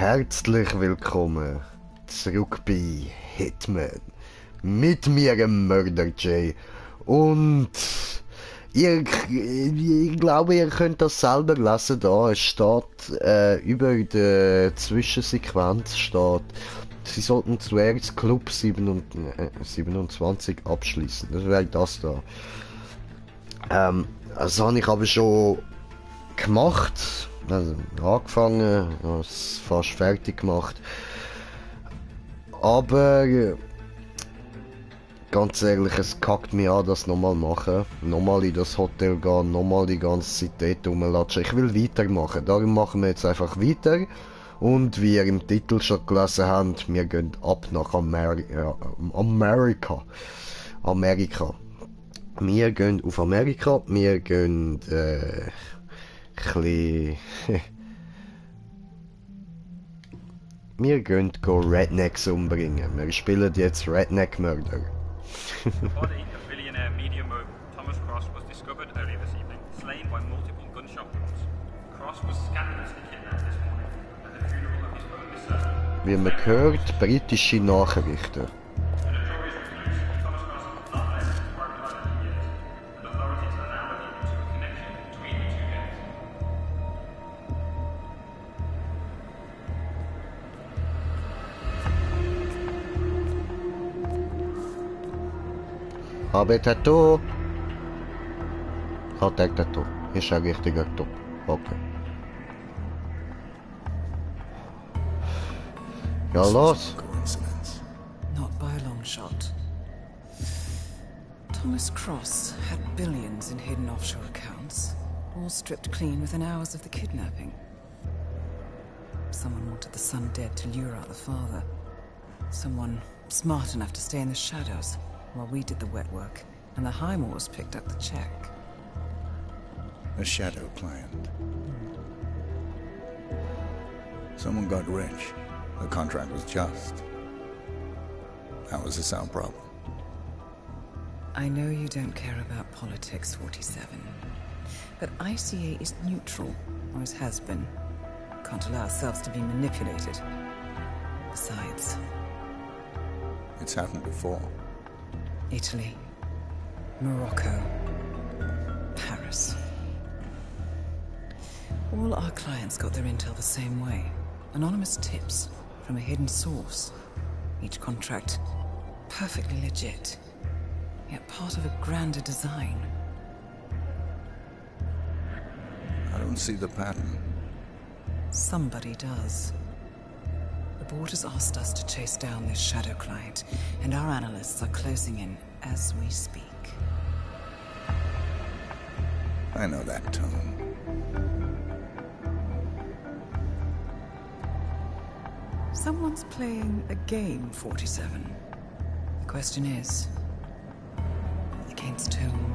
Herzlich willkommen zurück bei Hitman. Mit mir, dem Mörder Jay. Und ich glaube, ihr könnt das selber lesen da. Es steht über der Zwischensequenz steht, sie sollten zuerst Club 27 abschließen. Das wäre das da. Das habe ich aber schon gemacht. Also angefangen, es fast fertig gemacht. Aber ganz ehrlich, es kackt mich an, das nochmal machen. Nochmal in das Hotel gehen, nochmal die ganze Zeit dort rumlatschen. Ich will weitermachen, darum machen wir jetzt einfach weiter. Und wie ihr im Titel schon gelesen habt, wir gehen ab nach Amerika. Wir gehen auf Amerika, wir gehen wir gehen Rednecks umbringen. Wir spielen jetzt Redneck-Mörder. Body of billionaire media mogul Thomas Cross was discovered earlier this evening, slain by multiple gunshot wounds. Cross was scandalously kidnapped this morning at the funeral of his only son. Wie man hört, britische Nachrichten. Aber Tattoo. Hat er Tattoo. Ist ein richtiger Top. Okay. Ja, los. Not by a long shot. Thomas Cross had billions in hidden offshore accounts, all stripped clean within hours of the kidnapping. Someone wanted the son dead to lure out the father. Someone smart enough to stay in the shadows while we did the wet work, and the Highmores picked up the check. A shadow client. Someone got rich. The contract was just. That was a sound problem. I know you don't care about politics, 47. But ICA is neutral, or as has been. Can't allow ourselves to be manipulated. Besides... It's happened before. Italy, Morocco, Paris. All our clients got their intel the same way. Anonymous tips from a hidden source. Each contract perfectly legit, yet part of a grander design. I don't see the pattern. Somebody does. The board has asked us to chase down this shadow client, and our analysts are closing in as we speak. I know that tone. Someone's playing a game, 47. The question is, against whom?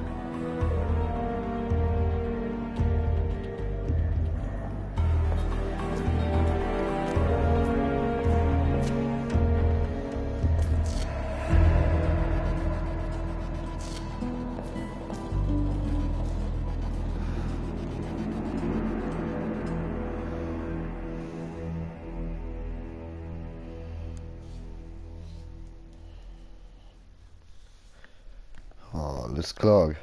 Alles klar.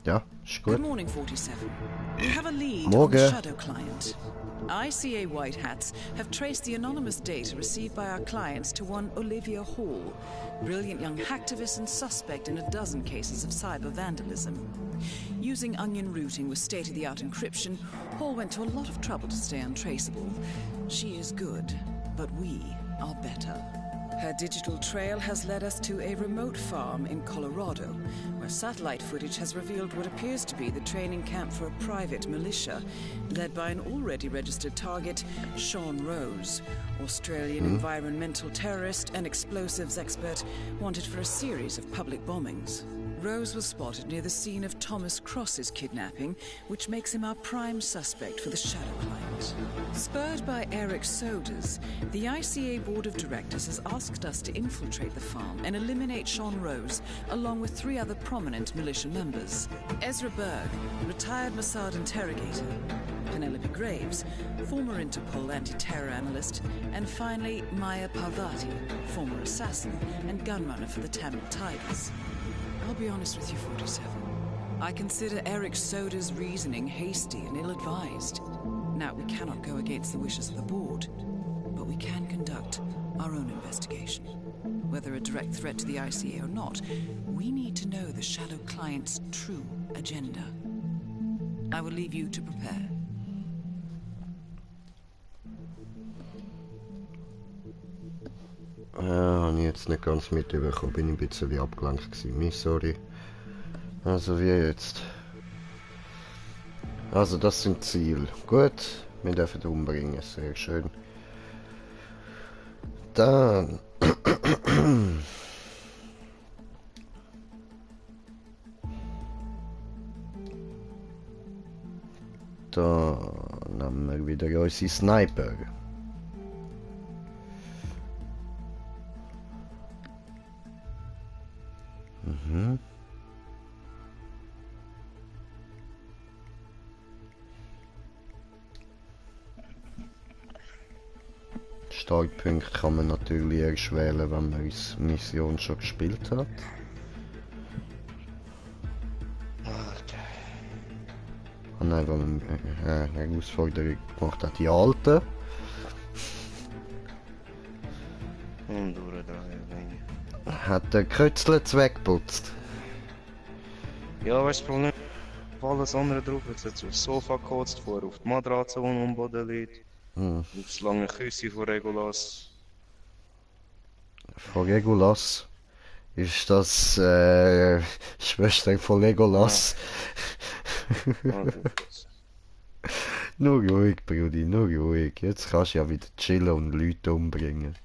Ja, ist gut. Good morning, 47. You have a lead on Morgen. the shadow client. ICA White Hats have traced the anonymous data received by our clients to one Olivia Hall, brilliant young hacktivist and suspect in a dozen cases of cyber vandalism. Using onion routing with state-of-the-art encryption, Hall went to a lot of trouble to stay untraceable. She is good, but we are better. Her digital trail has led us to a remote farm in Colorado, where satellite footage has revealed what appears to be the training camp for a private militia, led by an already registered target, Sean Rose, Australian environmental terrorist and explosives expert wanted for a series of public bombings. Rose was spotted near the scene of Thomas Cross's kidnapping, which makes him our prime suspect for the Shadow Client. Spurred by Eric Soders, the ICA Board of Directors has asked us to infiltrate the farm and eliminate Sean Rose, along with 3 other prominent militia members. Ezra Berg, retired Mossad interrogator, Penelope Graves, former Interpol anti-terror analyst, and finally Maya Parvati, former assassin and gunrunner for the Tamil Tigers. I'll be honest with you, 47. I consider Eric Soder's reasoning hasty and ill-advised. Now, we cannot go against the wishes of the board, but we can conduct our own investigation. Whether a direct threat to the ICA or not, we need to know the Shadow Client's true agenda. I will leave you to prepare. Habe ich jetzt nicht ganz mitbekommen, bin ich ein bisschen abgelenkt gewesen. Sorry. Also wie jetzt? Also das sind Ziele. Gut, wir dürfen umbringen, sehr schön. Dann... da nehmen wir wieder unsere Sniper. Mhm. Startpunkt kann man natürlich erst wählen, wenn man die Mission schon gespielt hat. Ah nein, weil man eine Herausforderung gemacht hat, die alte. Und durchdrehen. Hat der Kreuzlitz weggeputzt. Ja, weißt du, das Problem ist, alles andere drauf ist jetzt aufs Sofa gekotzt, vorher auf die Matratze, die am Boden liegt, aufs lange Küssi von Regulas. Von Regulas? Ist das Schwester von Legolas? Ja. Nur ruhig, Brudi, nur ruhig. Jetzt kannst du ja wieder chillen und Leute umbringen.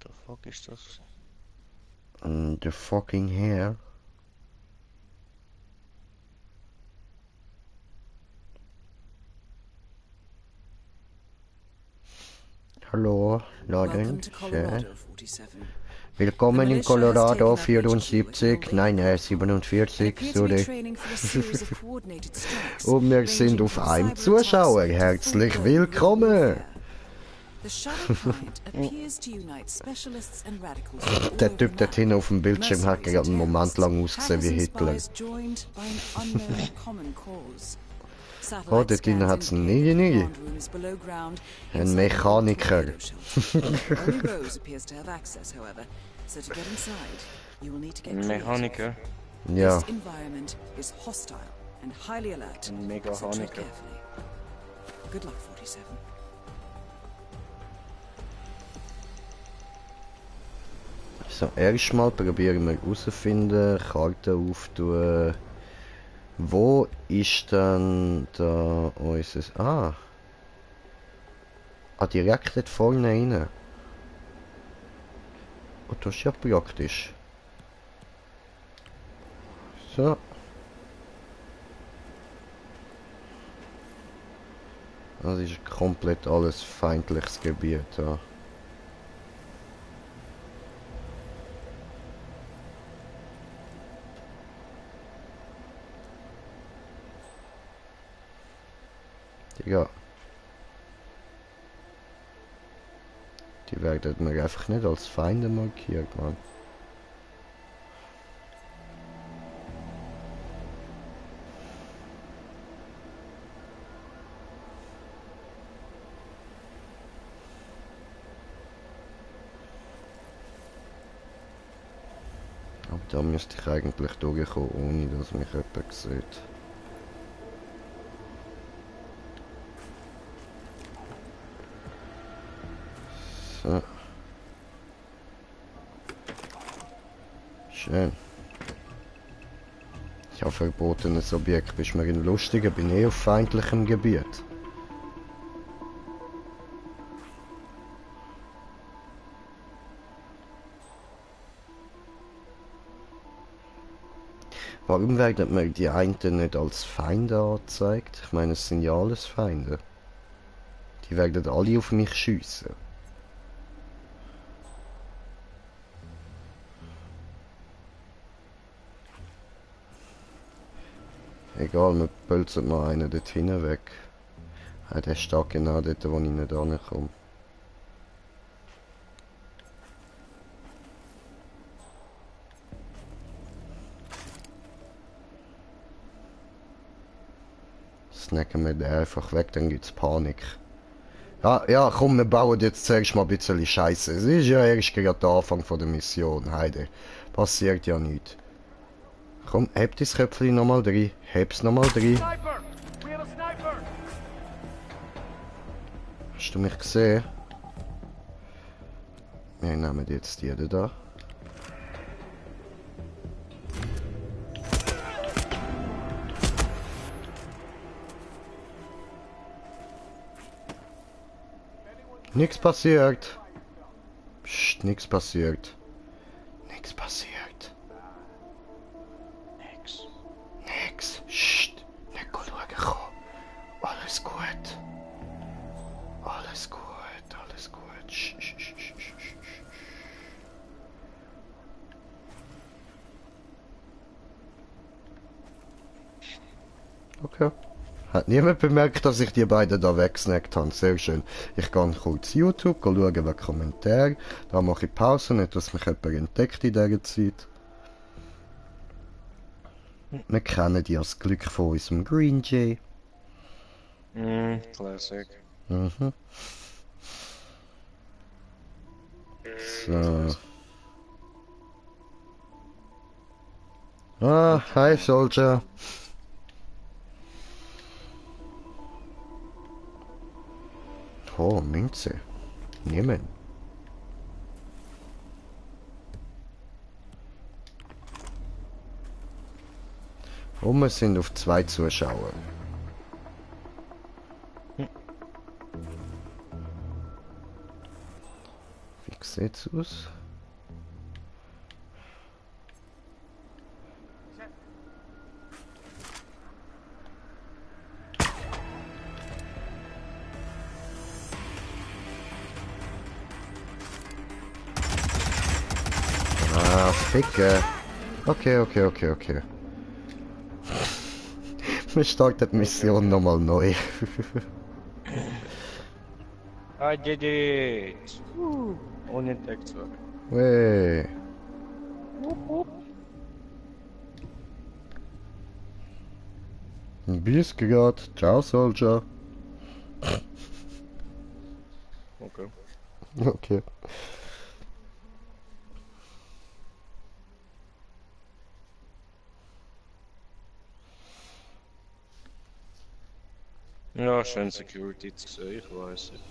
The fuck ist das? The fucking hair. Hallo, Welcome Laden. to Colorado, 47. Willkommen in Colorado 74, nein, 47, sorry. Und wir sind auf einem Zuschauer. Herzlich willkommen! Der Typ dort hinten auf dem Bildschirm hat gerade einen Moment lang ausgesehen wie Hitler. Oh, dort hinten hat es einen Nigi. Ein Mechaniker. Mechaniker? Ja. Ein Megahaniker. Good luck, 47. So, erstmal probieren wir herauszufinden, Karte auftun. Wo ist denn da unser... Ah, direkt dort vorne rein. Oh, das ist ja praktisch. So. Das ist komplett alles feindliches Gebiet, ja. Ja. Die werden mir einfach nicht als Feinde markiert, Mann. Aber da müsste ich eigentlich durchkommen, ohne dass mich jemand sieht. So. Schön. Ich habe verbotenes Objekt. Bist mir ein Lustiger, bin auf feindlichem Gebiet. Warum werden mir die einen nicht als Feinde angezeigt? Ich meine, es sind ja alles Feinde. Die werden alle auf mich schiessen. Egal, wir pölzen mal einen dort hinten weg. Ja, der steht genau dort, wo ich nicht rankomme. Snacken wir den einfach weg, dann gibt's Panik. Ja, komm, wir bauen jetzt zuerst mal ein bisschen Scheiße. Es ist ja erst gerade der Anfang von der Mission, Heide. Passiert ja nichts. Komm, heb das Köpfchen nochmal drin. Heb's nochmal drin. Hast du mich gesehen? Wir nehmen jetzt die da. Nichts passiert. Psst, nichts passiert. Nichts passiert. Nix. Psst, nicht schauen kommen. Alles gut. Alles gut. Okay. Hat niemand bemerkt, dass ich die beiden da weggesnackt habe. Sehr schön. Ich gehe kurz YouTube, schauen wegen Kommentar. Da mache ich Pause, nicht dass mich jemand entdeckt in dieser Zeit. Wir kennen ja das Glück von unserem Green Jay. Classic. Mhm. So. Ah, hi Soldier. Oh, Münze. Nehmen. Und wir sind auf 2 Zuschauer. Wie sieht's aus? Ah, Ficke. Okay. Wir starten die Mission nochmal neu. I did it! Unentdeckt worden. Wey. Bis grad. Ciao, Soldier. Okay. Okay. Ja, schön Security zu sehen, ich weiß nicht.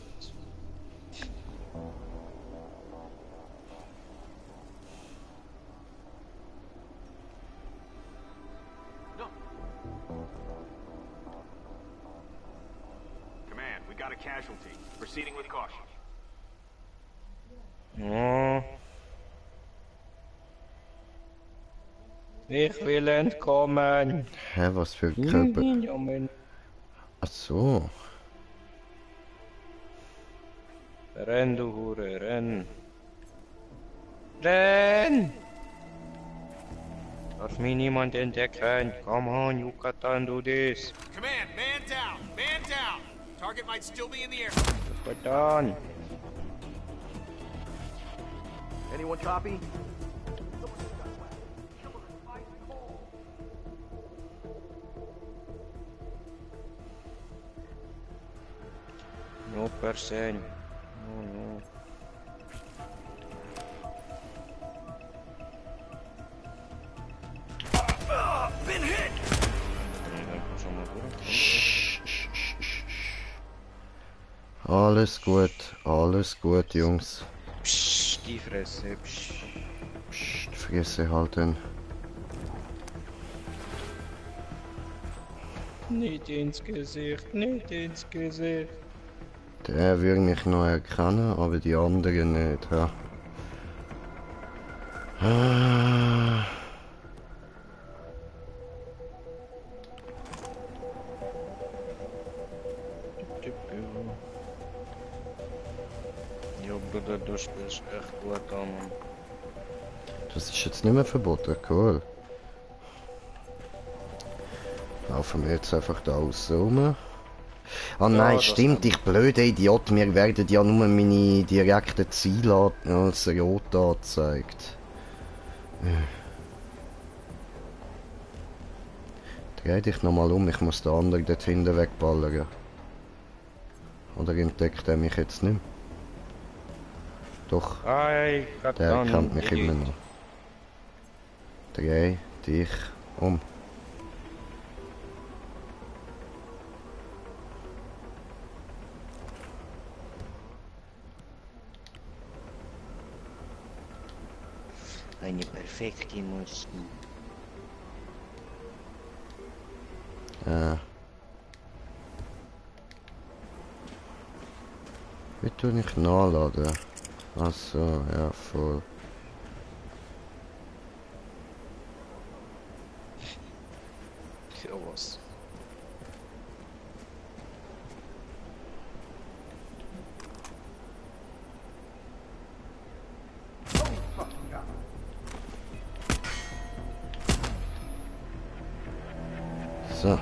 Command, we got a casualty. Proceeding with caution. Ja. Ich will entkommen. Hä, was für Körper? Benjamin. Ach so. Renn, du Hure, renn. Renn! Darf mich niemand entdecken. Come on, Yucatan, do this. Command, man down! Man down! Target might still be in the air. Yucatan. Anyone copy? No person. No. Been hit! Alles gut, Jungs. Psst, die Fresse. Psst. Psst, Fresse halten. Nicht ins Gesicht, nicht ins Gesicht. Der will mich noch erkennen, aber die anderen nicht, ja. Bruder, du spielst echt gut an, Mann. Das ist jetzt nicht mehr verboten, cool. Laufen wir jetzt einfach da aussen rum. Ah nein, das stimmt, ich blöde Idiot, mir werden ja nur meine direkten Ziele als rot angezeigt. Dreh dich nochmal um, ich muss den anderen dort hinten wegballern. Oder entdeckt er mich jetzt nicht mehr? Doch, Ei, der erkennt mich immer noch. Dreh dich um. Eine perfekte Musik. Wie tue ich nachladen? Ach so, ja, voll. Ja, was? So.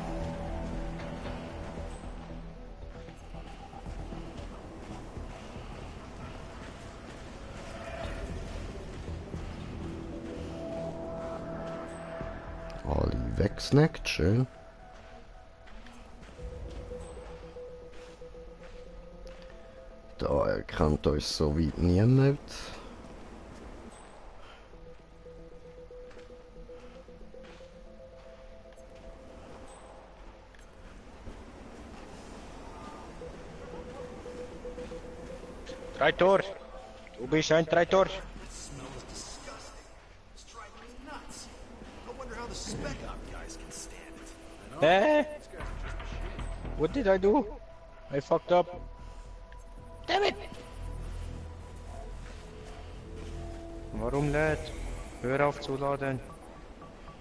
Alle wegsnackt, schön. Da erkennt uns so weit niemand. Traitor! Du bist ein Traitor! What did I do? I fucked up. Damn it! Warum lädt? Hör auf zu laden.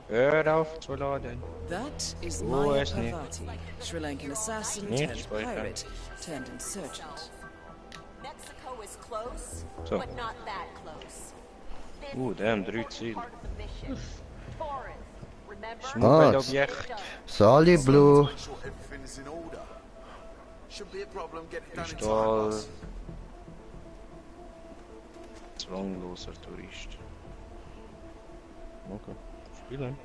Hör auf zu laden. That is Oh, Maya es nicht. Parvati, Sri Lankan assassin Nicht turned speichern. pirate turned insurgent. Mexico is close, So. but not that close. This Damn, is 3 important Ziele. part of the mission. Taurus, remember? Schmuggel-Objekt. Sali Blue. Sure everything is in order. Should be a problem getting done in time, Stahl. boss. Zwangloser Tourist. Okay, spielen.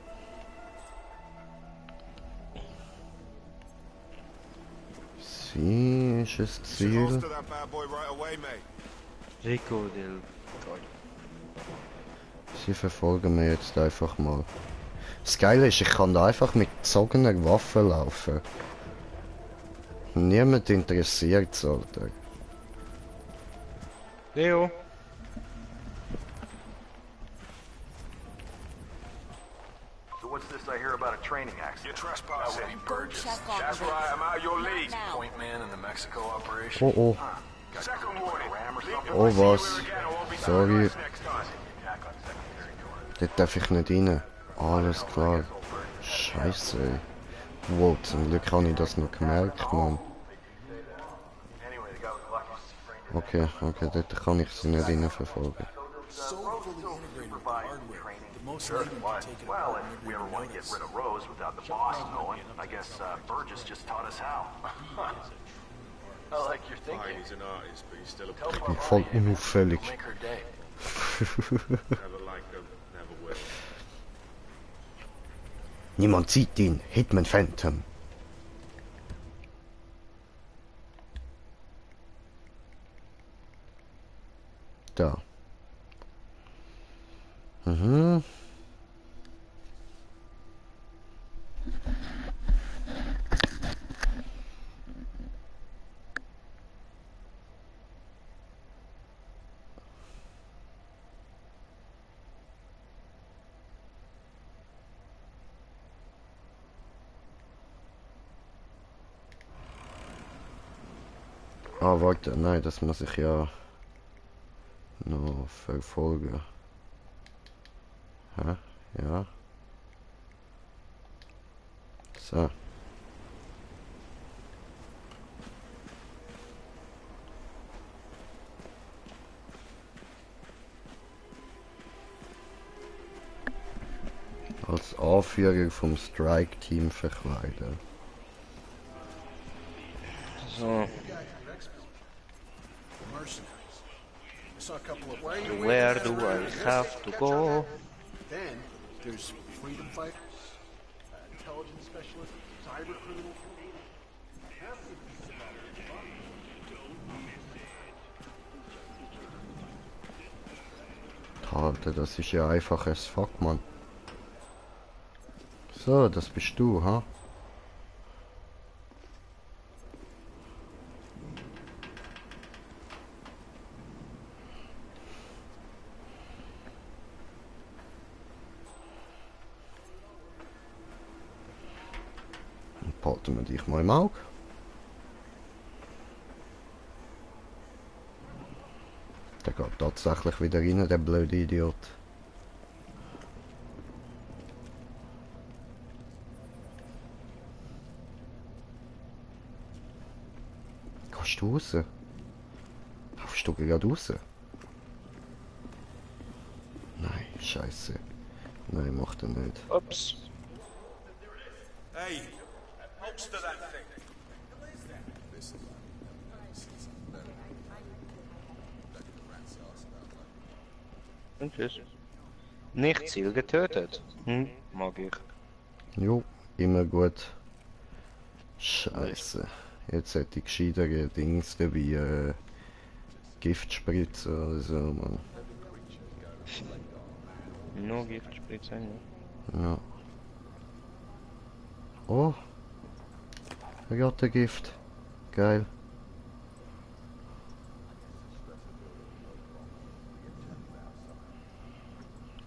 Sie ist das Should Ziel. holster that bad boy right away, mate. Rico del Toy. Sie verfolgen mir jetzt einfach mal. Das Geile ist, ich kann da einfach mit gezogener Waffe laufen. Niemand interessiert es, Alter. Leo. So what's this I hear about a training accident? You're trespassing. Go check on That's this. right, I'm out your Not league. now. Point man in the Mexico operation. Oh oh. Second warning. Leave Oh if I see you was. here again, I won't be Sorry. nice next time. Attack on secondary door. Dort darf ich nicht rein. Alles klar. Scheiße, ey. Wow, zum Glück habe ich das noch gemerkt, Mann. Anyway, the guy was lucky. Okay, dort kann ich sie nicht rein verfolgen. So fully integrated with the hardware. The most needed to take it Well, apart if and we ever never want to get notice. rid of Rose without the boss knowing, I guess Burgess just taught us how. I like your thinking. He's an artist, but he's still a Tell Ich bin voll unauffällig. make her day. never liked him, never will. Niemand sieht ihn. Hitman Phantom. Da. Mhm. Ah, warte, nein, das muss ich ja noch verfolgen. Hä? Ja. So. Anführer vom Strike-Team verkleiden. So. Where do I have to go? Then there's freedom fighter, intelligence specialist, cyber criminal. Alter, das ist ja einfach as fuck, Mann. So, das bist du, ha? Behalten wir dich mal im Auge. Der geht tatsächlich wieder rein, der blöde Idiot. Gehst du raus? Laufst du gerade raus? Nein, scheiße. Nein, macht er nicht. Ups. Hey, holster that thing. Und tschüss. Nicht Ziel getötet. Mag ich. Jo, immer gut. Scheiße. Jetzt hätte ich gescheidere Dings wie Giftspritzen oder so, Mann. Nur Giftspritzen, ja. Ja. Oh. Er hat ein Gift. Geil.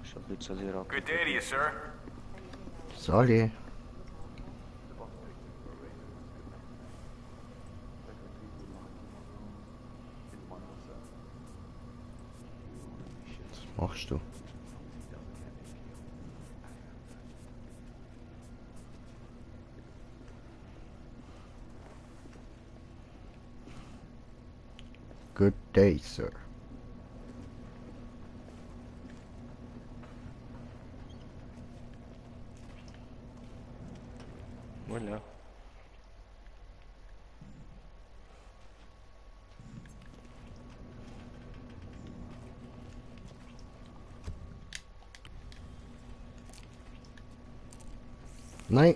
Schon ein bisschen sehr Good day to you, sir. Sali. Was machst du? Good day, sir. Voilà. Nein.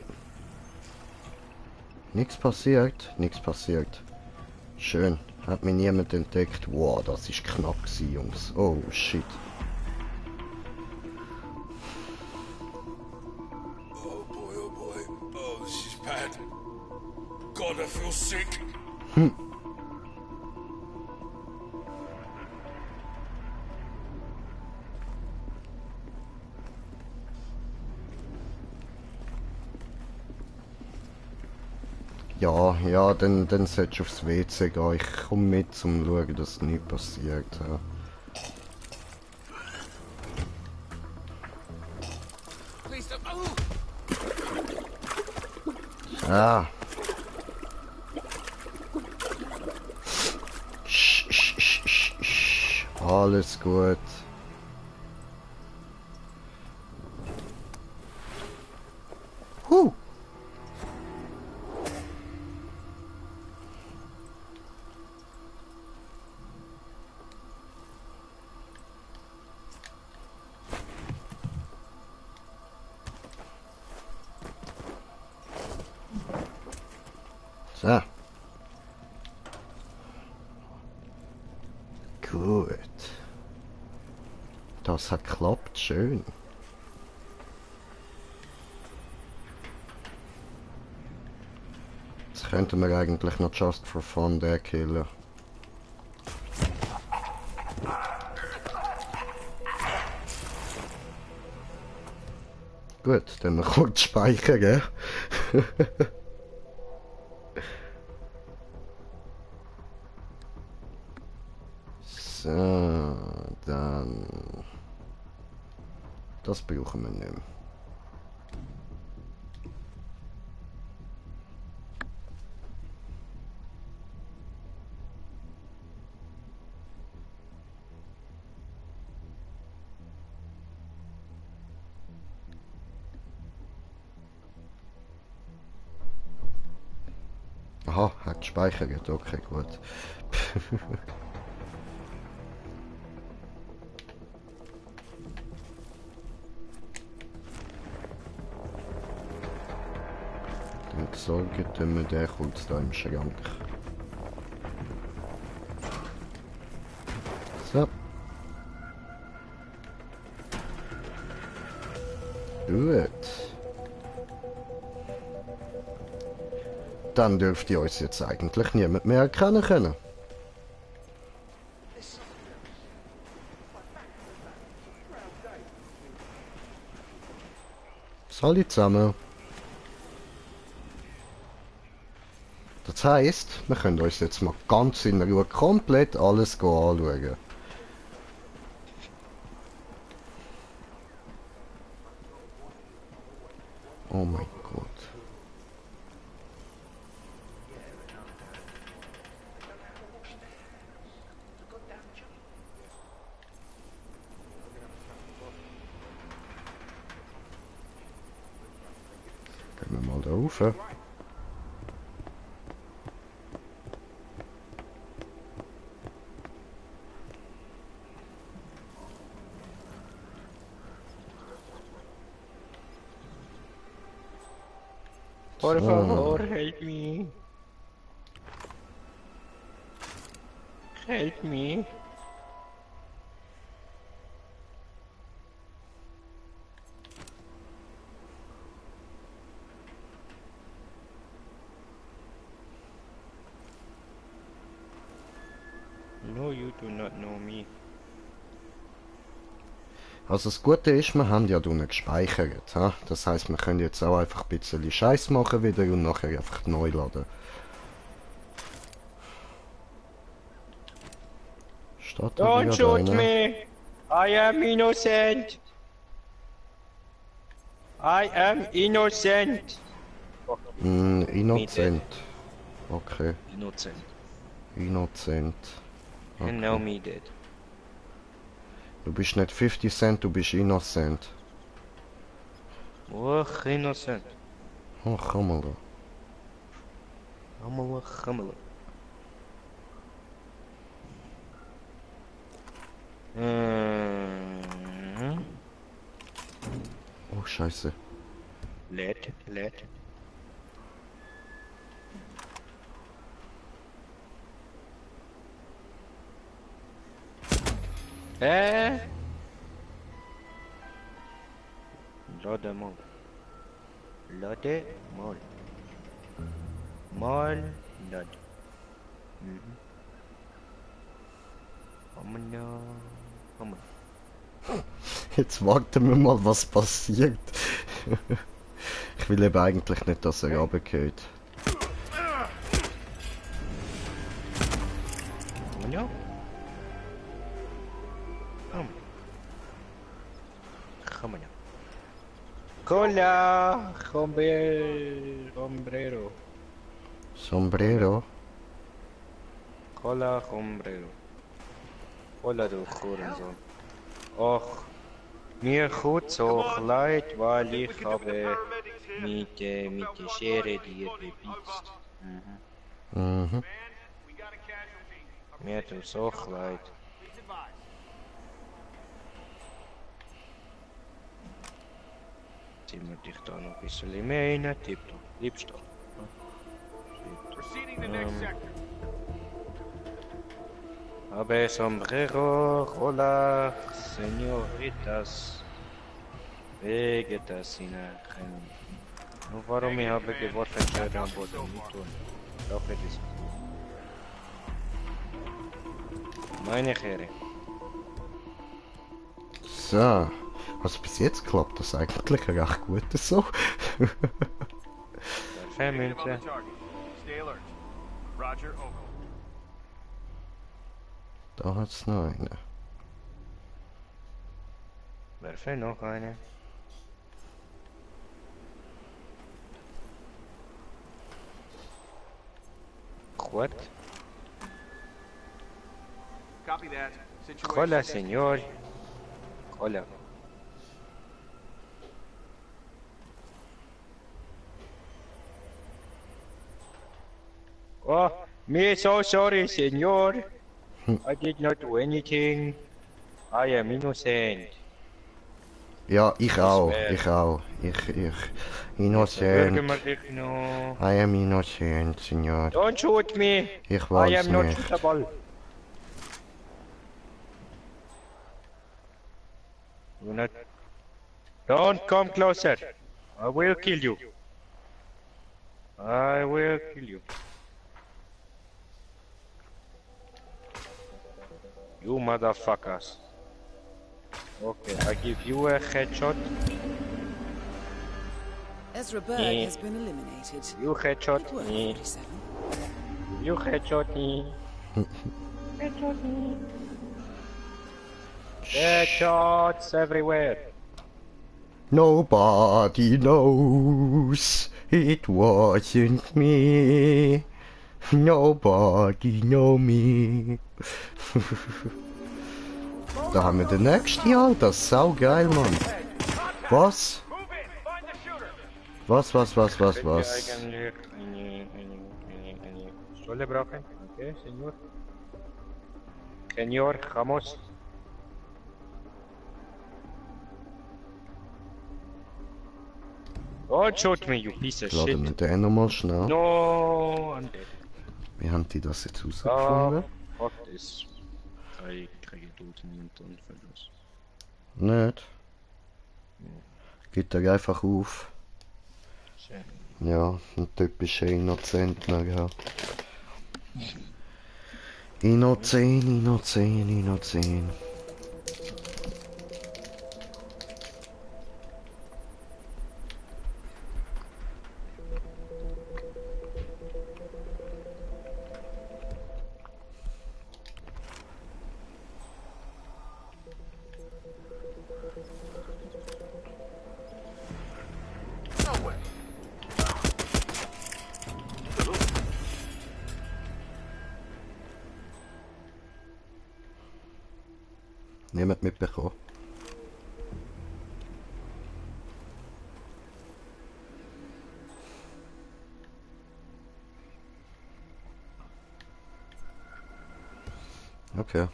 Nichts passiert. Nichts passiert. Schön. Hat mich niemand entdeckt. Wow, das ist knapp gewesen, Jungs. Oh, shit. Oh boy, oh boy. Oh, this is bad. God, I feel sick. Ja, ja, dann solltest du aufs WC gehen. Ich komme mit, um zu schauen, dass nichts passiert. Ja. Please don't move. Ah. Alles gut. Huh. So. Gut. Das hat geklappt, schön. Jetzt könnten wir eigentlich noch just for fun den killen. Gut, dann kurz speichern, gell? So, dann... Das brauchen wir nicht mehr. Aha, hat gespeichert, okay, gut. Dann sorgen wir den kurz da im Schrank. So. Gut. Dann dürft ihr uns jetzt eigentlich niemand mehr erkennen können. Salut zusammen. Das heisst, wir können uns jetzt mal ganz in Ruhe komplett alles anschauen. Oh mein Gott. Gehen wir mal da rauf. Por favor, help me. Help me. No, you do not know me. Also das Gute ist, wir haben ja unten gespeichert. Ha? Das heisst, wir können jetzt auch einfach ein bisschen Scheiß machen wieder und nachher einfach neu laden. Steht da Don't shoot einer? me! I am innocent! I am innocent! Innocent. Okay. Innocent. Innocent. And now me dead. Du bist nicht 50 Cent, du bist innocent. Oh, innocent. Oh, gammel. Gammel, gammel. Oh, scheiße. Let. Lade mal. Lade mal. Mal lad. Hammer. Jetzt warten wir mal, was passiert. Ich will eben eigentlich nicht, dass er runtergeht. Ja. Cola, sombrero. Sombrero? Cola, sombrero. Cola, du Hurensohn. Och, mir tut so leid, weil ich habe mit der Schere dir gebitzt. Mhm. Mir tut so leid. Ziehen wir dich da noch ein bisschen mehr rein, tipptopp, liebst du. Aber sombrero, hola, señoritas, vegetas in Nur warum ich habe geworfen, Schere am Boden nicht tun. Doch, es ist meine Schere. So. Also bis jetzt klappt das eigentlich recht gut so. Vermünze. Da hat's noch eine. Werfe noch eine. Gut. Hola, señor. Hola. Oh, me so sorry, senor. I did not do anything. I am innocent. Ja, ich auch. swear. Ich auch. Ich. Bürger Innocent. mal dich noch. I am innocent, Senor. Don't shoot me. Ich I weiß am not nicht. shootable. Do not. Don't come closer. I will kill you. I will kill you. You motherfuckers. Okay, I give you a headshot. Ezra Berg Yeah. has been eliminated. You headshot Good work, me. 47. You headshot me. Headshot me. Headshots everywhere. Nobody knows it wasn't me. Nobody know me. Da haben wir den nächsten, Alter. Sau geil, Mann. Was? Was? Eigentlich eine Pistole brauchen. Okay, Senor. Senor, vamos. Don't shoot me, you piece of Laden wir shit. den nochmal schnell. No, I'm dead. Wie haben die das jetzt Ah, rausgefunden? fuck this. Ich kriege Toten und Unfalllos. Nicht. Geht er einfach auf. Schön. Ja, ein typischer Innozentner, ja. Innozent. Niemand mitbekommen. Okay,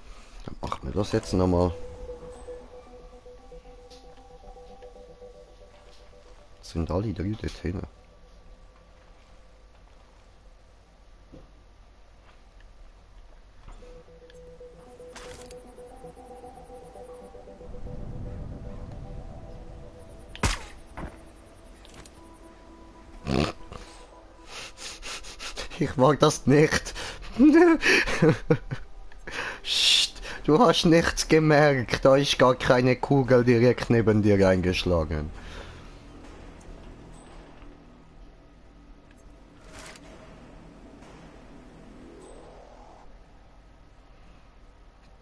dann machen wir das jetzt nochmal. Sind alle drei dort hinten? Ich mag das nicht. Psst, du hast nichts gemerkt. Da ist gar keine Kugel direkt neben dir eingeschlagen.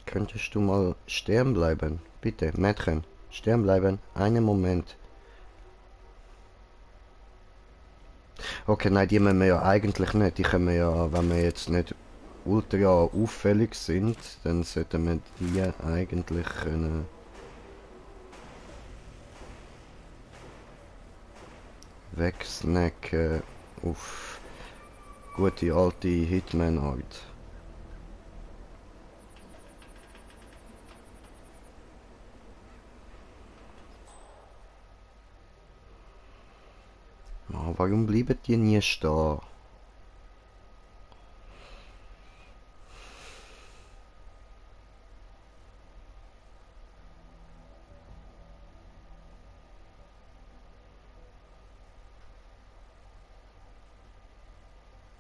Könntest du mal stehen bleiben? Bitte, Mädchen, stehen bleiben. Einen Moment. Okay, nein, die müssen wir ja eigentlich nicht. Die können wir ja, wenn wir jetzt nicht ultra auffällig sind, dann sollten wir die eigentlich können wegsnacken auf gute alte Hitman-Art. Oh, warum bleiben die nie stehen?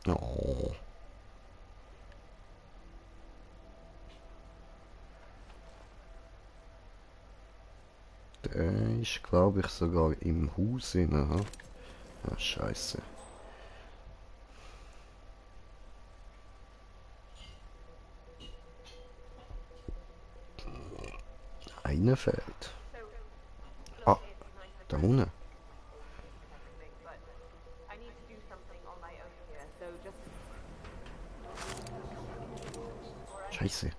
Oh. Der ist, glaube ich, sogar im Haus inne. Ah, scheiße. Einer fehlt. Ah, da unten. Scheiße.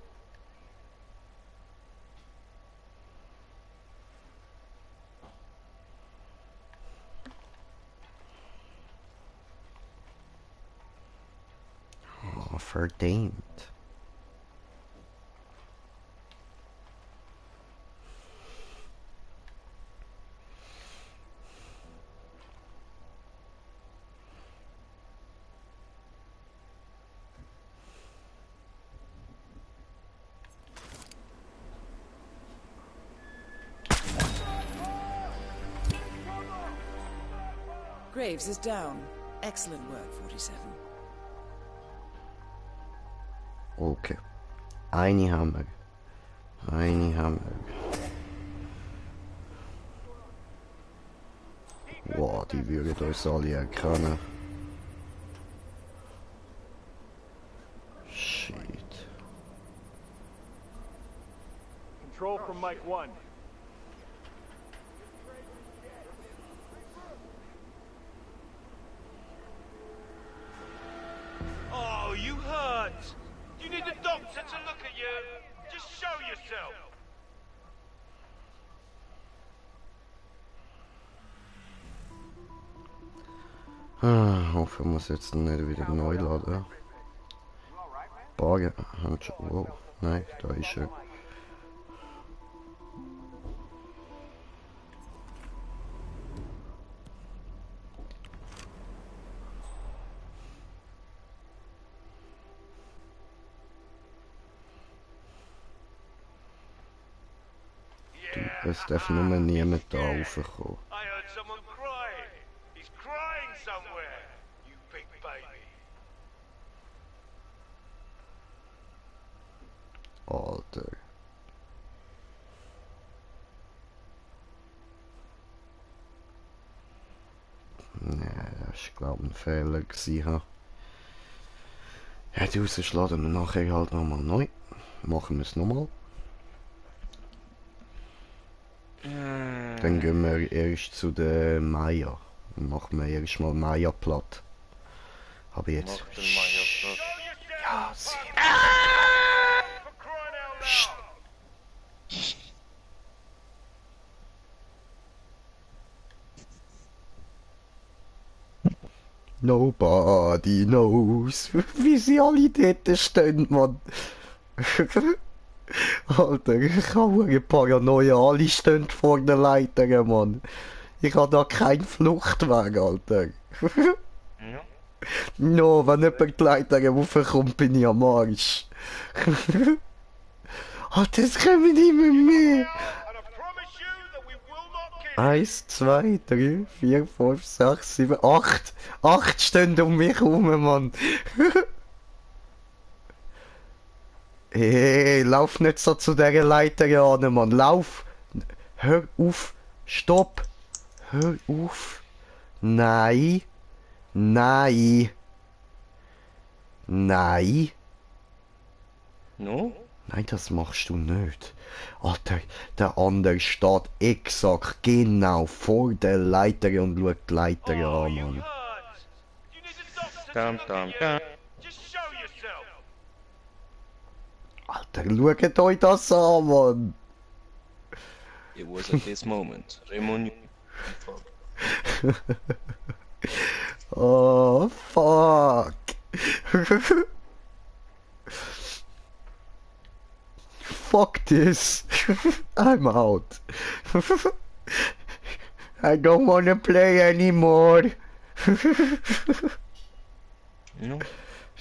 verdient. Graves is down. Excellent work, 47. Okay. Eine haben wir. Eine haben wir. Wow, die würden uns alle erkennen. Shit. Control from Mike 1. Oh, you hurt! You need a doctor to look at you! Just show yourself! Hoffen wir es jetzt nicht wieder neu laden. Bargen. Wow. Nein, da ist er. Es darf nur niemand da raufkommen. I heard someone crying. He's crying somewhere. You big baby. Alter. Nee, das ist glaube ich ein Fehler gewesen. Ja, die rausladen wir nachher halt nochmal neu. Machen wir es nochmal. Dann gehen wir erst zu der Maya. Dann machen wir erst mal Maya platt. Aber jetzt. Ja, sie. Nobody knows, wie sie alle dort stehen, Mann. Alter, ich habe eine Paranoia, alle stehen vor den Leitern, Mann. Ich habe da keinen Fluchtweg, Alter. Ja. No, wenn jemand die Leitern raufkommt, bin ich am Arsch. Alter, es kommen immer mehr. 1, 2, 3, 4, 5, 6, 7, 8. 8 stehen um mich herum, Mann. Hey, lauf nicht so zu dieser Leiter an, Mann. Lauf. Hör auf. Stopp. Hör auf. Nein. Nein. Nein. No? Nein, das machst du nicht. Alter, der andere steht exakt genau vor der Leiter und schaut die Leiter an, Mann. Dam, dam, dam. Alter, schaut euch das an, Mann. It was at this moment. Raymond. Oh, fuck. Fuck this. I'm out. I don't wanna play anymore. No.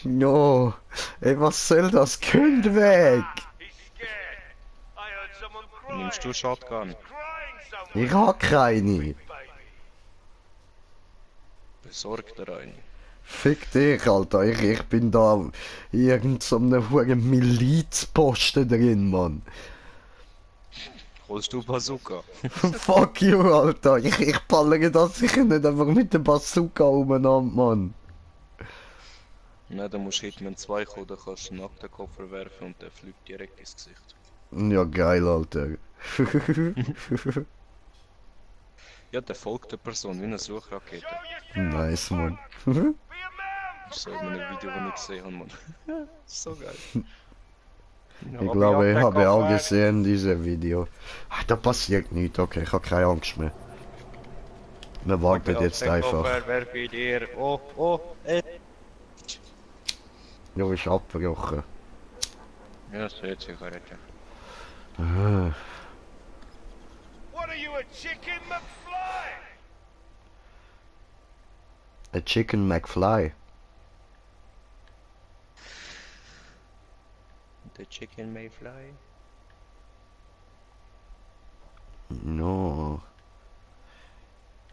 No. Ey, was soll das? Könnt weg. Nimmst du Shotgun? Ich hab keine. Besorg dir eine. Fick dich, Alter. Ich bin da irgend so einem hohen Milizposten drin, Mann. Holst du Bazooka? Fuck you, Alter. Ich ballere das sicher nicht einfach mit der Bazooka umeinander, Mann. Nein, da musst Hitman 2 kommen, da kannst du einen Aktenkoffer werfen und der fliegt direkt ins Gesicht. Ja, geil, Alter. Ja, der folgt der Person wie eine Suchrakete. Nice, Mann. Das ist so in einem Video, das ich gesehen habe, Mann. So geil. Ja, Ich glaube, ich habe auch gesehen, dieses Video. Ach, da passiert nichts, okay, ich habe keine Angst mehr. Wir warten jetzt einfach. Wer bei dir? Oh, oh, Ja, ist abgebrochen. Ja, so jetzt Zigarette. Ah. What are you, a chicken McFly? A Chicken McFly. The chicken may fly. No.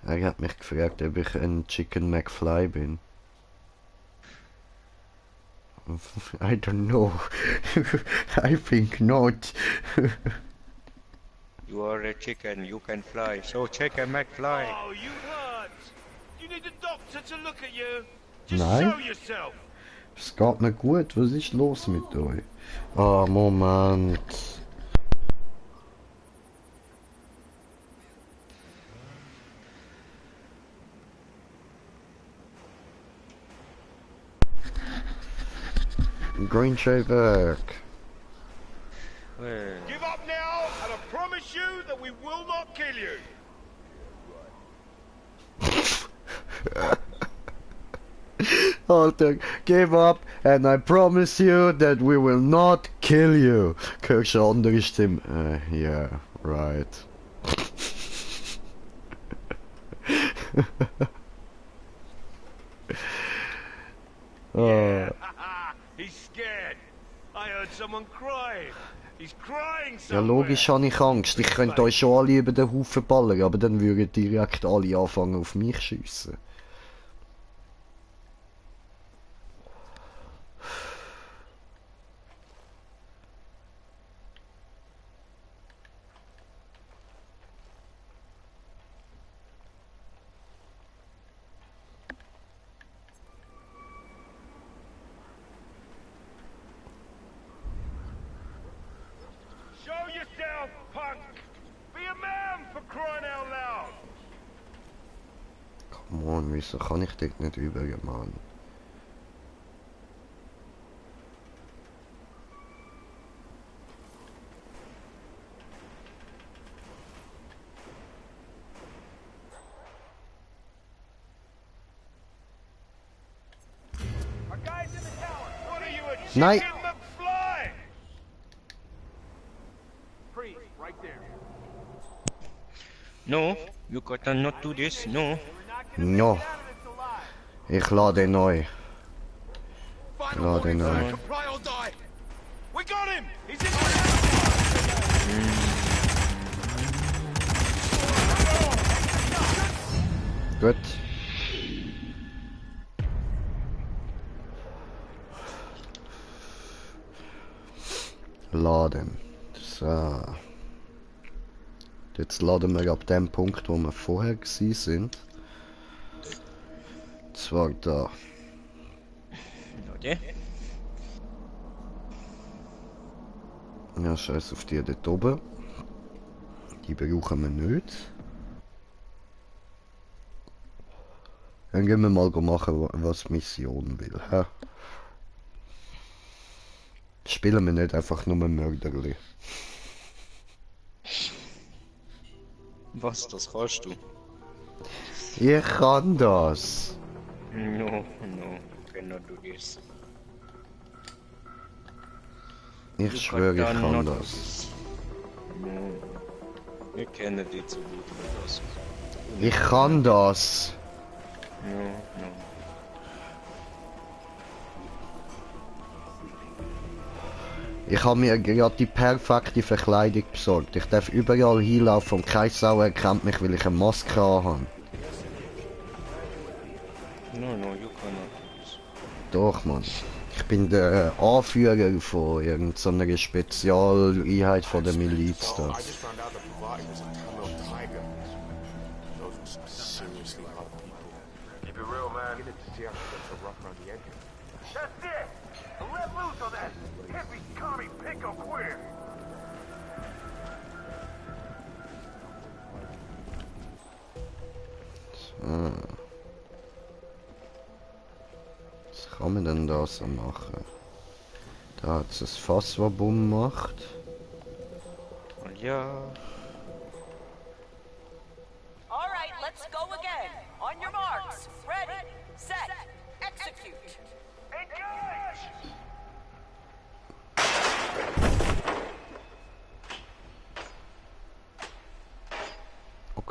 Er hat mich gefragt, ob ich ein Chicken McFly bin. I don't know. I think not. You are a chicken, you can fly. So chicken McFly. Oh, you hurt. You need a doctor to look at you. Just Nein. show yourself. Es geht mir gut, was ist los mit euch? Ah, Moment. Green Shaver. Well, Give up now, and I promise you that we will not kill you. Alter, give up and I promise you that we will not kill you. Hörst du eine andere Stimme? Yeah, right. Yeah, he's scared. I heard someone crying. He's crying Ja, somewhere. logisch habe ich Angst. Ich könnte euch schon alle über den Haufen ballern, aber dann würden direkt alle anfangen auf mich schiessen. Show yourself, punk. Be a man for crying out loud. Come on, wieso kann ich dort nicht üben, Mann? Our guys in the tower. What are you, a chicken Nein. McFly? Freeze, right there. no, you gotta not do this, no. No. Ich lade neu. Final Lade warning, sir. neu. Comply or die. We got him. He's in the Gut. Laden. So. Jetzt laden wir ab dem Punkt, wo wir vorher gewesen sind. Zwar da. Leute. Ja, scheiß auf die dort oben. Die brauchen wir nicht. Dann gehen wir mal machen, was die Mission will. Hä? Spielen wir nicht einfach nur Mörderli. Was, das kannst du? Ich kann das. No, no, you cannot do this. Ich schwöre, ich kann not do das. this. No, ich kenne dich so gut wie das. Ich kann das. No, no. Ich habe mir gerade die perfekte Verkleidung besorgt. Ich darf überall hinlaufen und keine Sau erkennt mich, weil ich eine Maske habe. No, no, you cannot do this. Doch, Mann. Ich bin der Anführer von irgendeiner Spezialeinheit von der Miliz da. I just found out that Pravati was a Tamil tiger. Those were some seriously rough people. Keep it real, man. Get it to Jack, that's a rough around the edges. That's it! Let loose on that hippie, commie, pinko queer! So. Was kann man denn da so machen? Da hat es ein Fass, das Bumm macht. Und ja. All right, let's go again. On your marks. Ready, set, execute. Engage!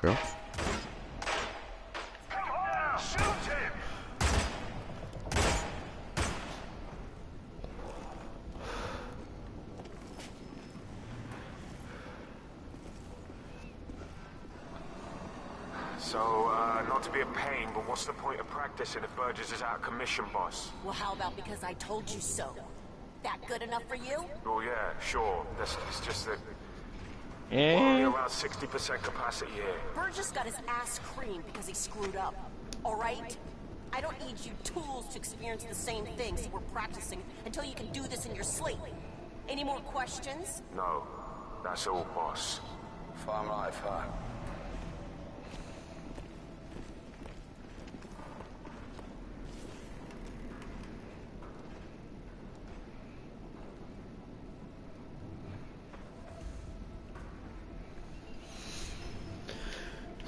Okay. So, not to be a pain, but what's the point of practicing if Burgess is out of commission, boss? Well, how about because I told you so? That good enough for you? Oh yeah, sure. It's just that we're only around 60% capacity here. Burgess got his ass creamed because he screwed up. Alright? I don't need you tools to experience the same things so we're practicing until you can do this in your sleep. Any more questions? No, that's all, boss. Farm life, huh?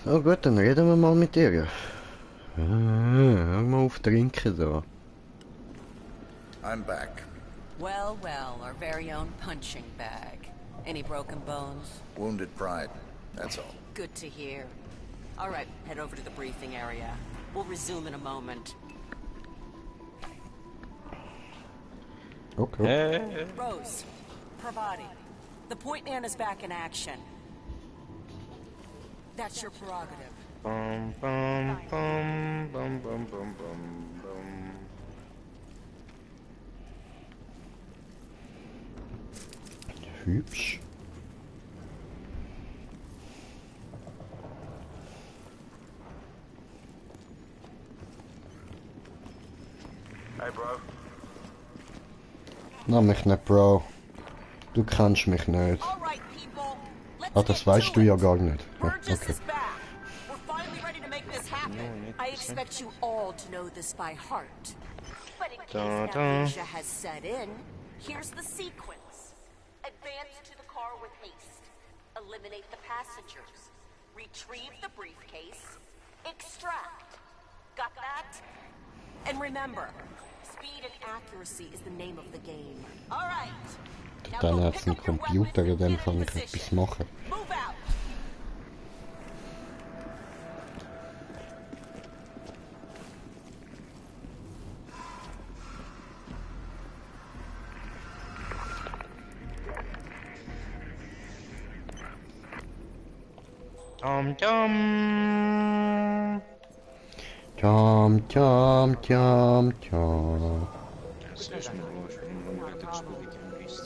So gut, dann reden wir mal mit ihr. Hör mal auf trinken da. I'm back. Well, well, our very own punching bag. Any broken bones? Wounded pride, that's all. Good to hear. All right, head over to the briefing area. We'll resume in a moment. Okay. Rose, Pravati, the point man is back in action. That's your prerogative. Bum bum bum bum bum bum bum bum. Hübsch. Hey, Bro. Na, mich nicht, Bro. Du kennst mich nicht. Ah, das weißt du ja gar nicht. Ja, okay. I expect you all to know this by heart. But in case amnesia has set in, here's the sequence. Advance to the car with haste. Eliminate the passengers. Retrieve the briefcase. Extract. Got that? And remember, speed and accuracy is the name of the game. All right. Dann hat es einen Computer, in dem kann ich etwas machen. Move out. Dum dum. Dum dum dum dum.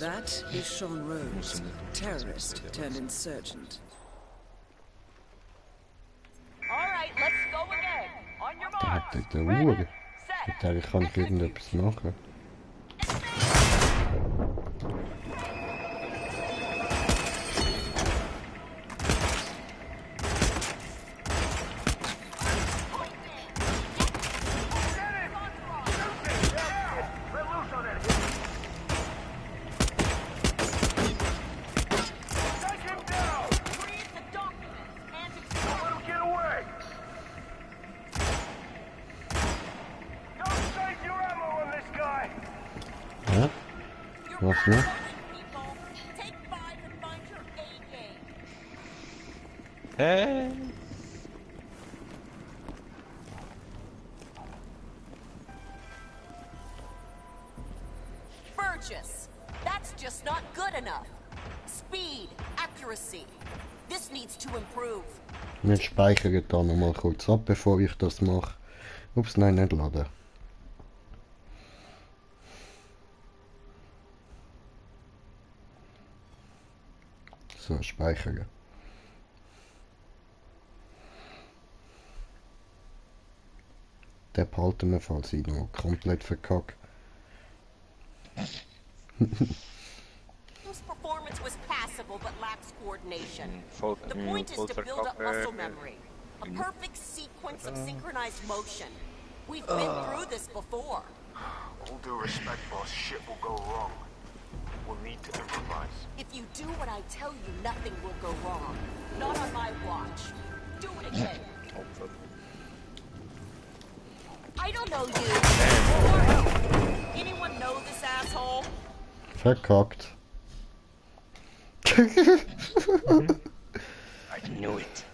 That is Sean Rhodes, terrorist turned insurgent. All right, let's go again. On your Der mark. hat eine Uhr. Mit der kann ich irgendetwas machen. Ja? Was noch? Hä? Burgess, that's just not good enough. Speed, accuracy. This needs to improve. Wir speichern da nochmal kurz ab, bevor ich das mache. Ups, nein, nicht laden. So, speichern. Den behalten wir, falls ich noch komplett verkacke. Whose performance was passable but lacks coordination. The point is to build up muscle memory. A perfect sequence of synchronized motion. We've been through this before. All due respect, boss, shit will go wrong. We'll need to improvise. If you do what I tell you, nothing will go wrong. Not on my watch. Do it again. I don't know you. Anyone know this asshole? Verkackt. I knew it.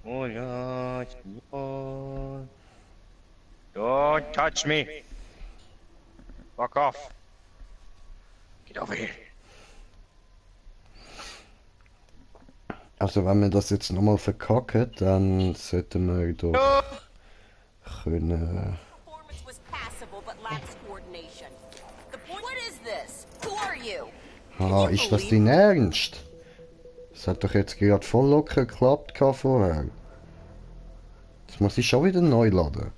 Oh ja, ja. Don't touch me. Fuck off. Get over here. Also wenn wir das jetzt nochmal verkacken, dann sollten wir doch können... Performance was passable but lacks coordination. What is this? Who are you? Ah, ist das dein Ernst? Das hat doch jetzt gerade voll locker geklappt vorher. Jetzt muss ich schon wieder neu laden.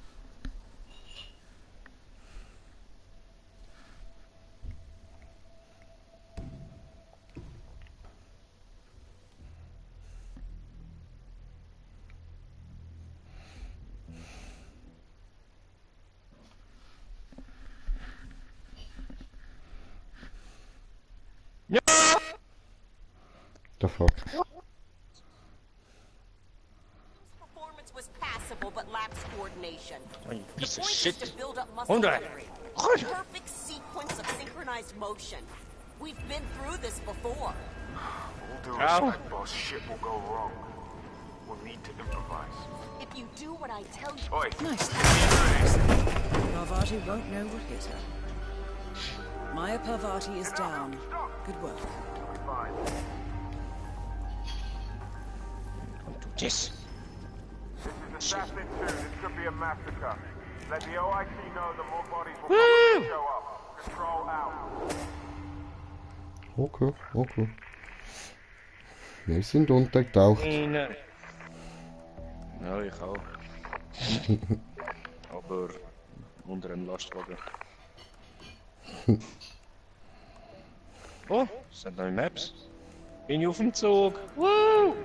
The fuck? Performance was passable but lacks coordination. Oh, you The piece of point shit. is to build up muscle Honda. memory. A perfect sequence of synchronized motion. We've been through this before. All due respect, boss, shit will go wrong. We'll need to improvise. If you do what I tell you... Oi! Nice. Parvati won't know what hit her. Maya Parvati is down. Good work. Yes. This is Assassin 2. This could be a massacre. Let the OIC know that more bodies will probably show up. Control out. Okay, okay. Wir sind untergetaucht. Ja, ich auch. Aber unter einem Lastwagen. Oh, sind neue Maps. Bin ich auf dem Zug. Woo!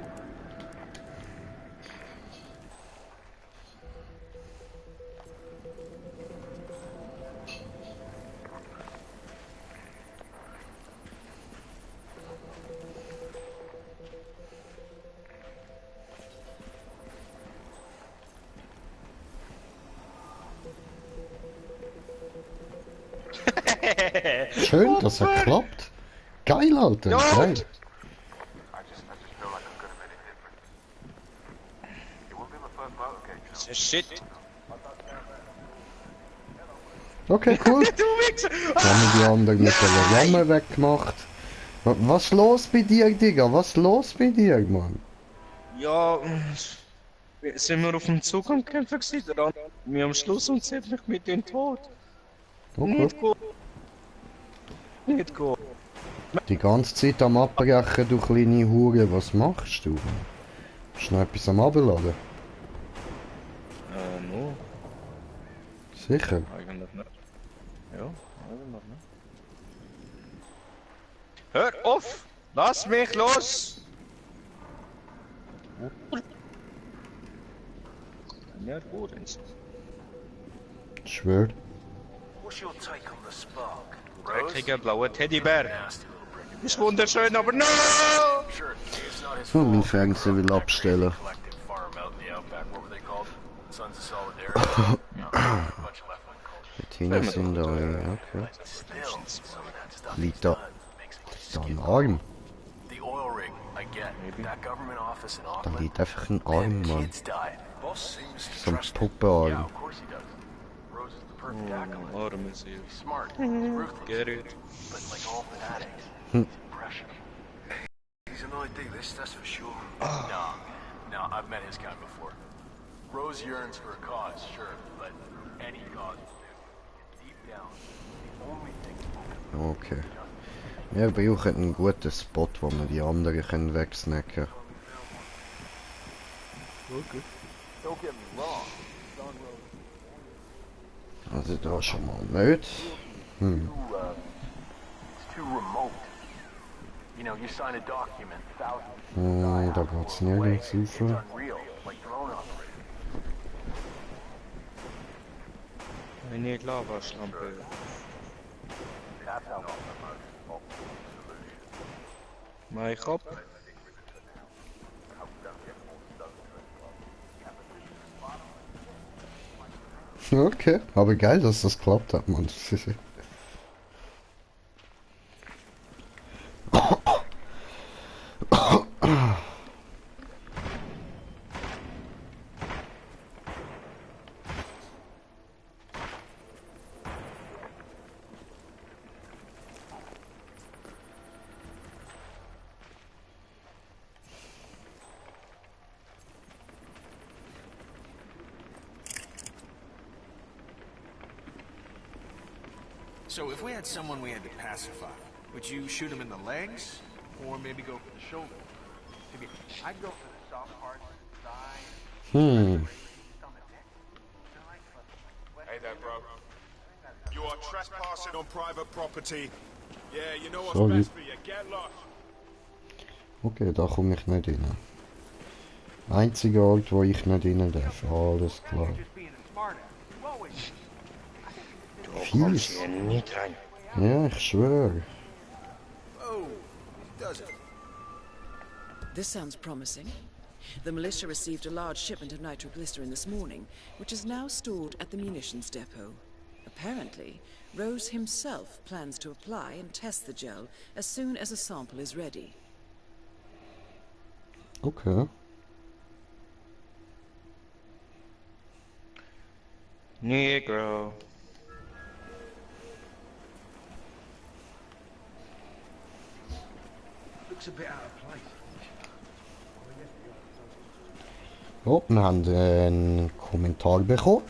Schön, dass er klappt. Geil, Alter. Ja. Geil. I just feel like I could have made it different. It will be my first motorcade show. Shit. Okay, cool. Du Wichser! Haben wir die anderen mit der Ramme weggemacht. Was ist los bei dir, Digga? Was ist los bei dir, Mann? Ja, sind wir auf dem Zug am Kämpfen gewesen, dann wir am Schluss und ziemlich mit dem Tod. Okay. Nicht gut. Nicht gut. Die ganze Zeit am Abbrechen, du kleine Hure. Was machst du? Bist du noch etwas am Abladen? No. Sicher? Eigentlich nicht. Ja, eigentlich nicht. Hör auf! Lass mich los! Ja, gut. Ich schwör. What's your take on the spark? Dreckiger blauer Teddybär. Ist wunderschön, aber no! Sure, it's not his Oh, fault. mein Fernseher will abstellen. Collective farm out in the outback. What were they called? Sons of Solidarity. You know, a bunch of left-wing culture. Bettina sind da, ja, okay. Still, some of that stuff Liegt da, makes me da ein skin Arm? The oil rig, I get. That government office in Da Auckland. liegt einfach ein Arm, Mann. Kids died. Boss seems to So ein trust it. Puppenarm. Yeah, of course he does. Rose is the perfect acolyte. Arm ist hier. He's smart. He's ruthless. Get it? But like all fanatics, he's impressionable. He's an idealist, that's for sure. No, I've met his kind before. Rose yearns for a cause, sure, but any cause will do. Deep down, the only thing Okay. Wir brauchen einen guten Spot, wo wir die anderen können wegsnacken können. Don't get me wrong. Don Rose Also da schon mal nicht. it's too remote. You know, you sign a document, thousands Da geht's nirgends it's rauf. unreal, like drone operation. Eine Lavaschlampe. That's how Mein Kopf. Okay, aber geil, dass das geklappt hat, Mann. So if we had someone we had to pacify, would you shoot him in the legs, or maybe go for the shoulder? Maybe I'd go for the soft parts, thigh. Hey there, bro. You are trespassing on private property. Yeah, you know what's Sorry. best for you. Get lost. Okay, da komme ich nicht rein. Einziger Ort, wo ich nicht rein darf. Alles klar. Du kommst Fies. hier nicht rein. Ja, ich schwöre. Oh, does it? This sounds promising. The militia received a large shipment of nitroglycerin this morning, which is now stored at the munitions depot. Apparently, Rose himself plans to apply and test the gel as soon as a sample is ready. Okay. Negro. Looks a bit out of place. Oh, wir haben einen Kommentar bekommen.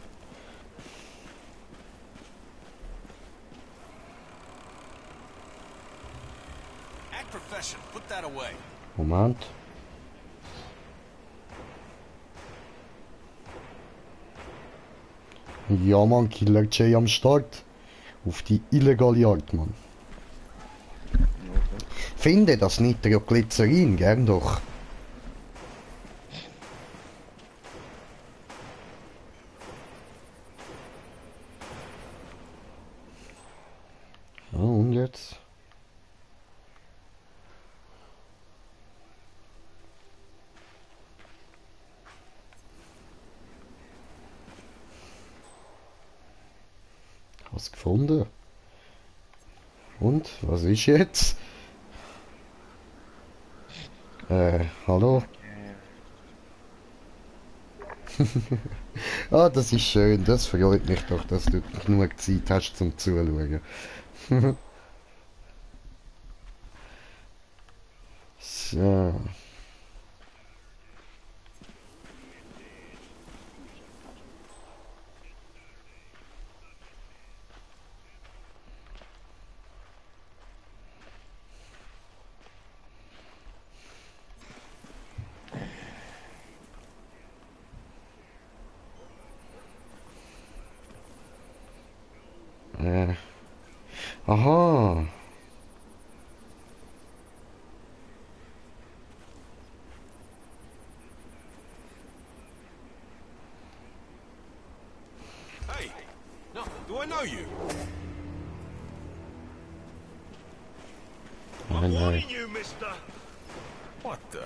Act professional. Put that away. Moment. Ja, Mann, Killer J am Start. Auf die illegale Art, Mann. Finde das Nitroglycerin, gern doch. Ja, und jetzt? Was gefunden? Und? Was ist jetzt? Hallo? Ah, das ist schön. Das freut mich doch, dass du genug Zeit hast zum Zuschauen. So. Aha. Hey, no, do I know you? I I'm know. warning you, mister. What the?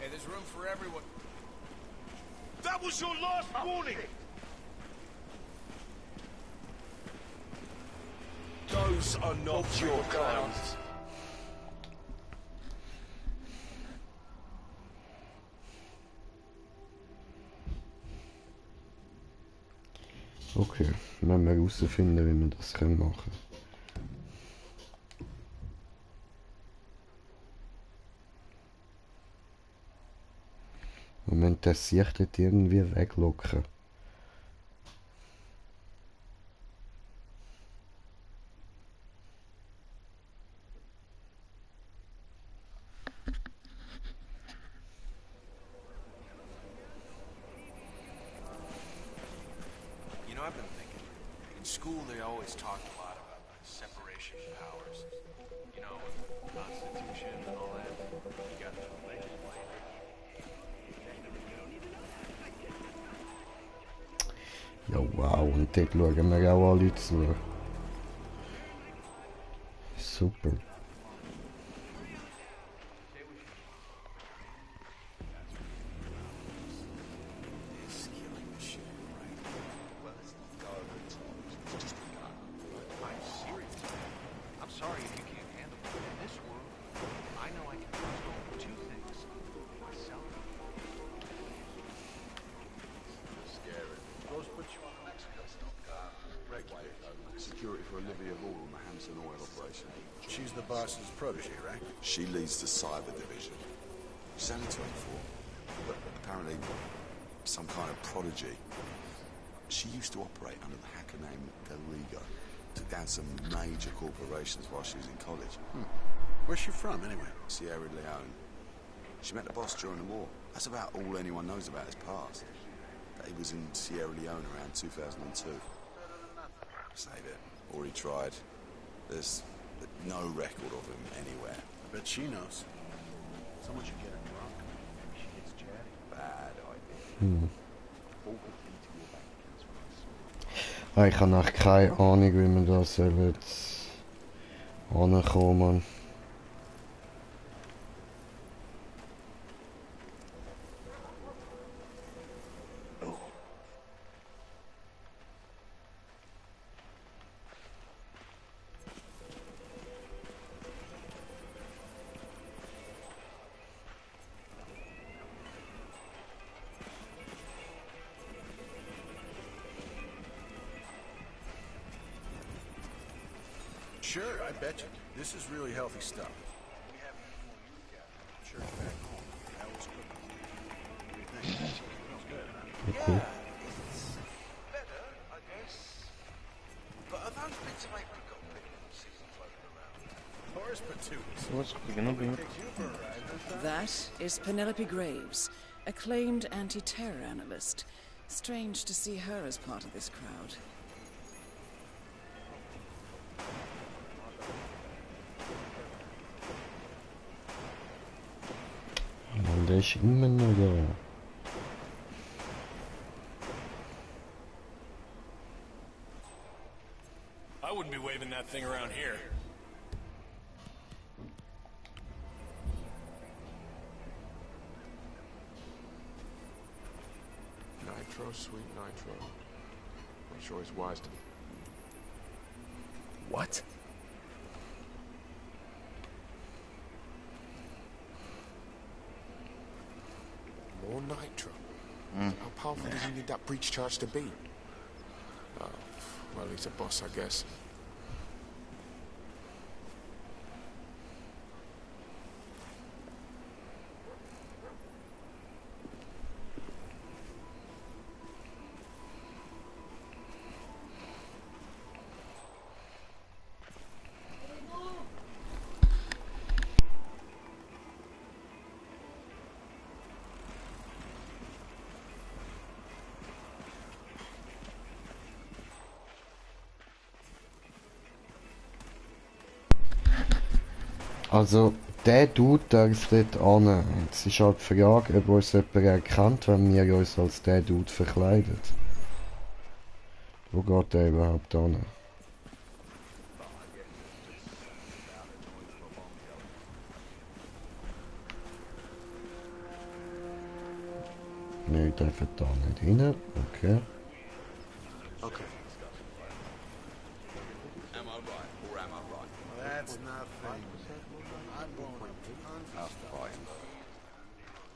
Hey, there's room for everyone. That was your last warning. Those are not your clowns. Okay, wenn wir herausfinden, wie wir das machen können. Wir müssen das Sicht irgendwie weglocken. You know, I've been thinking. In school, they always talked a lot about the separation of powers. You know, Constitution and all that. You got the legislature. Ja, wow, und dort schauen wir auch alle zu. Super. I'm sorry if you can't handle it. In this world, I know I can control two things. Myself. Scary. Rose put you on the Mexico stop car. Security for Olivia Hall on the Hampton oil operation. She's the boss's protege, right? She leads the cyber division. She's only 24, but apparently some kind of prodigy. She used to operate under the hacker name Del Rigo. Took down some major corporations while she was in college. Where's she from, anyway? Sierra Leone. She met the boss during the war. That's about all anyone knows about his past. That he was in Sierra Leone around 2002. Save it. Or he tried. There's no record of him anywhere. I bet she knows. Someone should get her drunk. She gets chatty. Bad idea. Ich habe noch keine Ahnung, wie man da soll ankommen. Sure, I bet you. This is really healthy stuff. We have church back home. That was cooking. What do you think? Smells good, huh? Okay. It's better, I guess. But are those bits of apricot pickles season floating around? Horace Patootis. What's gonna be? That is Penelope Graves, acclaimed anti-terror analyst. Strange to see her as part of this crowd. Der ist immer noch da. I wouldn't be waving that thing around here. Nitro, sweet nitro. I'm sure it's wise to... What? More nitro? How powerful does he need that breach charge to be? Oh, well, he's a boss, I guess. Also, der Dude darf dort hin. Es ist halt die Frage, ob uns jemand erkennt, wenn wir uns als der Dude verkleiden. Wo geht der überhaupt hin? Wir dürfen da nicht hin. Okay. Okay. Am I right or am I right? That's nothing. I'm going Half fighting.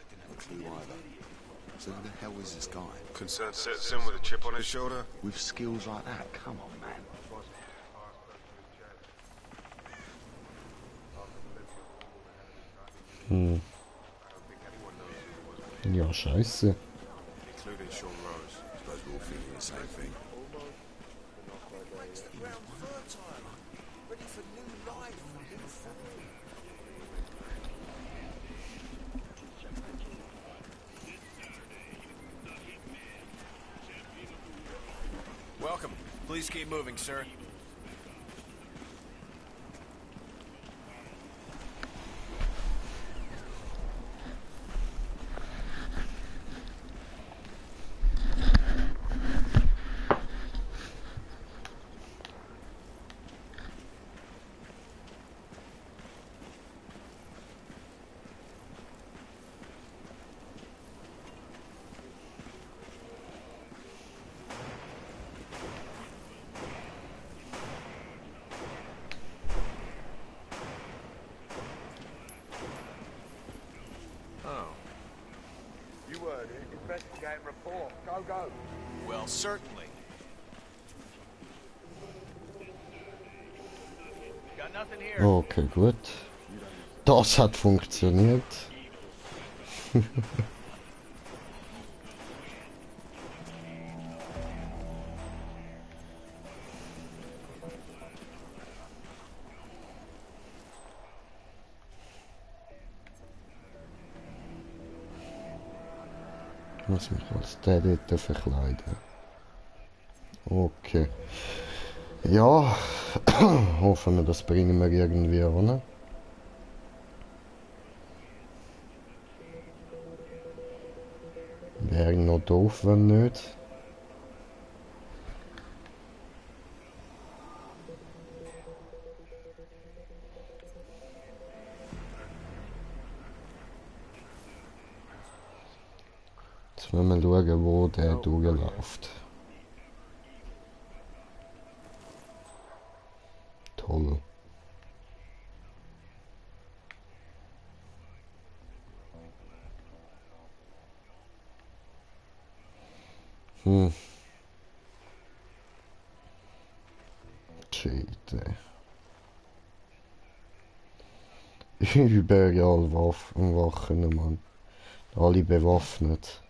Didn't have a clue either. So who the hell is this guy? Concerned citizen with a chip on his shoulder? With skills like that? Come on, man. Ja, scheiße. Including Sean Rose. Suppose we're all thinking the same thing. Makes the ground fertile. Ready for new life. Welcome. Please keep moving, sir. Investigate and report. Go, go. Well, certainly. Got nothing here. Okay, gut. Das hat funktioniert. muss mich als der dort verkleiden. Okay. Ja, hoffen wir, das bringen wir irgendwie an. Wäre noch doof, wenn nicht. Jetzt müssen wir schauen, wo der durchläuft. Toll. Shit, ey. Überall Wachen, Mann. Alle bewaffnet.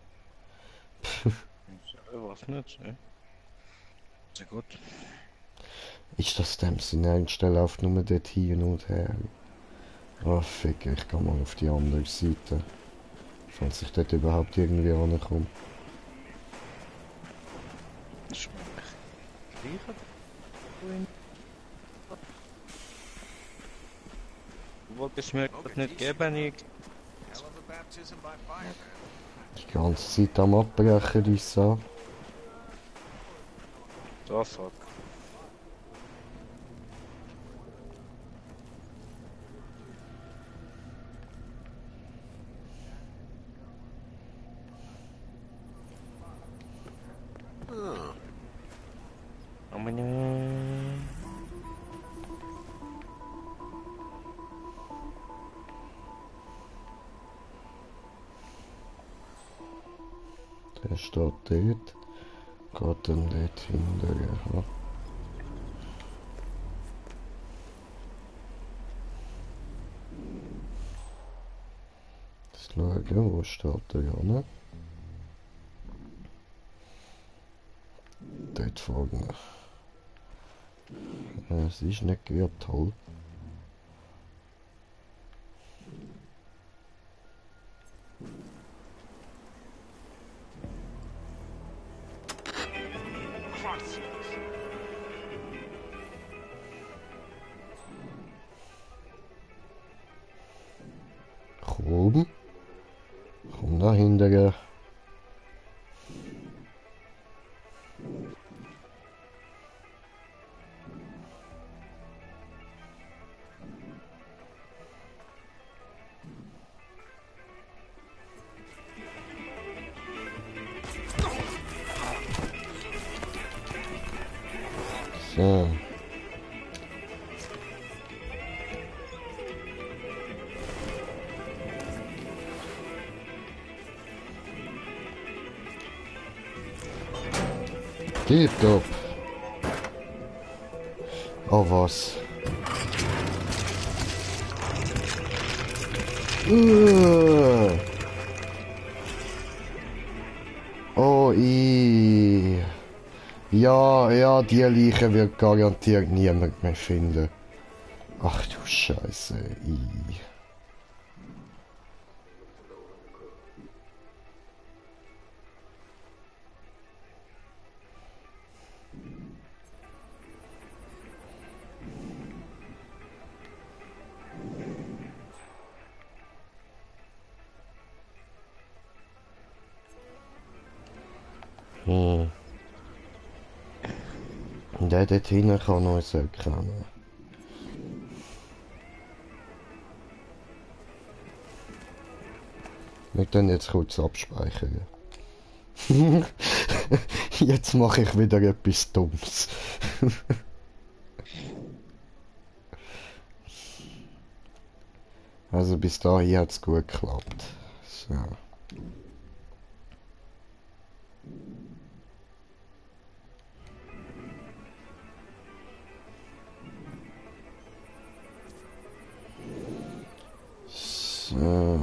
Bewaffnet, ja. Sehr gut. Ist das dem Sinn ernst? Der läuft nur dort hin und her. Ah, fick, ich geh mal auf die andere Seite. Falls ich dort überhaupt irgendwie rankomme. Du wolltest mir nicht geben, ich. Die ganze Zeit am Abbrechen, die so. Da fuck. Der steht dort. Geht dann dort hinterher. Ja. Jetzt schauen, wo steht der Janne? Dort vorne. Es ist nicht gerade toll. Komm. Komm da hinterher. So. Tipptopp. Oh was. Oh ja, die Leiche wird garantiert niemand mehr finden. Ach du Scheiße. Der dort hinten kann uns erkennen. Wir können jetzt kurz abspeichern. Jetzt mache ich wieder etwas Dummes. Also bis dahin hat es gut geklappt. So. So.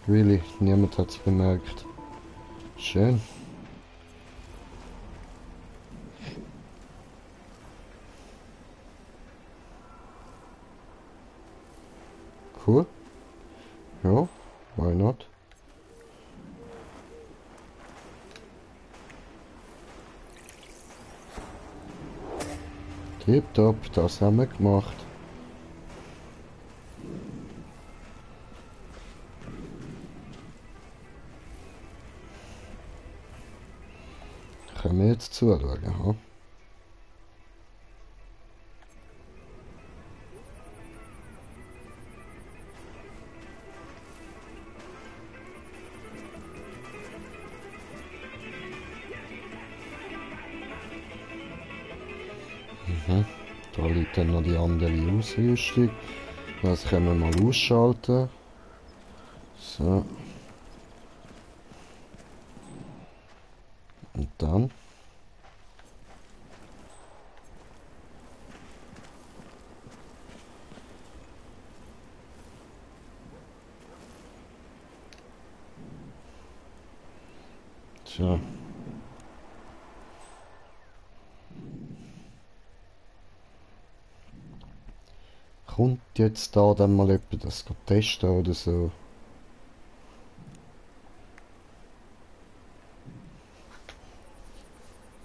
Really, niemand hat es bemerkt. Schön. Cool. Ja, why not? Tipptopp, das haben wir gemacht. Können wir jetzt zuschauen, ha? Da liegt dann noch die andere Ausrüstung. Das können wir mal ausschalten. So. Und dann. Tja. Kommt jetzt da dann mal jemand das testen oder so?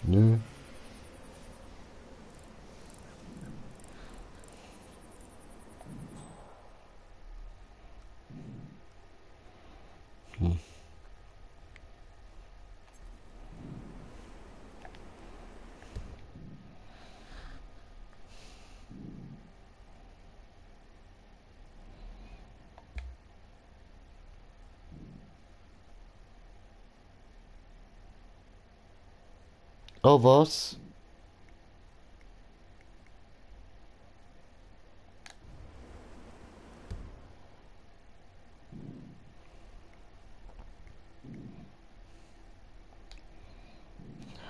Nö. Oh, was?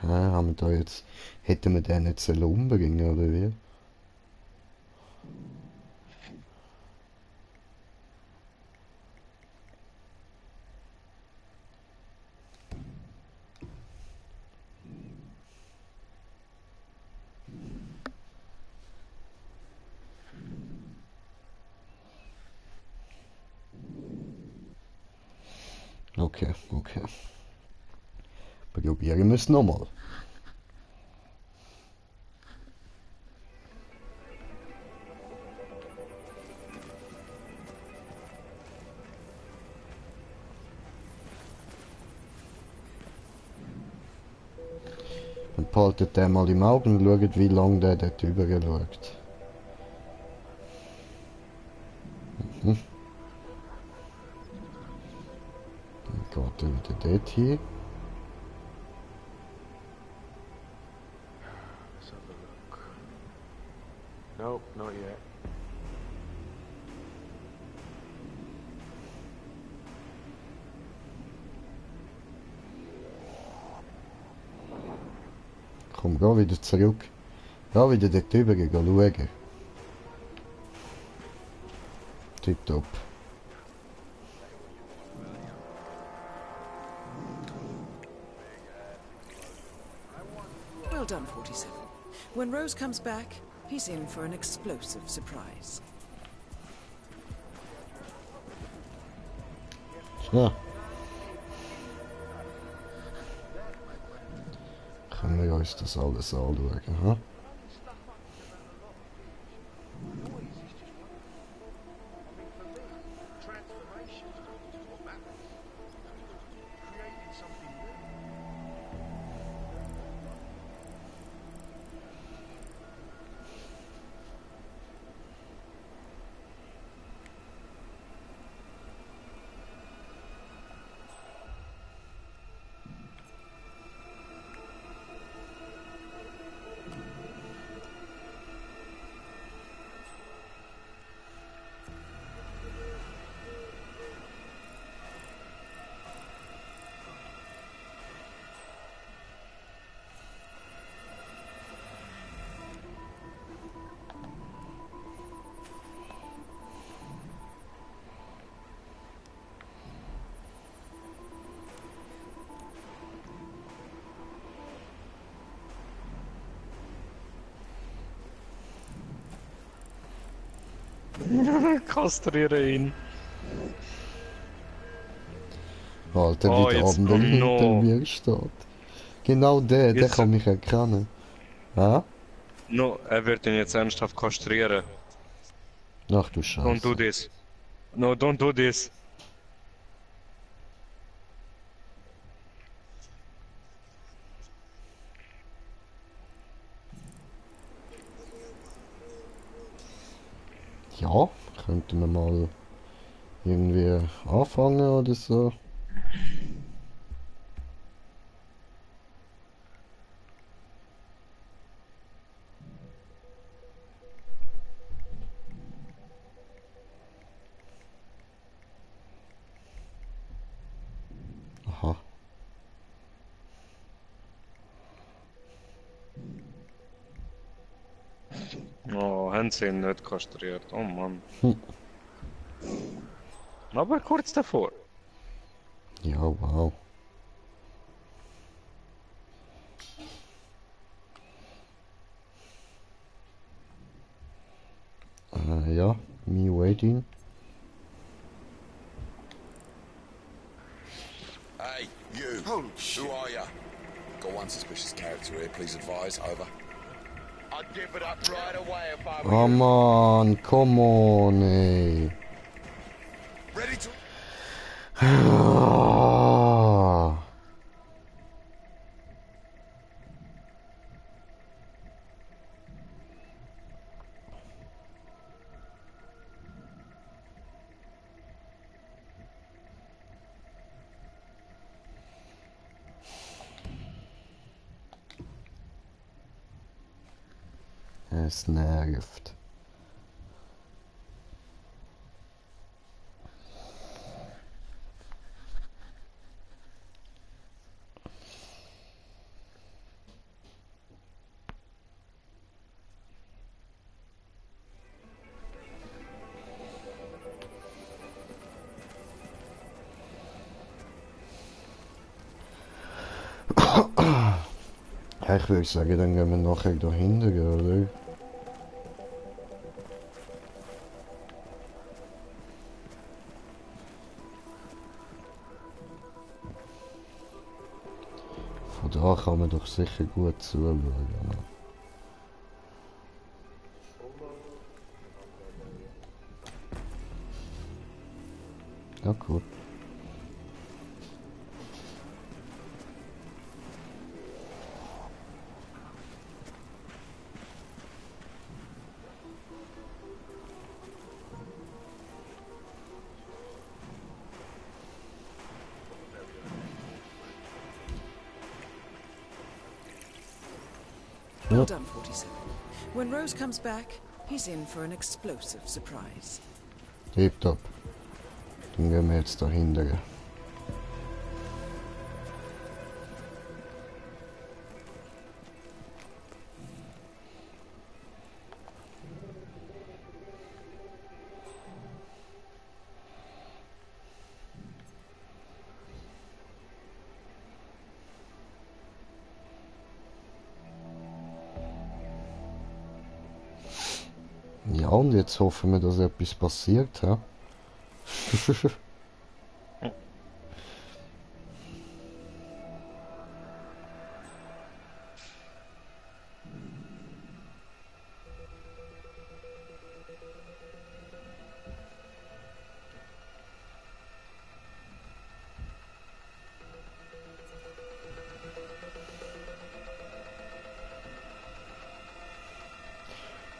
Haben wir da jetzt... Hätten wir den jetzt umbringen oder wie? Okay, okay. Probieren wir es nochmal. Und behaltet den mal im Auge und schaut, wie lange der dort drüber schaut. Dann geht er wieder dort hin. Let's have a look. Nope, not yet. Komm, geh wieder zurück. Geh wieder dort drüber schauen. Tipptopp. Well done, 47. When Rose comes back, he's in for an explosive surprise. Ja. Können wir uns das alles anschauen, ha? Kastriere ihn. Alter, Oh, wie der jetzt andere hinter no. mir steht. Genau der Jetzt- kann mich erkennen. Ja? No, er wird ihn jetzt ernsthaft kastrieren. Ach du Don't do Scheiße. this. No, don't do this. Ja, könnten wir mal irgendwie anfangen oder so. Aha. Oh, haben sie ihn nicht kastriert. Oh Mann. Hm. Aber kurz davor. Ja, wow. Ja, me waiting. Hey, you! Holy shit. Who are you? Got one suspicious character here, please advise. Over. I'd give it up right away if I were Oh you. man, come on, ey. Ready to... Es nervt. Ja, ich würde sagen, dann gehen wir nachher dahinter, oder? Von da kann man doch sicher gut zuschauen. Ja, gut. Well done, 47. When Rose comes back, he's in for an explosive surprise. Tipptopp. Dann gehen wir jetzt dahinter. Ja, und jetzt hoffen wir, dass etwas passiert, ja?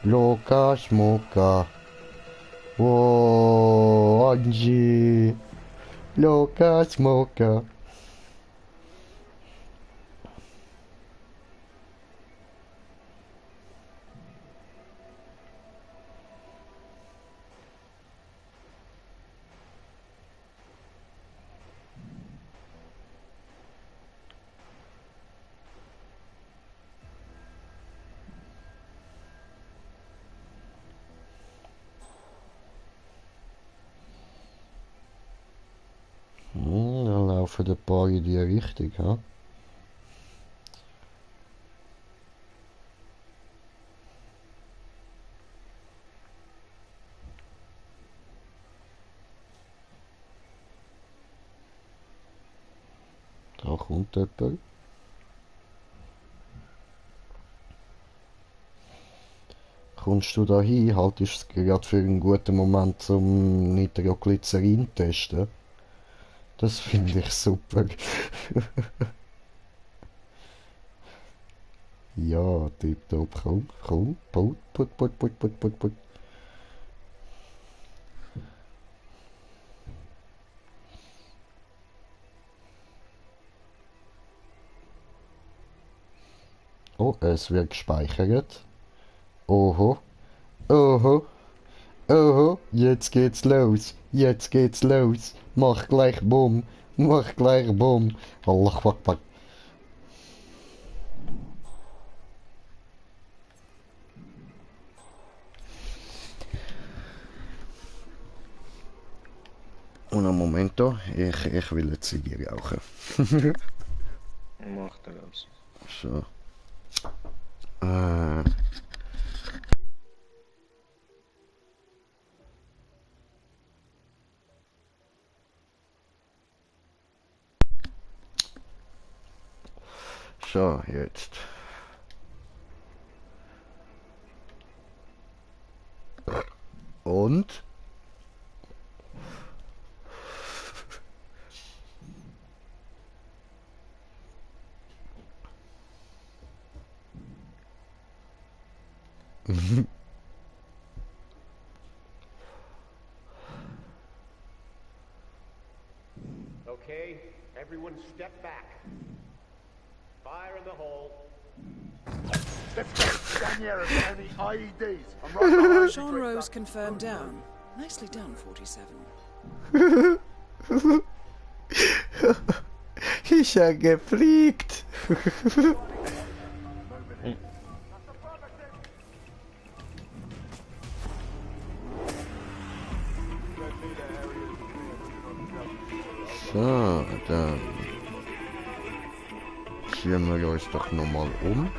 Loka Schmucka. Whoa, Angie. Loka Schmucka. Dann laufen ein paar in die Richtung, ha? Kommt jemand? Kommst du da hin? Haltest es gerade für einen guten Moment zum Nitroglycerin testen? Das finde ich super. Ja, tipptopp, komm, komm, put. Oh, es wird gespeichert. Oho, oho, oho, jetzt geht's los, jetzt geht's los. Mach gleich Bumm, mach gleich Bumm. Allah Akbar. Un momento, ich will eine Ziege rauchen. Mach das. So. So, jetzt. Und? Okay, everyone step back. Fire in the hole. Jean Rose confirmed down. Nicely done, 47. Ich habe gefliegt. So, dann ziehen wir uns doch nochmal um.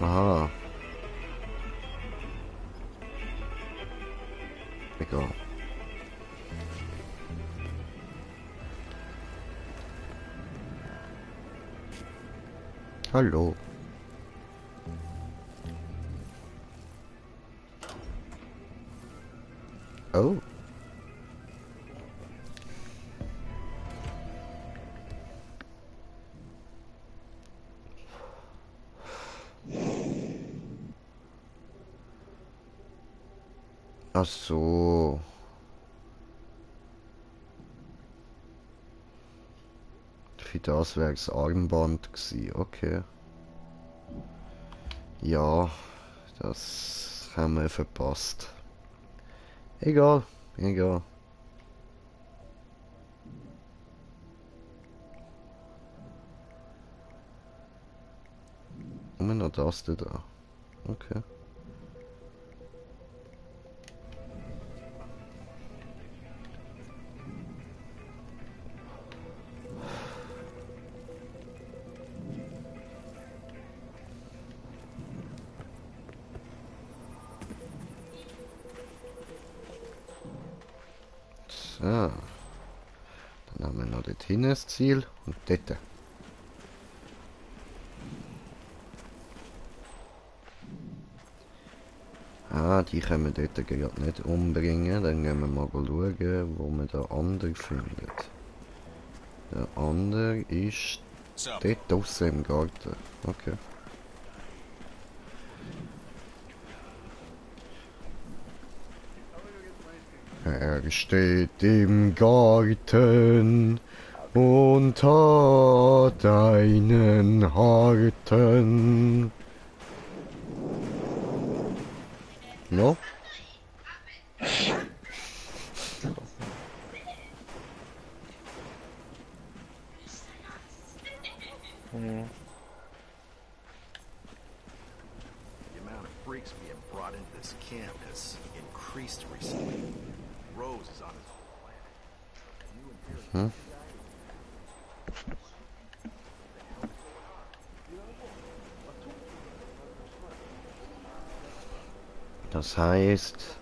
Aha. Egal. Hallo. Oh. Ach so. Für das wäre das Armband gewesen, okay. Ja, das haben wir verpasst. Egal, egal. Immer noch das da. Okay. So. Dann haben wir noch dort hinten das Ziel und dort. Ah, die können wir dort gerade nicht umbringen. Dann gehen wir mal schauen, wo man den anderen findet. Der andere ist dort draussen im Garten. Okay. Er steht im Garten und hat einen harten. No? The amount of freaks being brought into this camp has increased recently. Rose is on his Hm? Das heißt,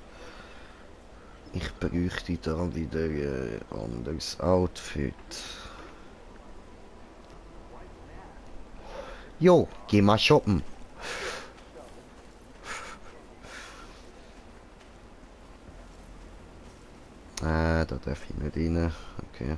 Ich bräuchte da wieder ein anderes Outfit. Jo, geh mal shoppen. Da darf ich nicht rein. Okay.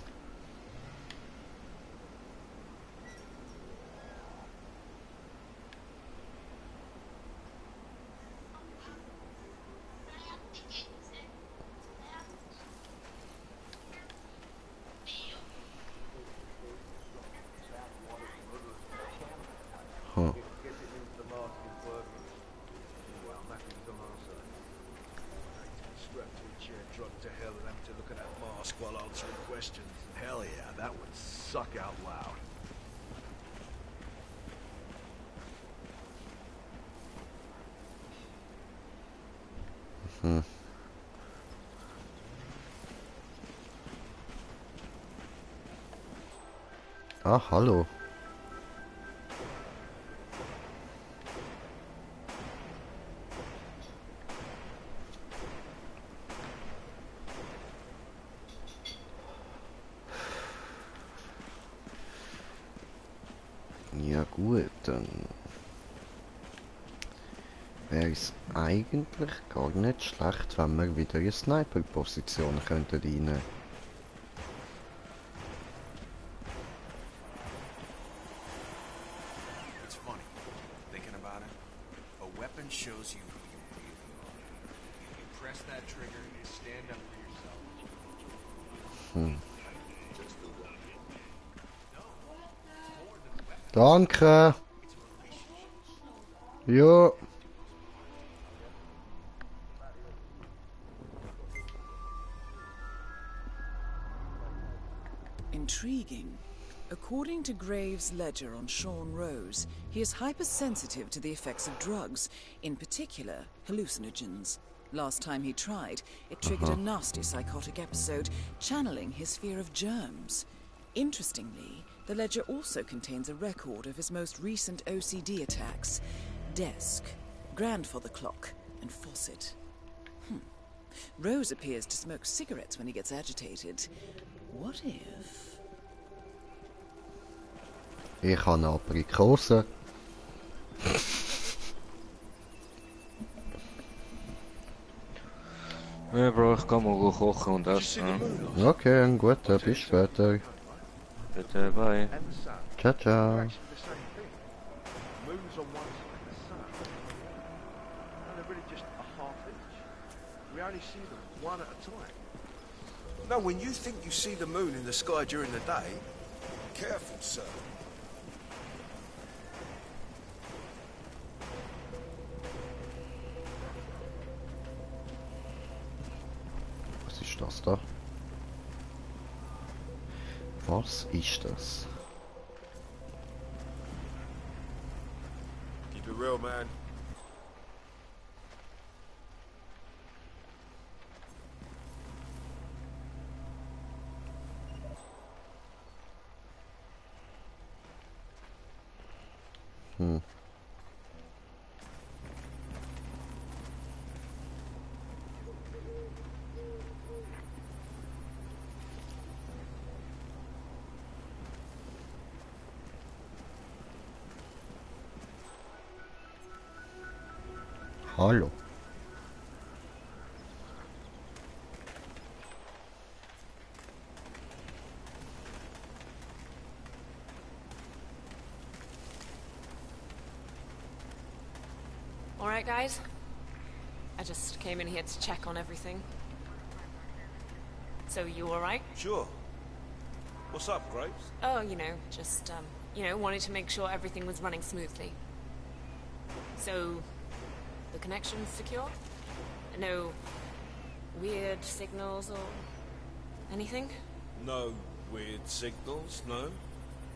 Ah, hallo. Ja gut, dann wäre es eigentlich gar nicht schlecht, wenn wir wieder in Sniper-Position könnten rein. It's funny, thinking about it. A weapon shows you who you really are. You press that trigger and you stand up for yourself. Danke. Jo. Intriguing. According to Graves' ledger on Sean Rose, he is hypersensitive to the effects of drugs, in particular hallucinogens. Last time he tried, it triggered a nasty psychotic episode, channeling his fear of germs. Interestingly, the ledger also contains a record of his most recent OCD attacks. Desk, grandfather clock, and faucet. Rose appears to smoke cigarettes when he gets agitated. What if... Ich habe eine Aprikose. Ja, Bro, ich kann mal kochen und essen. Okay, gut, bis später. Bitte, bye. Ciao, ciao. No, when you think you see the moon in the sky during the day, careful, sir. Was ist das da? Was ist das? Keep it real, man. Hallo. All right, guys. I just came in here to check on everything. So you all right? Sure. What's up, Graves? Oh, just wanted to make sure everything was running smoothly. So, the connection's secure? No weird signals or anything? No weird signals, no.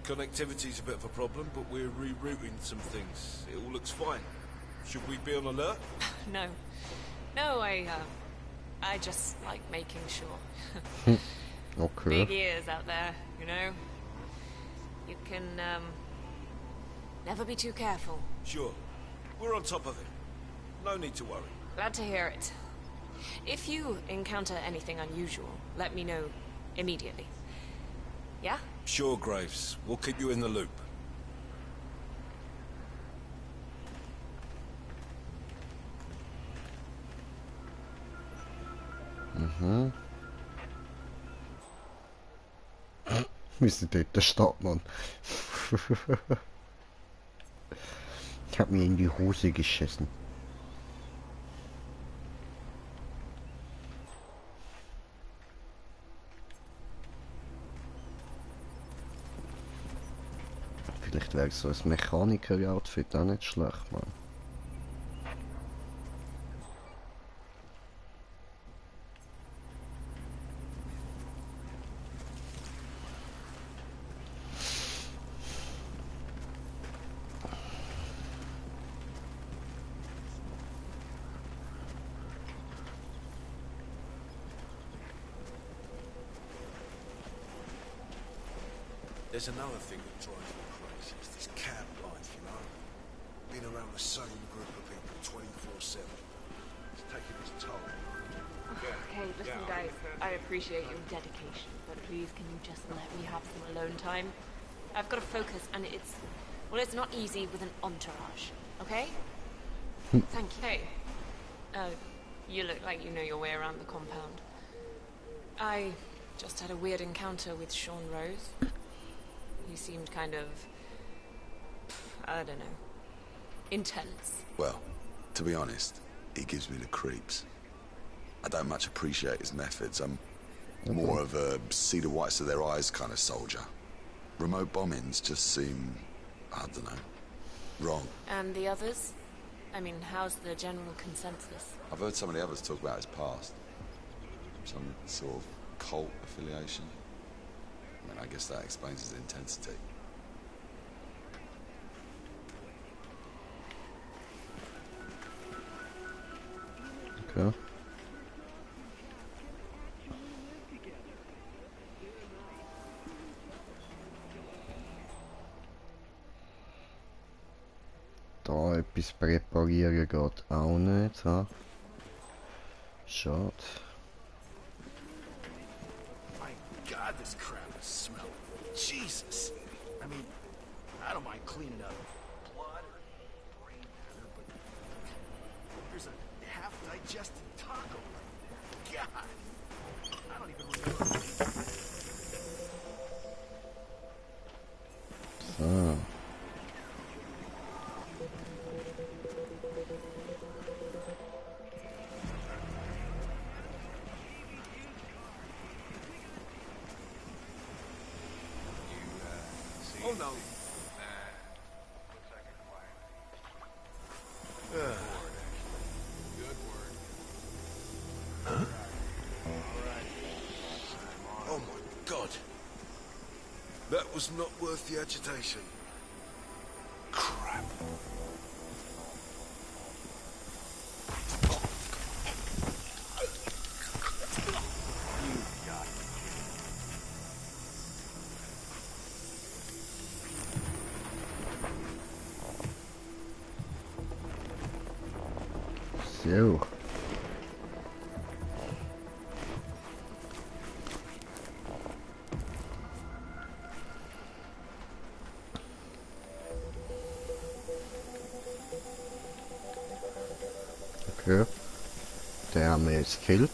Connectivity's a bit of a problem, but we're rerouting some things. It all looks fine. Should we be on alert? No. No, I just like making sure. Okay. Big ears out there, You can, never be too careful. Sure. We're on top of it. No need to worry. Glad to hear it. If you encounter anything unusual, let me know immediately. Yeah? Sure, Graves. We'll keep you in the loop. Mhm. Wir sind dort der Stadtmann. Ich hab mir in die Hose geschissen. Vielleicht wäre so ein Mechaniker-Outfit auch nicht schlecht, Mann. There's another thing that drives me crazy. It's this cab life, you know? Being around the same group of people 24/7. It's taking its toll. Okay, listen guys, I appreciate your dedication, but please can you just let me have some alone time? I've got to focus and well, it's not easy with an entourage, okay? Thank you. Hey, you look like you know your way around the compound. I just had a weird encounter with Sean Rose. He seemed kind of, I don't know, intense. Well, to be honest, he gives me the creeps. I don't much appreciate his methods. I'm more of a see the whites of their eyes kind of soldier. Remote bombings just seem, I don't know, wrong. And the others? I mean, how's the general consensus? I've heard some of the others talk about his past. Some sort of cult affiliation. I mean, I guess that explains his intensity. Okay. Da etwas präparieren geht auch nicht, ha? Schade. God, this crap is smelling. Jesus! I mean, I don't mind cleaning up blood or brain matter, but there's a half-digested taco. God! I don't even remember. So. Oh no. Good word. Huh? Oh my God. That was not worth the agitation. Crap. So. Okay. Der haben wir jetzt gekillt.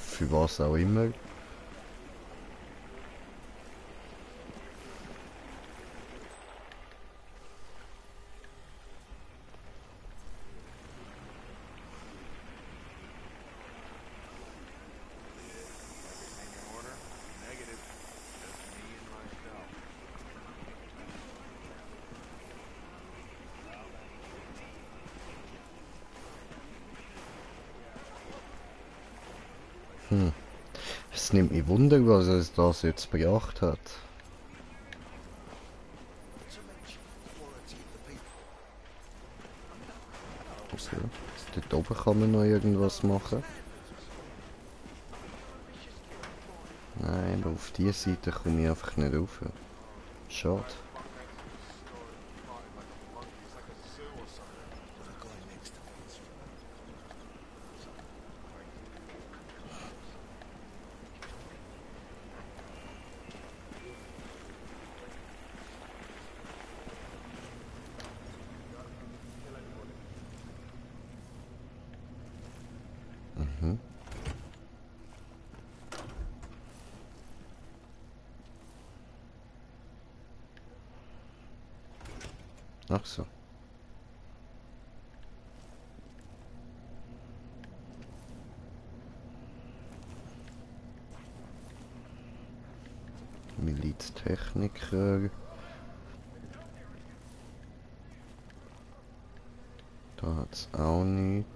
Für was auch immer. Es nimmt mich Wunder, was es das jetzt gebracht hat. So, dort oben kann man noch irgendwas machen. Nein, aber auf diese Seite komme ich einfach nicht rauf. Schade. Ach so. Miliztechniker. Da hat's auch nicht.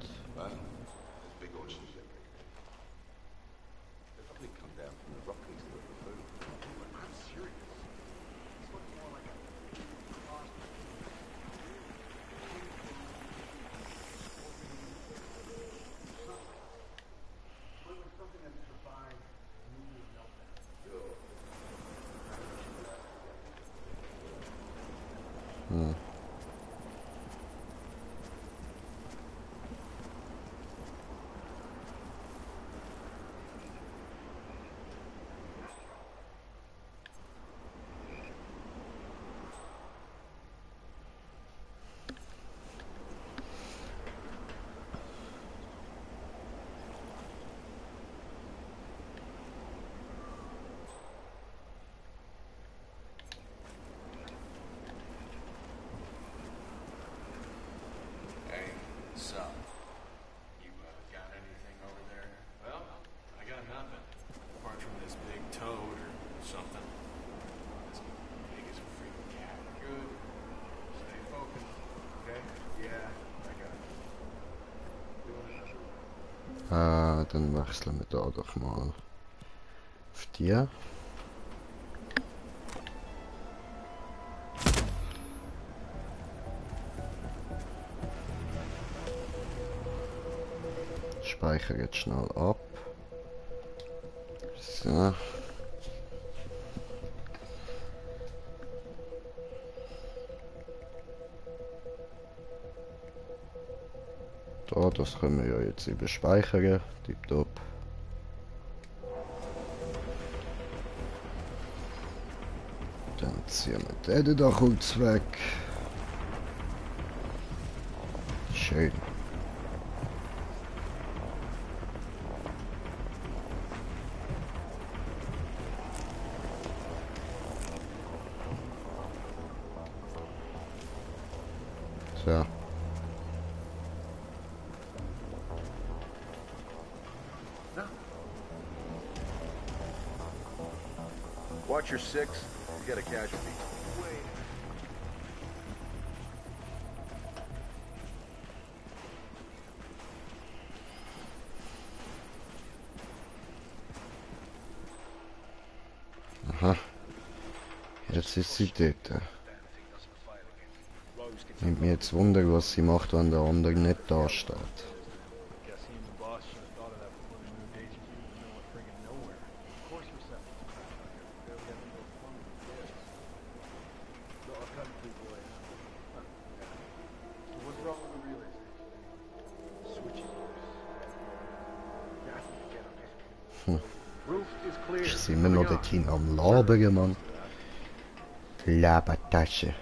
So, you got anything over there? Well, I got nothing. Apart from this big toad or something. It's big as a freaking cat. Good. Stay focused. Okay? Yeah, I got it. Dann wechseln wir da doch mal auf die. Speicher jetzt schnell ab. So. Da, das können wir ja jetzt überspeichern. Tipptopp. Dann ziehen wir den da kurz weg. Schön. So. Watch your six. You got a casualty. Aha. Jetzt ist sie dort. Nimmt mir jetzt Wunder, was sie macht, wenn der andere nicht da steht. Sind wir noch dorthin am Labern, Mann? Labertasche.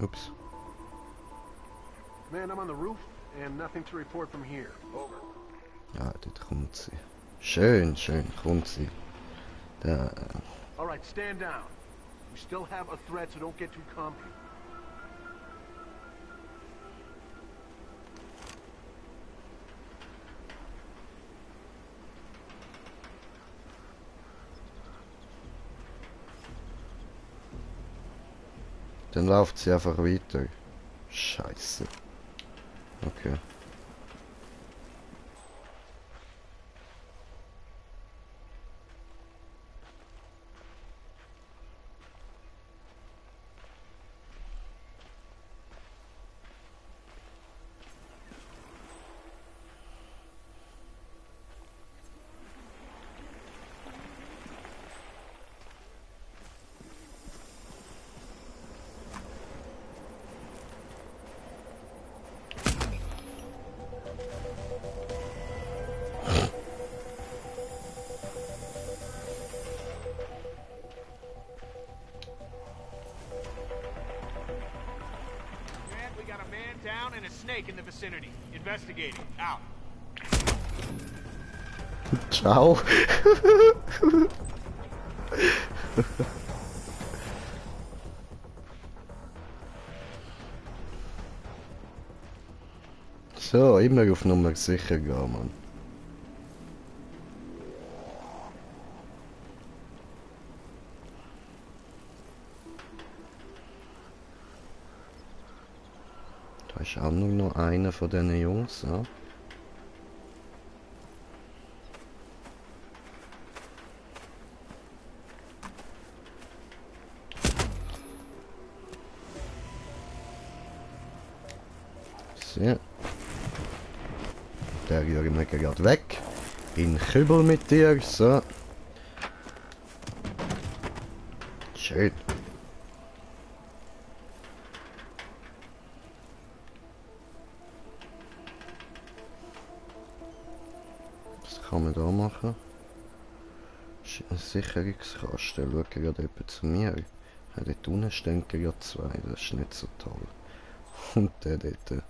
Oops. Man, I'm on the roof and nothing to report from here. Over. Ja, dort kommt sie. Schön, schön, kommt sie. Da. All right, stand down. We still have a threat, so don't get too comfy. Dann läuft sie einfach weiter. Scheiße. Okay. Down and a snake in the vicinity. Investigating. Out. Ciao. So, immer auf Nummer sicher gehen, Mann. Da ist auch nur noch einer von diesen Jungs, ja. So. Der rühren wir gerade weg. In Kübel mit dir, so. Schön. Was kann man da machen? Ein Sicherungskasten. Schaut gerade jemand zu mir. Ja, dort unten stehen gerade zwei. Das ist nicht so toll. Und der dort.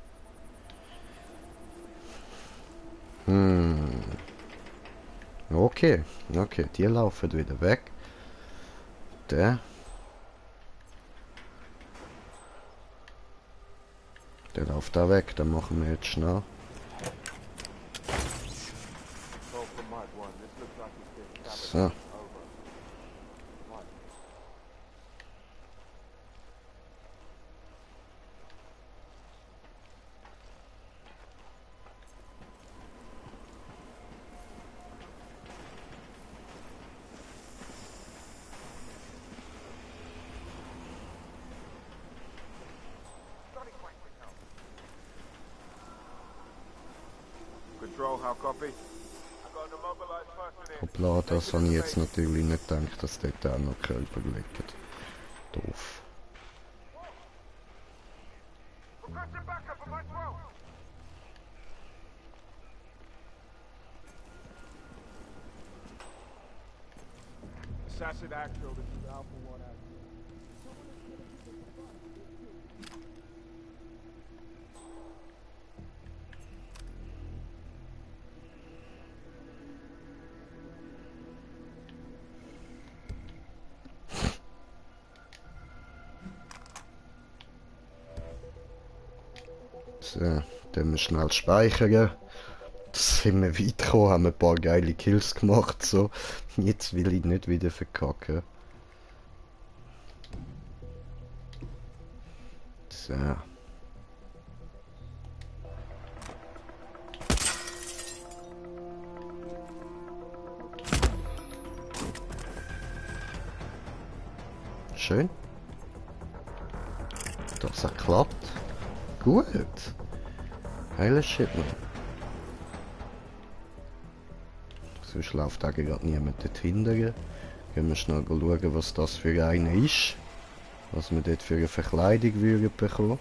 Okay, okay, die laufen wieder weg. Der läuft da weg, dann machen wir jetzt schnell. So. Hoppla, das habe ich jetzt natürlich nicht gedacht, dass dort auch noch Körper liegen. Doof. Assassin Axel, this is Alpha 1 Axel. So, dann wir schnell speichern. Jetzt sind wir weit gekommen, haben ein paar geile Kills gemacht. So. Jetzt will ich nicht wieder verkacken. So. Schön. Das hat geklappt. Gut. Heiler Shit, man. Sonst läuft auch gerade niemand dort hinten. Gehen wir schnell schauen, was das für einer ist. Was wir dort für eine Verkleidung würden bekommen.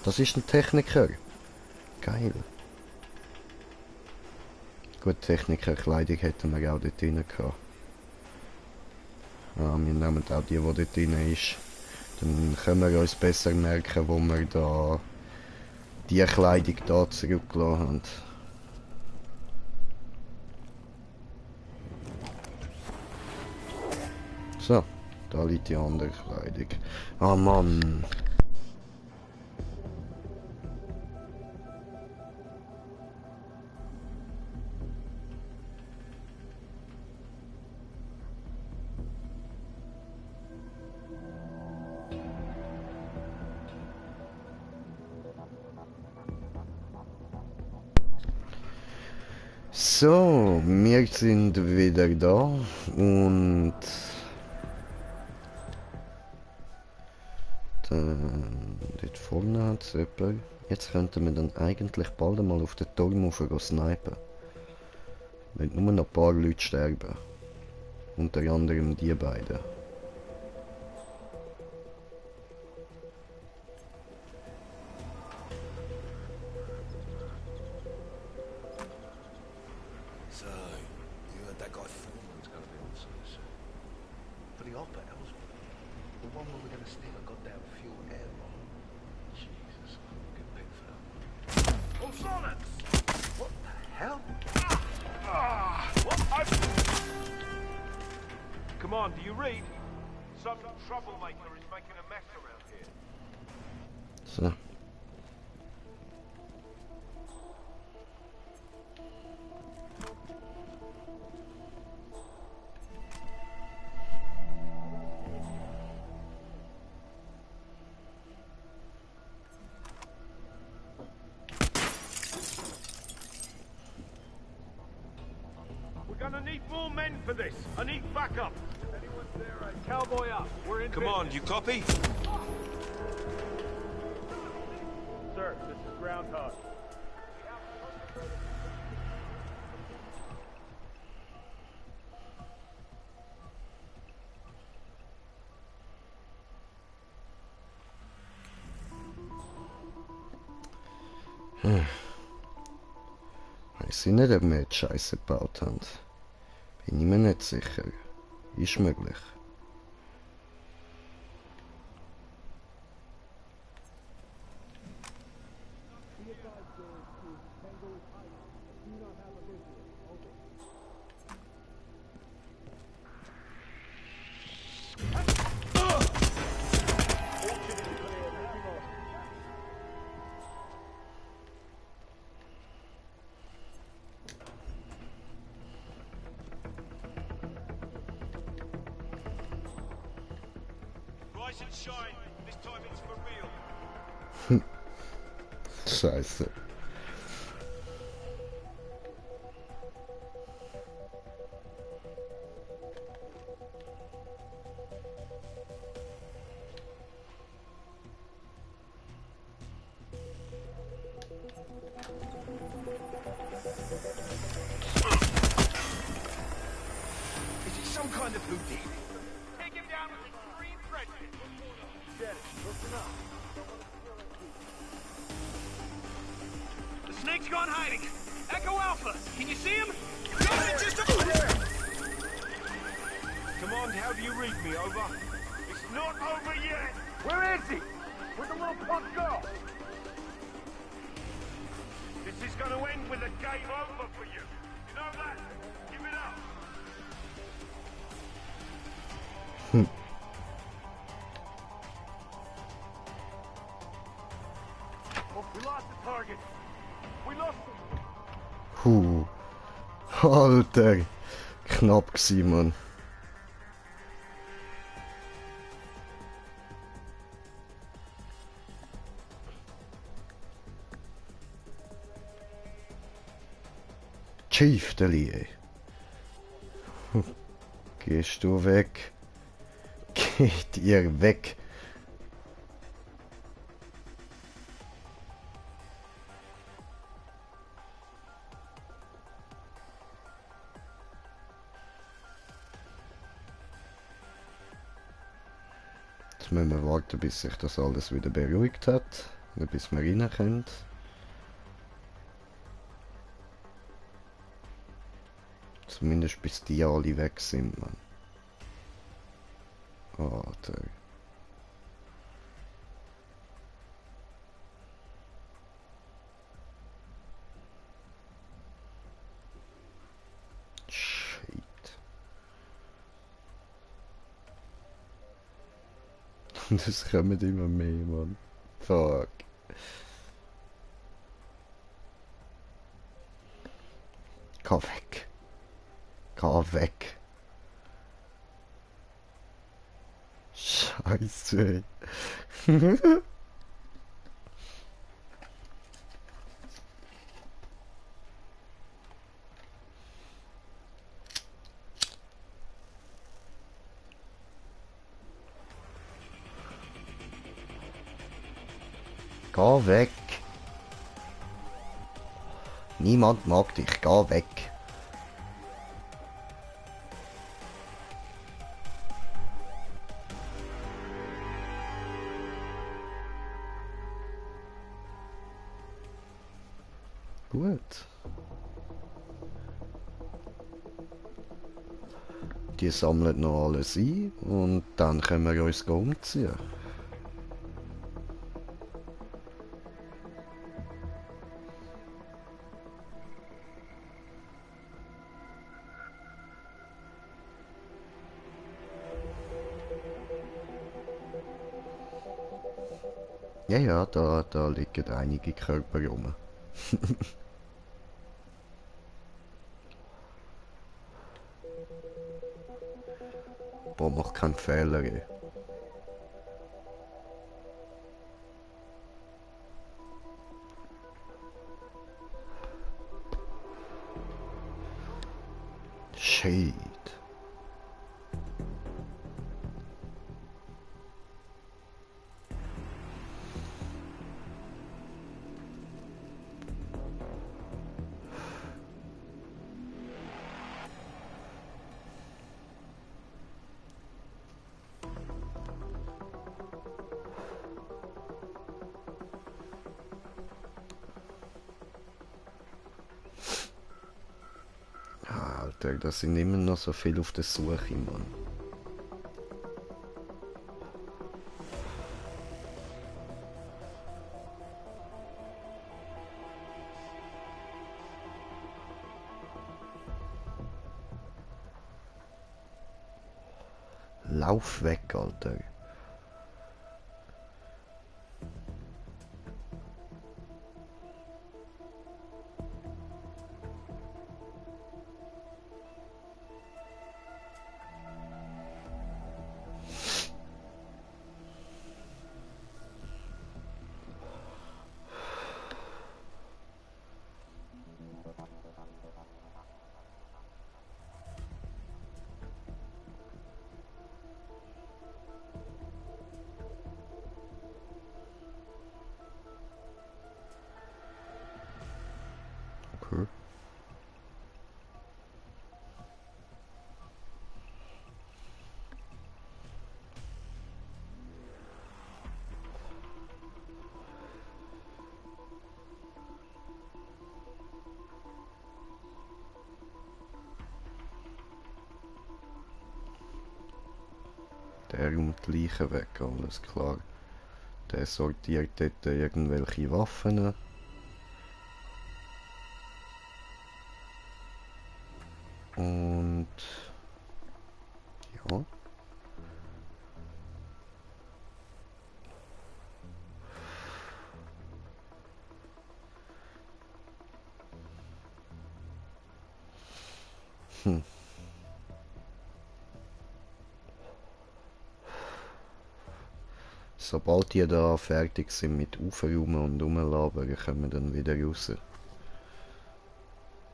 Das ist ein Techniker. Geil. Gut, Technikerkleidung hätten wir auch dort drin gehabt. Ah, wir nehmen auch die dort drin ist. Dann können wir uns besser merken, wo wir da die Kleidung da zurückgelassen haben. So, da liegt die andere Kleidung. Ah Mann. So, wir sind wieder da und dort vorne hat es jemanden. Jetzt könnten wir dann eigentlich bald einmal auf den Turm rauf snipen. Weil nur noch ein paar Leute sterben. Unter anderem die beiden. on, do you read? Some troublemaker is making a mess around here. So. We're gonna need more men for this. I need backup. If anyone's there, cowboy up. We're in. Come on, you copy? Sir, this is Groundhog. Weiss ich nicht, ob wir jetzt Scheiße gebaut haben. Bin ich mir nicht sicher. Ist möglich. Rise and shine. This time it's for real. Scheiße. Is it some kind of Houdini? Take him down with extreme prejudice. Get it. Listen up. The snake's gone hiding. Echo Alpha, can you see him? Command, how do you read me? Over. It's not over yet. Where is he? Where'd the little punk go? This is going to end with a game over for you. You know that? Give it up. Oh, we lost the target. We lost him. Alter. Knapp gsi, Mann. Chief Delia. Gehst du weg? Geht ihr weg? Jetzt müssen wir warten, bis sich das alles wieder beruhigt hat. Bis wir rein können. Zumindest bis die alle weg sind, man. Alter. Shit. Und es kommen immer mehr, man. Fuck. Geh weg. Geh weg. Scheiße. Geh weg. Niemand mag dich. Geh weg. Gut. Die sammeln noch alles ein und dann können wir uns umziehen. Ja, ja, da liegen einige Körper rum. Boah, mach keinen Fehler, ey. Shit. Alter, da sind immer noch so viel auf der Suche, Mann. Lauf weg, Alter. Okay. Der räumt die Leichen weg, alles klar. Der sortiert dort irgendwelche Waffen. Und ja. Sobald die da fertig sind mit Aufräumen und Rumlabern, können wir dann wieder raus.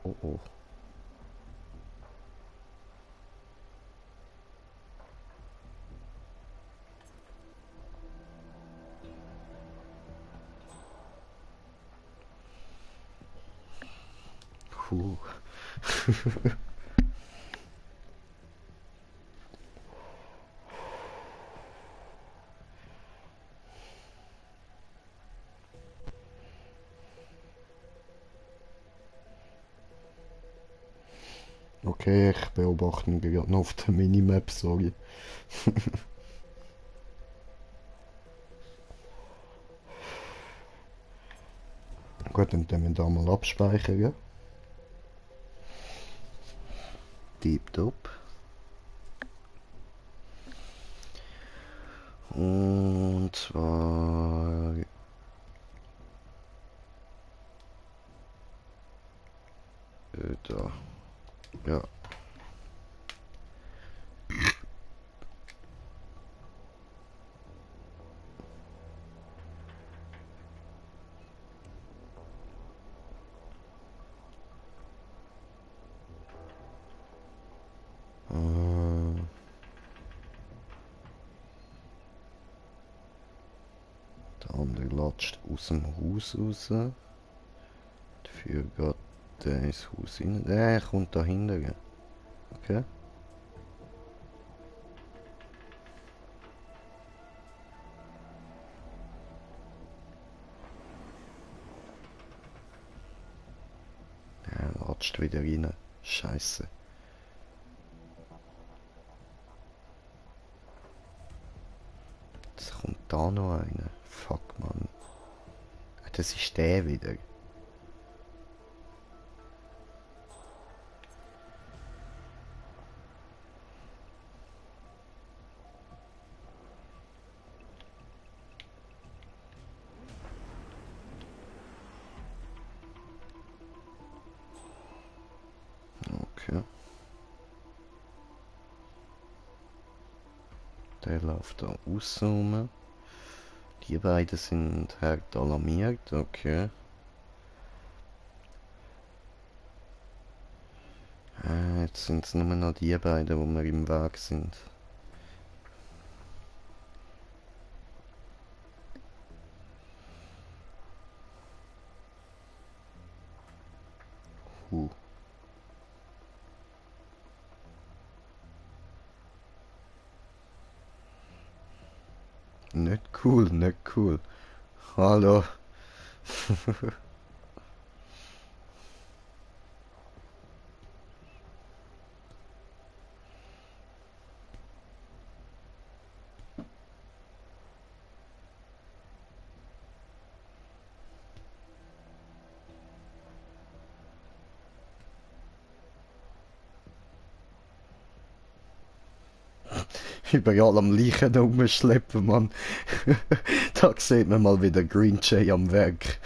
Oh oh. Puh. Okay, ich beobachte ihn gerade noch auf der Minimap, sorry. Gut, dann können wir da mal abspeichern. Tipptopp. Und zwar... da. Ja. Der andere latscht aus dem Haus raus. Dafür geht der ins Haus rein. Der kommt dahinter. Okay. Er latscht wieder rein. Scheiße. Jetzt kommt da noch einer. Fuck, Mann. Das ist der wieder. Der läuft da raus rum. Die beiden sind hart alarmiert, okay. Jetzt sind es nur noch die beiden, wo wir im Weg sind. Nicht cool, nicht cool. Hallo. Überall am Leichen rumschleppen, Mann. Da sieht man mal wieder Green Jay am Werk.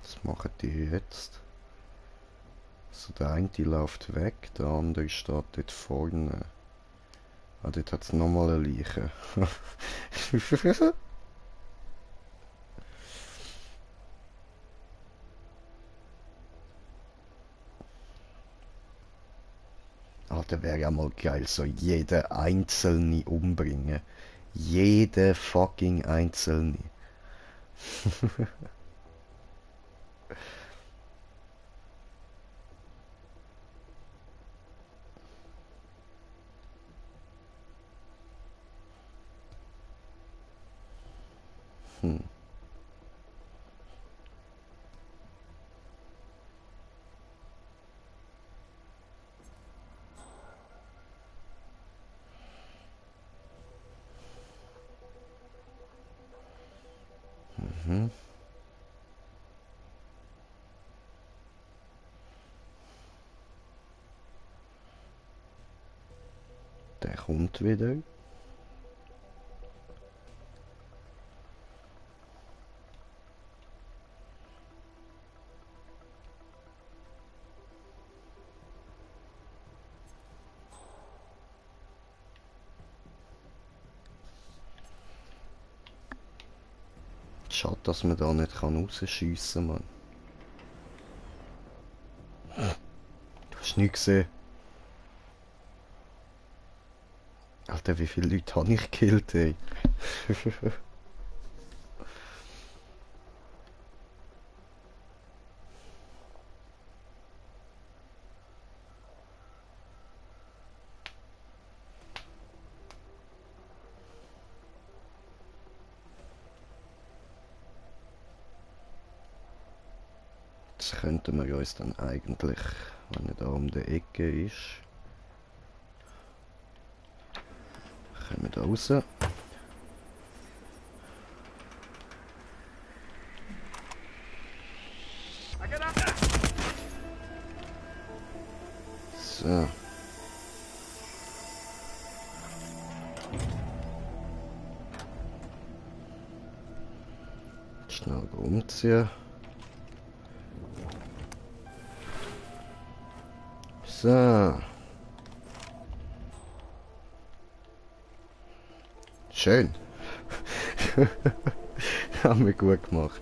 Was machen die jetzt? Also der eine läuft weg, der andere steht dort vorne. Ah, dort hat es nochmal eine Leiche. Alter, wäre ja mal geil, so jede einzelne umbringen. Jede fucking einzelne. Der kommt wieder. Schade, dass man da nicht rausschiessen kann, Mann. Du hast nichts gesehen. Alter, wie viele Leute habe ich gekillt, ey? Jetzt könnten wir uns dann eigentlich, wenn er da um die Ecke ist, kommen wir da raus. So. Schnell umziehen. So. Schön. Haben wir gut gemacht.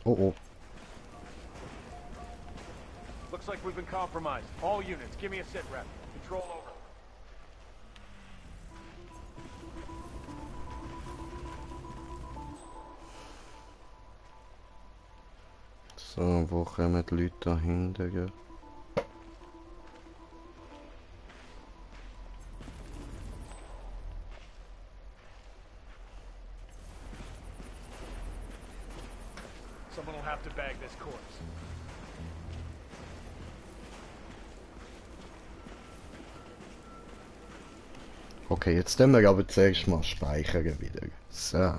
Oh oh. Looks like we've been compromised. All units, give me a sit rep. Control over. So, wo kommen die Leute dahinter? Gell? Someone will have to bag this corpse. Okay, jetzt tun wir aber zuerst mal speichern wieder. So.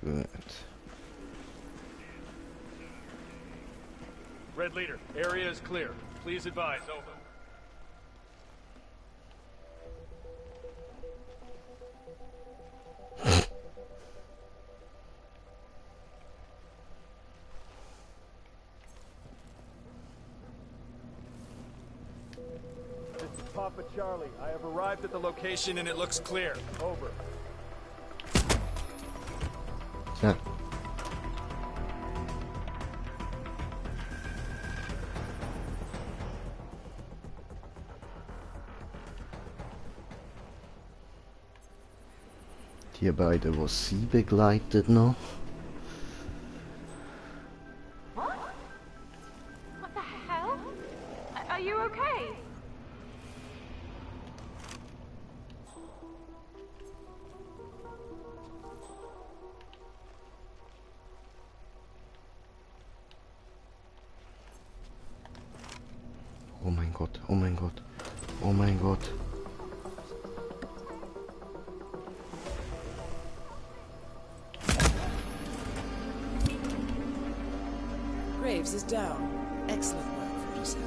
Gut. Red Leader, area is clear. Please advise, over. This is Papa Charlie. I have arrived at the location and it looks clear. Over. Ja. Die beiden, was sie begleitet noch. What? What the hell? Are you okay? Oh mein Gott, oh mein Gott, oh mein Gott. Graves is down. Excellent work, 47.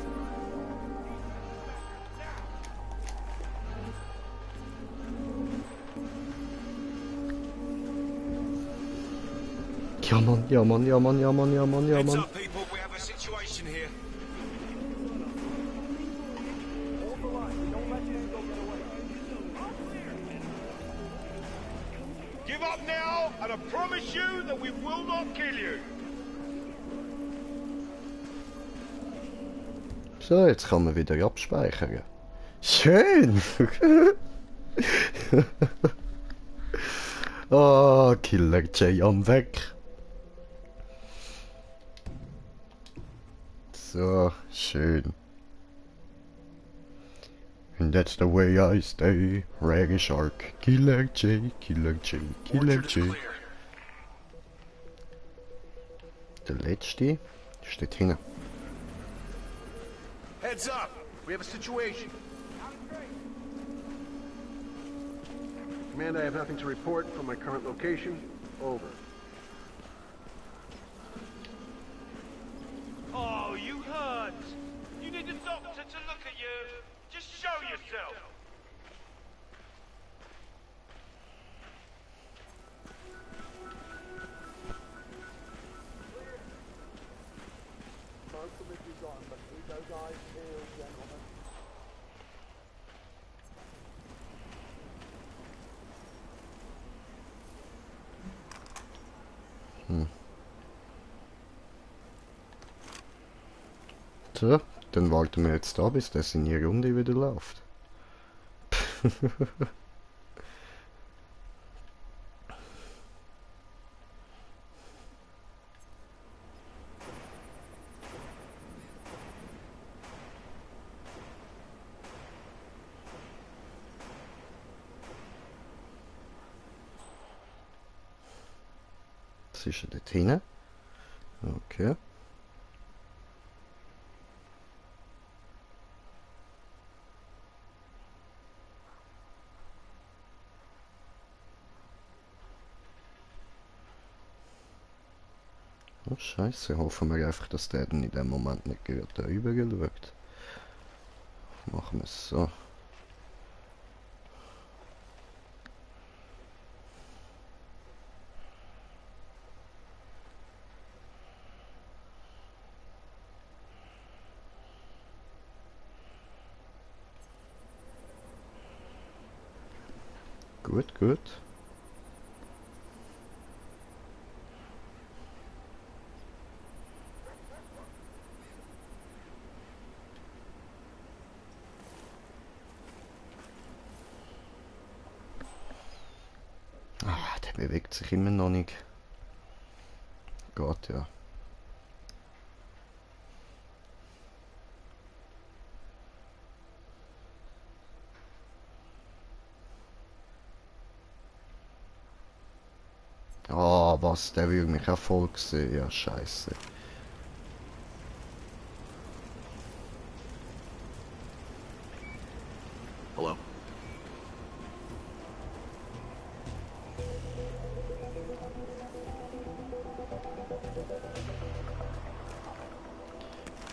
Ja Mann, ja Mann, ja Mann, ja Mann, ja Mann, ja Heads Mann. up, people. We have a situation here. Give up now, and I promise you that we will not kill you. So, jetzt kann man wieder abspeichern. Schön! Oh, Killer J am Weg. So, schön. And that's the way I stay. Reggae Shark. Killer J, Killer J, Killer J. Der letzte steht hinten. Heads up! We have a situation. Command, I have nothing to report from my current location. Over. Oh, you hurt. You need a doctor to look at you. Just show yourself. So, dann warten wir jetzt da, bis das in die Runde wieder läuft. Was ist denn dort hinten? Okay. Oh, Scheiße, hoffen wir einfach, dass der dann in dem Moment nicht gerade da rüber schaut. Machen wir es so. Gut, gut. Ah, der bewegt sich immer noch nicht. Geht ja. Was? Der will mich auch voll sehen. Ja, scheiße. Hello?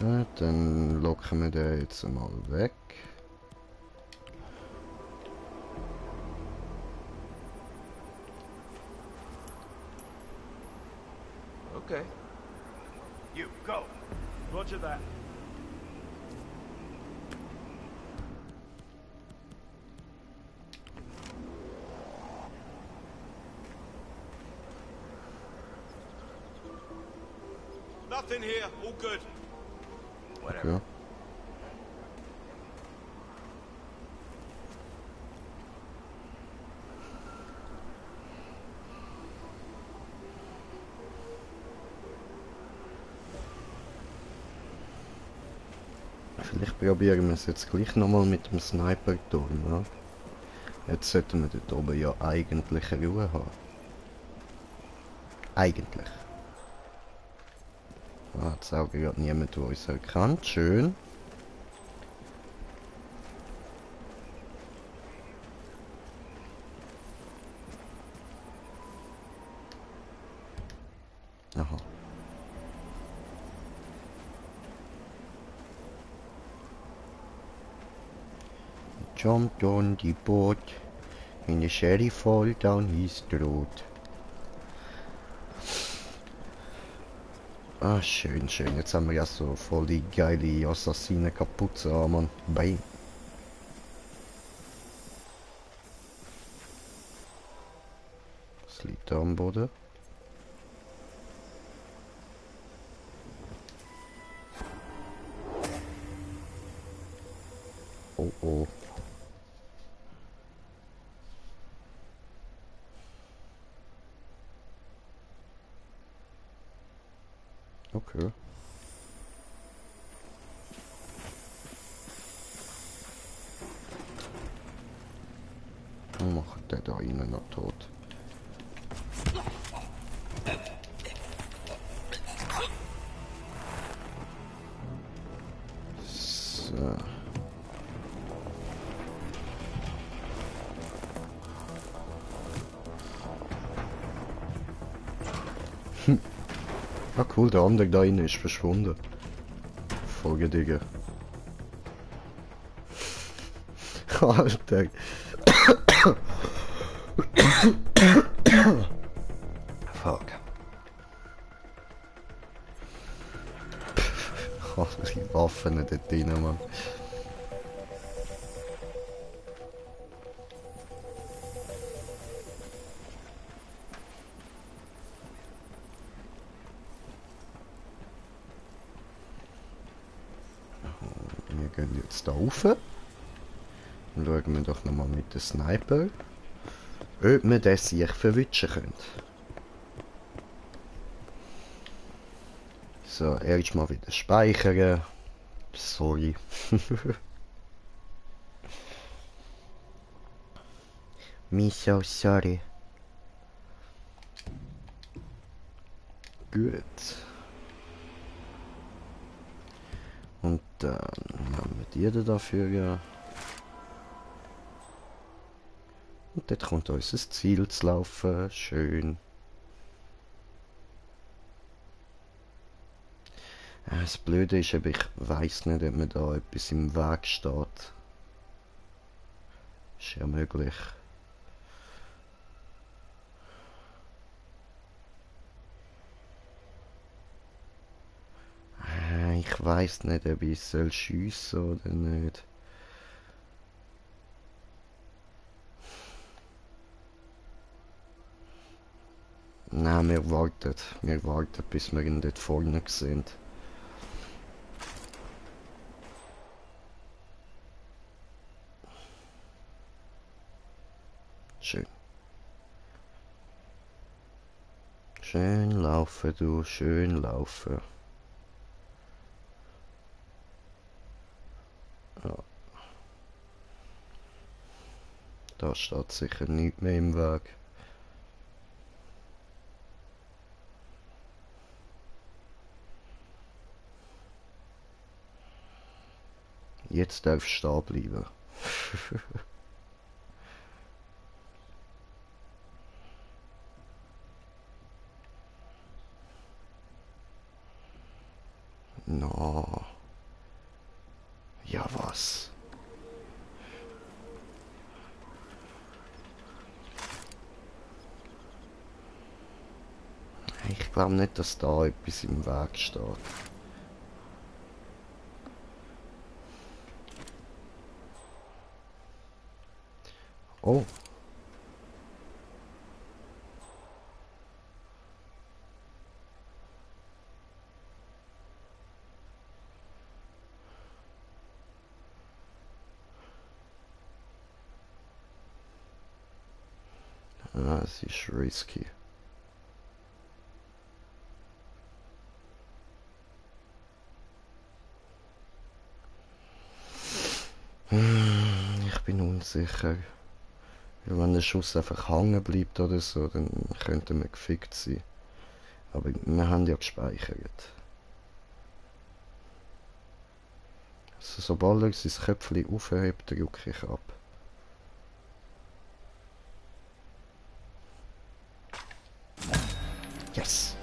Ja, dann locken wir den jetzt mal weg. Okay. You, go. Roger that. Nothing here. All good. Okay. Vielleicht probieren wir es jetzt gleich nochmal mit dem Sniper-Turm, ja? Jetzt sollten wir dort oben ja eigentlich Ruhe haben. Eigentlich. Ah, jetzt auch gerade niemand, der uns erkannt. Schön. Aha. Jumped on the boat and the sheriff fall down his throat. Ah, schön, schön. Jetzt haben wir ja so voll die geile Assassinen-Kapuze an, Mann. Bang. Was liegt da am Boden? Oh oh. Okay. Dann macht der da innen noch tot. So. Ah cool, der andere da innen ist verschwunden. Folge Digga. Alter. Fuck. Oh, die Waffen dort drin, Mann. Wir gehen jetzt da rauf. Dann schauen wir doch nochmal mit dem Sniper, ob wir das sich verwischen können. So, erstmal wieder speichern. Sorry. Me so sorry. Gut. Und dann haben wir die dafür, ja. Und dort kommt unser Ziel zu laufen. Schön. Das Blöde ist, aber ich weiss nicht, ob mir da etwas im Weg steht. Ist ja möglich. Ich weiss nicht, ob ich soll schiessen oder nicht. Nein, wir warten. Wir warten, bis wir ihn dort vorne sehen. Schön. Schön laufen, du. Schön laufen. Ja. Da steht sicher nichts mehr im Weg. Jetzt darf stehen bleiben. No. Ja, was? Ich glaube nicht, dass da etwas im Weg steht. Oh. Ah, es ist risky. Ich bin unsicher. Weil wenn der Schuss einfach hängen bleibt oder so, dann könnte man gefickt sein. Aber wir haben ja gespeichert. Also, sobald er sein Köpfchen aufhebt, drücke ich ab. Yes!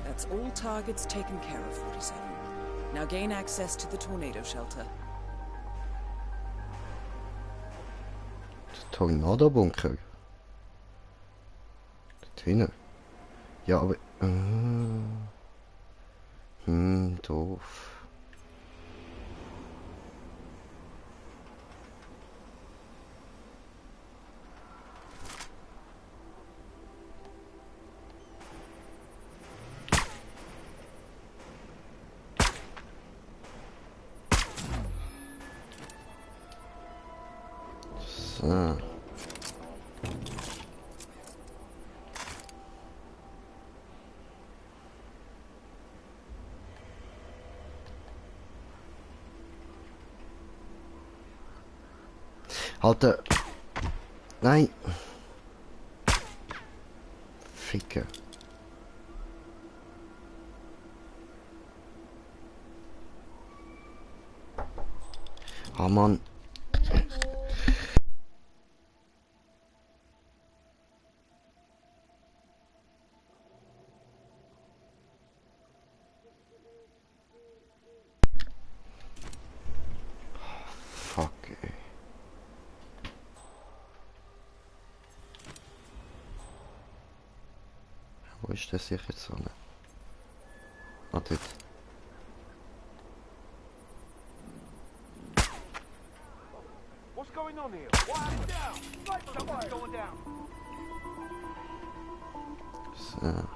That's all targets taken care of, 47. Now gain access to the tornado shelter. Tornado-Bunker. Dort hinten. Ja, aber... doof. So. Alter. Nein. Ficke. Ah, Mann. Fuck, ey. Wo ist das jetzt so? Ah, dort. What's going on here? Quiet down! Something's going down! So.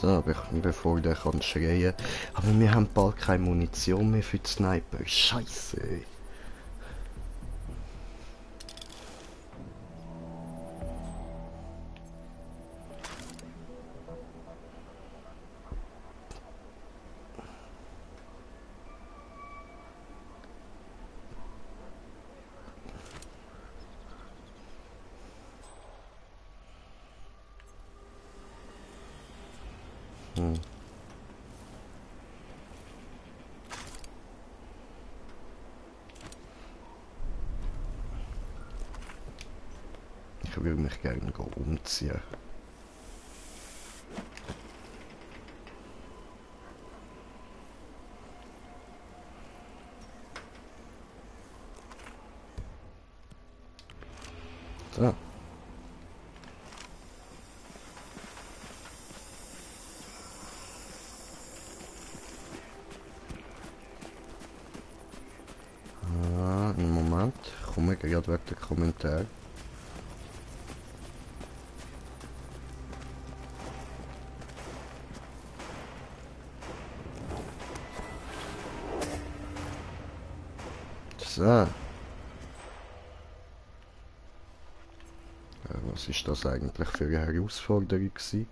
So, bevor der kann schreien. Aber wir haben bald keine Munition mehr für die Sniper. Scheiße. Ich würde mich gerne umziehen. So. Moment, komme gerade wegen der Kommentar. So. Was ist das eigentlich für eine Herausforderung gewesen?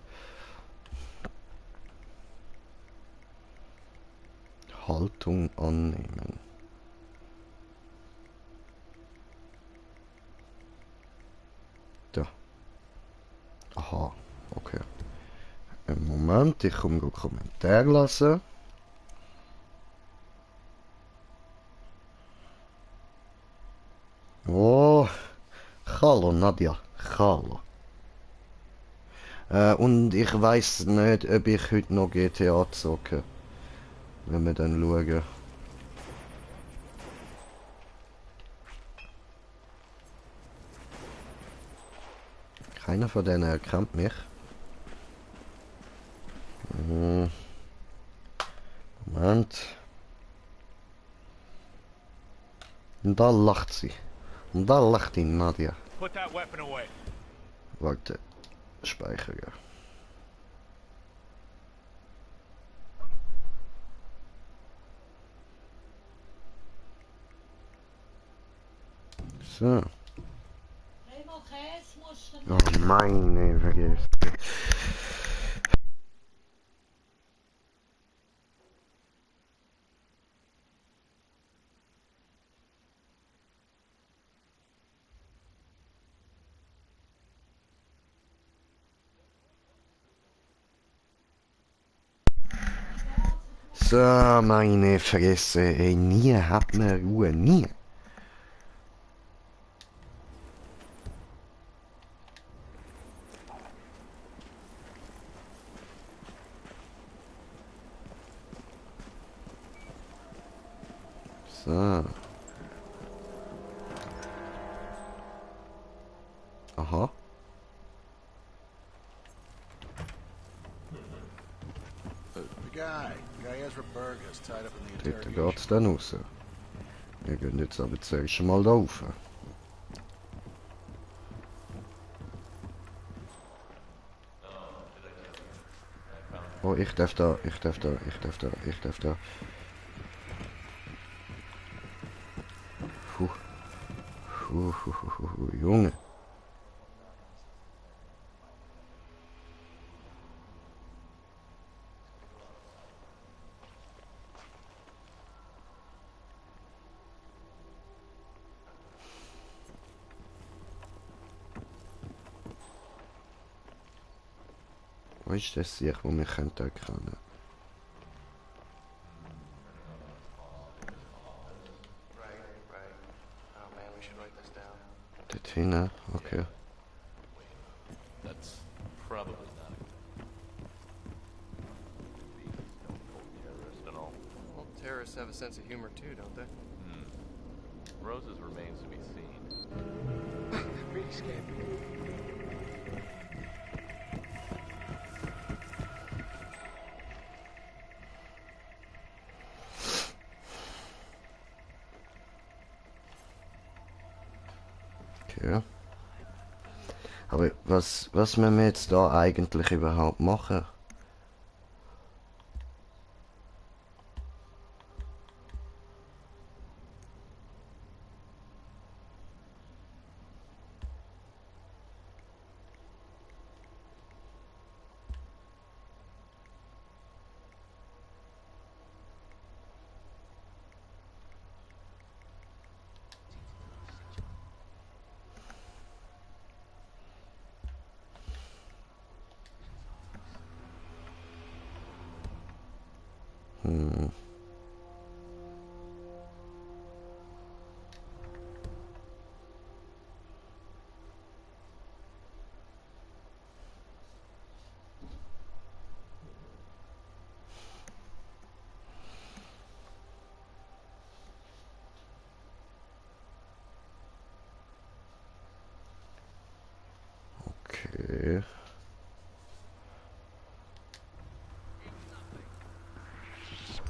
Haltung annehmen. Da. Aha, okay. Einen Moment, ich komme einen Kommentar lassen. Oh, hallo Nadja, hallo. Und ich weiß nicht, ob ich heute noch GTA zocke. Wenn wir dann schauen. Keiner von denen erkennt mich. Moment. Und da lacht sie. Und da lacht die Nadja. Warte. Speichern. So. Oh meine, vergiss. So, meine Fresse, ey, nie hat man Ruhe, nie. So. Aha. Dort geht's dann raus. Wir gehen jetzt aber zuerst mal da rauf. Oh, ich darf da. Junge. Wo ist das Sieg, wo wir erkennen können? Dort hinten, okay. That's probably not terrorist and all. Well, terrorists have a sense of humor too, don't they? Rose's remains to be seen. Pretty scared. Okay. Aber was müssen wir jetzt da eigentlich überhaupt machen? Okay.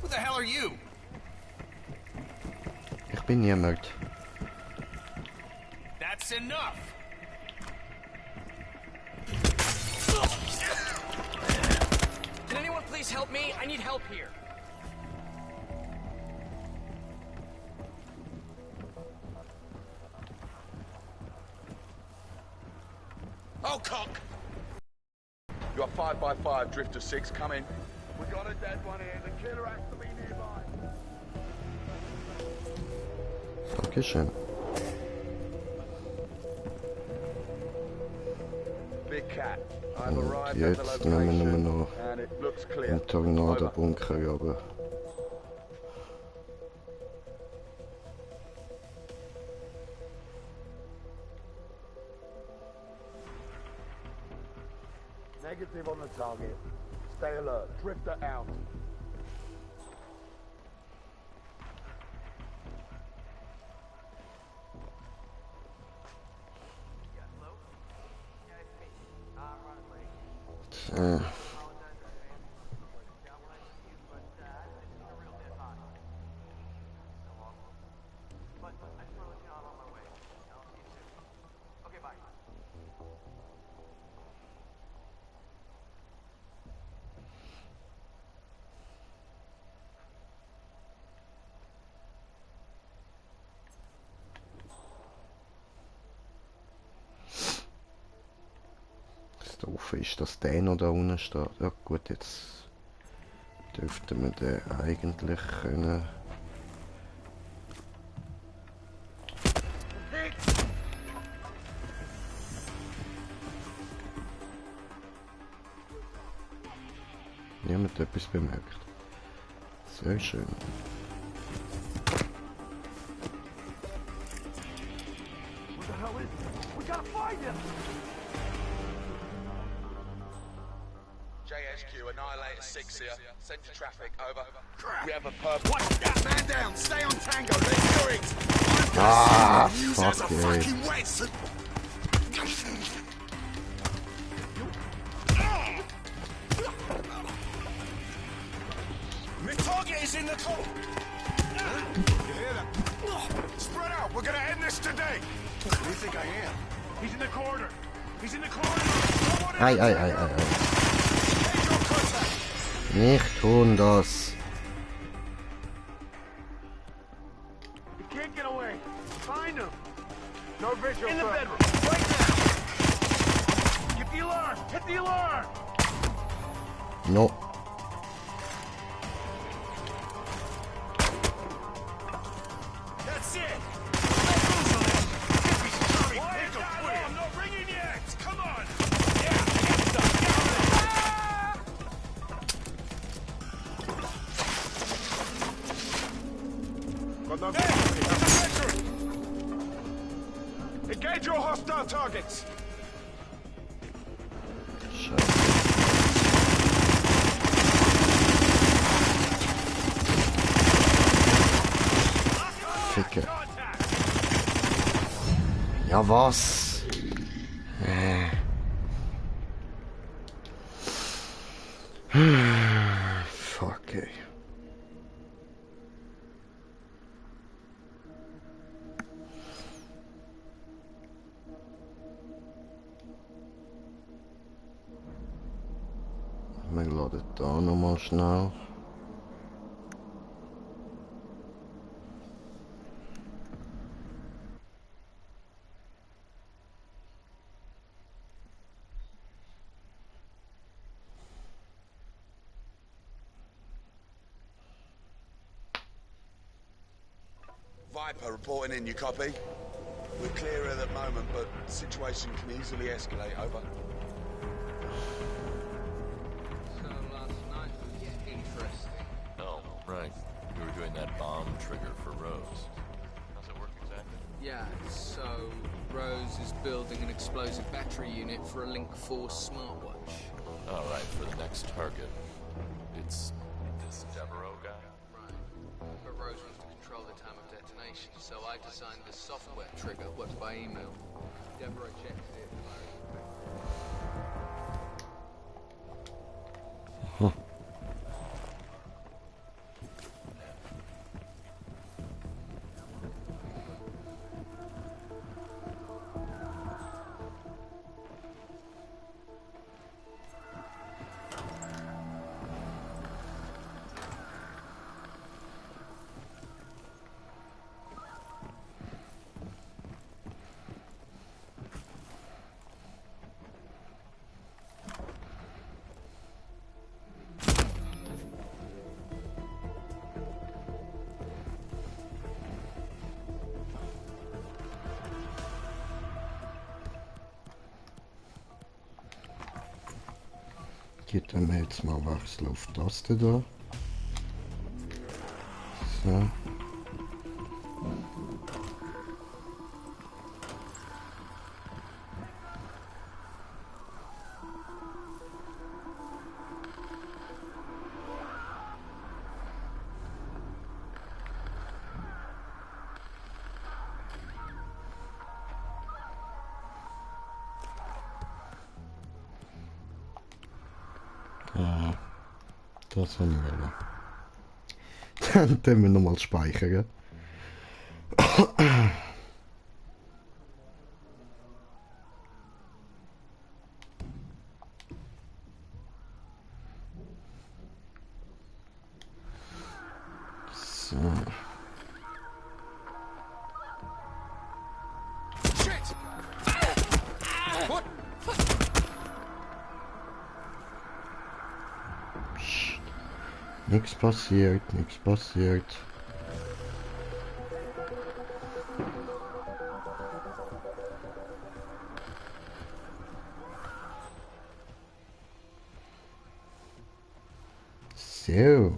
Who the hell are you? Ich bin niemand. That's enough! Can anyone please help me? I need help here. Oh, cock! You are 5x5, Drifter 6, come in. We got a dead one here. The killer has to be nearby. Dankeschön. Big Cat. Und jetzt nehmen wir noch einen Tornado-Bunker runter. Negative on the target. Stay alert. Drifter out. Doof ist, dass der noch da unten steht. Ja gut, jetzt dürften wir den eigentlich können. Niemand etwas bemerkt. Sehr schön. What the hell is it? We gotta find him! JSQ, Annihilator 6 here. Send to traffic, over. We have a purple. What? Man down, stay on Tango, let's do it! Ah, Use as a fuck fucking wet. My target is in the car. You hear that? Spread out. We're gonna end this today. Who do you think I am? He's in the corner. He's in the corner. Ei, ei, ei, ei, ei. Nicht tun das. He can't get away. Find him. No visual. In the sir. bedroom, right now. Get the alarm. Hit the alarm. No. That's it. I'm not ringing yet. Come on. Got no engage your hostile targets. Ficke. Ja, was? Fuck, ey. Wir laden da nochmal schnell. Viper reporting in, you copy? We're clear at the moment, but the situation can easily escalate, over. So last night was interesting. Oh, right. We were doing that bomb trigger for Rose. How's it work exactly? Yeah, so Rose is building an explosive battery unit for a Link 4 smartwatch. All right, for the next target. It's this Devereaux guy? Right. But Rose wants to control the time of detonation, so I designed this software trigger, works by email. Devereaux checks it. Huh. Geht dann jetzt mal wechseln auf das da. So. Das habe ich wollen. Dann können wir nochmal speichern. So. Nichts passiert, nichts passiert. So.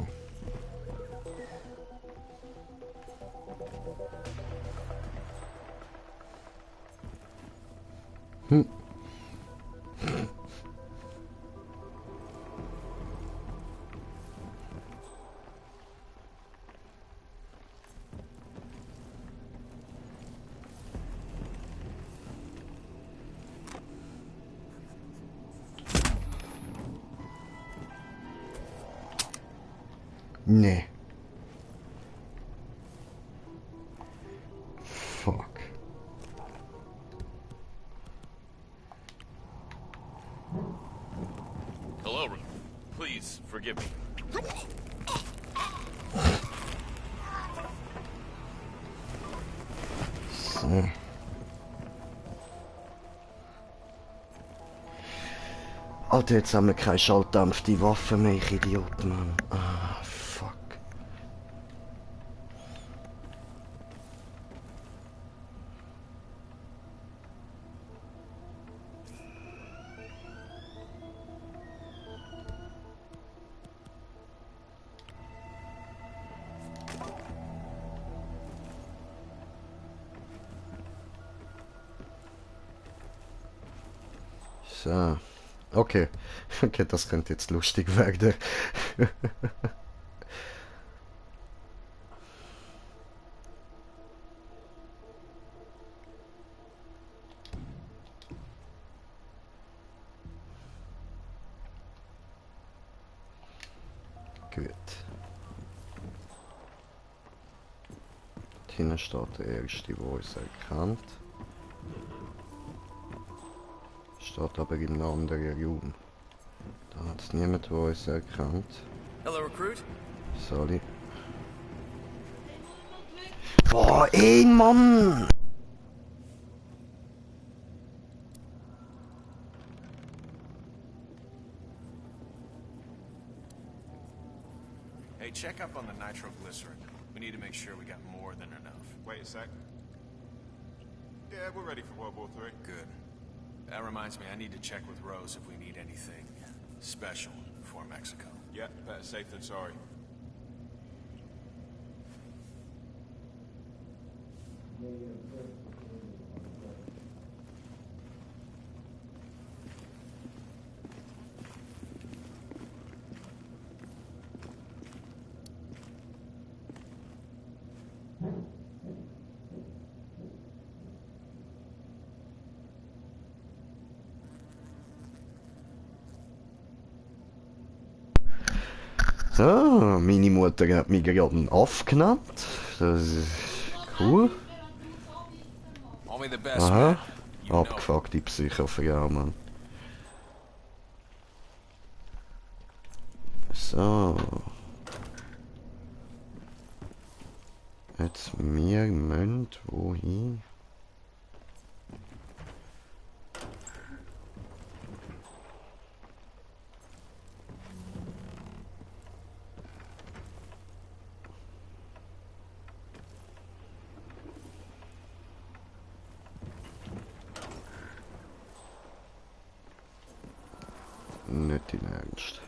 Nee. Fuck. Hello, please forgive me. So. Alter, jetzt haben wir keine schalldämpfte Waffe mehr, ich Idiot, Mann. Ah, fuck. So. Okay. Okay, das könnte jetzt lustig werden. Gut. Hinten steht der erste, der uns erkennt. Steht aber in einem anderen Raum. Da hat es niemand, der uns erkennt. Hello, recruit. Sorry. Boah, ein Mann! Hey, check up on the nitroglycerin. We need to make sure we got more than enough. Wait a sec. Yeah, we're ready for World War III. Good. That reminds me, I need to check with Rose if we need anything special for Mexico. Yeah, better safe than sorry. So, meine Mutter hat mich gerade einen Aff genannt. Das ist cool. Aha, abgefuckte Psychofrau, Mann. So. Jetzt wir müssen wohin? Nicht dein Ernst.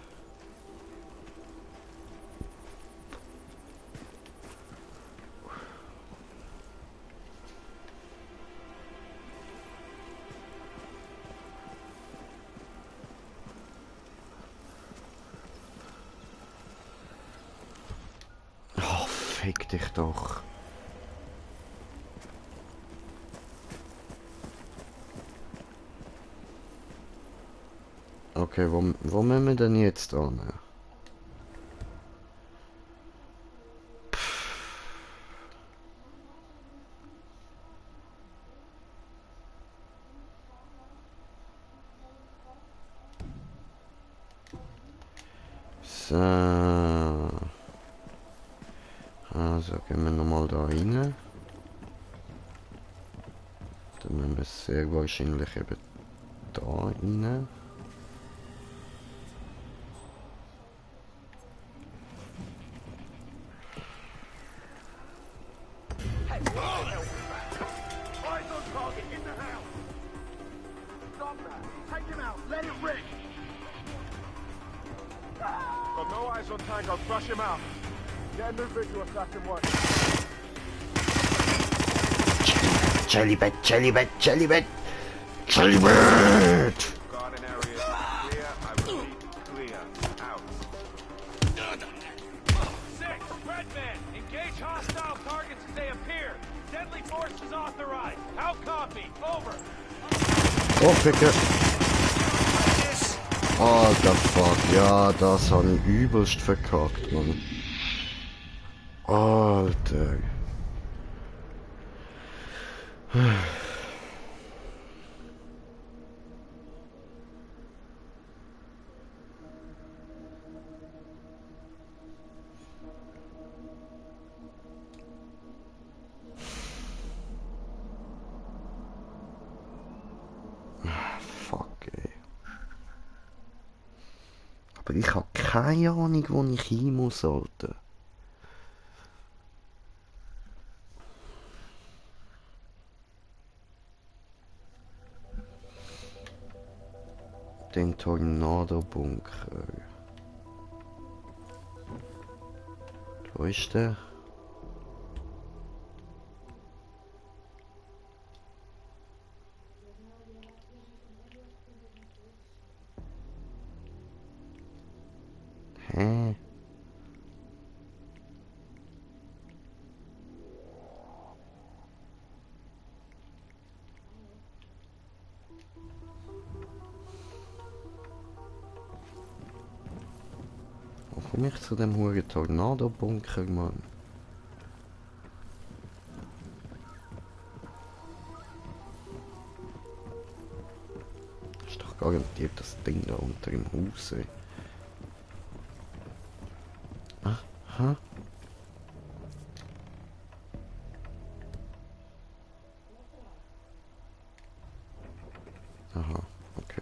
Oh, fick dich doch. Okay, wo müssen wir denn jetzt an? So. Also gehen wir nochmal da rein. Dann müssen wir sehr wahrscheinlich eben da rein. Got no eyes on Tango. Crush him out. Get a new visual so I can work. Jellybet, Jellybet, Jellybet, Jellybet! Garden area clear. I repeat, clear. Out. 6, Redman, engage hostile targets as they appear. Deadly force is authorized. How copy? Over. Oh, Ficke! Alter Fuck, ja, das habe ich übelst verkackt, Mann. Alter. Fuck, ey. Aber ich habe keine Ahnung, wo ich hin muss, Alter. Den Tornado-Bunker. Wo ist der? Hä? Wo komme ich zu dem huren Tornado-Bunker, Mann? Ist doch garantiert das Ding da unter dem Haus, ey. Aha. Aha, okay.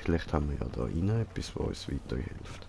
Vielleicht haben wir ja da rein etwas, was uns weiterhilft.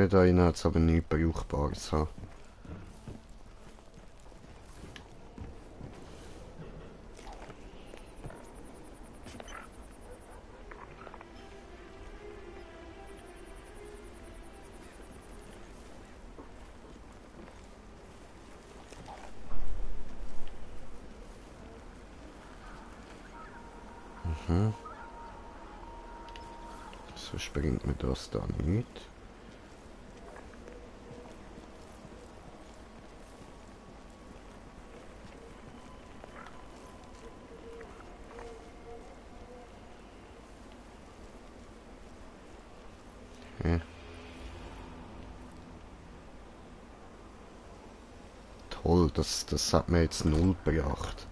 da rein hat es aber nichts Brauchbares. Ha. So springt mir das da nicht. Toll, das hat mir jetzt 0 gebracht.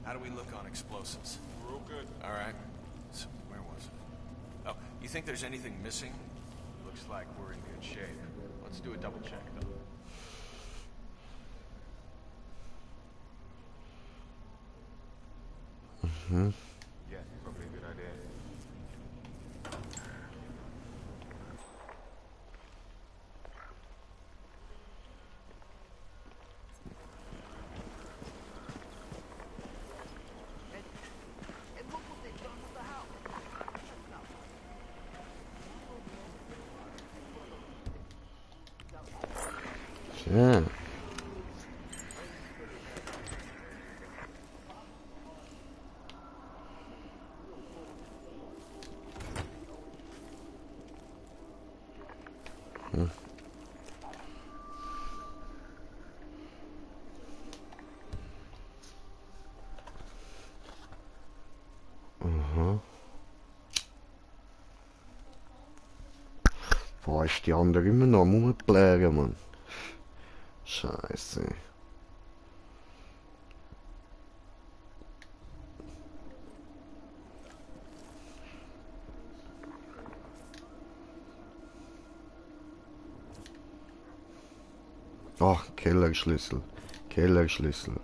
How do we look on explosives? We're all good. All right. So, where was it? Oh, you think there's anything missing? Looks like we're in good shape. Let's do a double check, though. Yeah, probably a good idea. Ja. Aha. Wo ist die andere immer noch am Rumblären, Mann? Scheiße. Ach, Kellerschlüssel. Kellerschlüssel.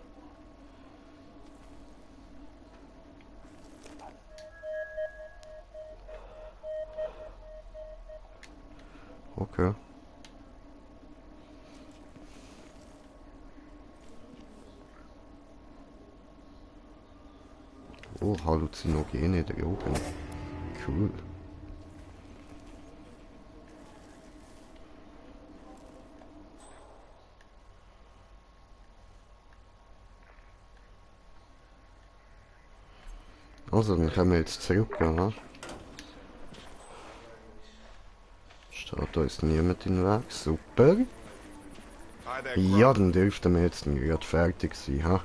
Okay. Oh, Halluzinogene Drogen. Cool. Also, dann können wir jetzt zurück, aha. Steht da ist niemand im Weg, super. Ja, dann dürften wir jetzt gerade fertig sein, ha?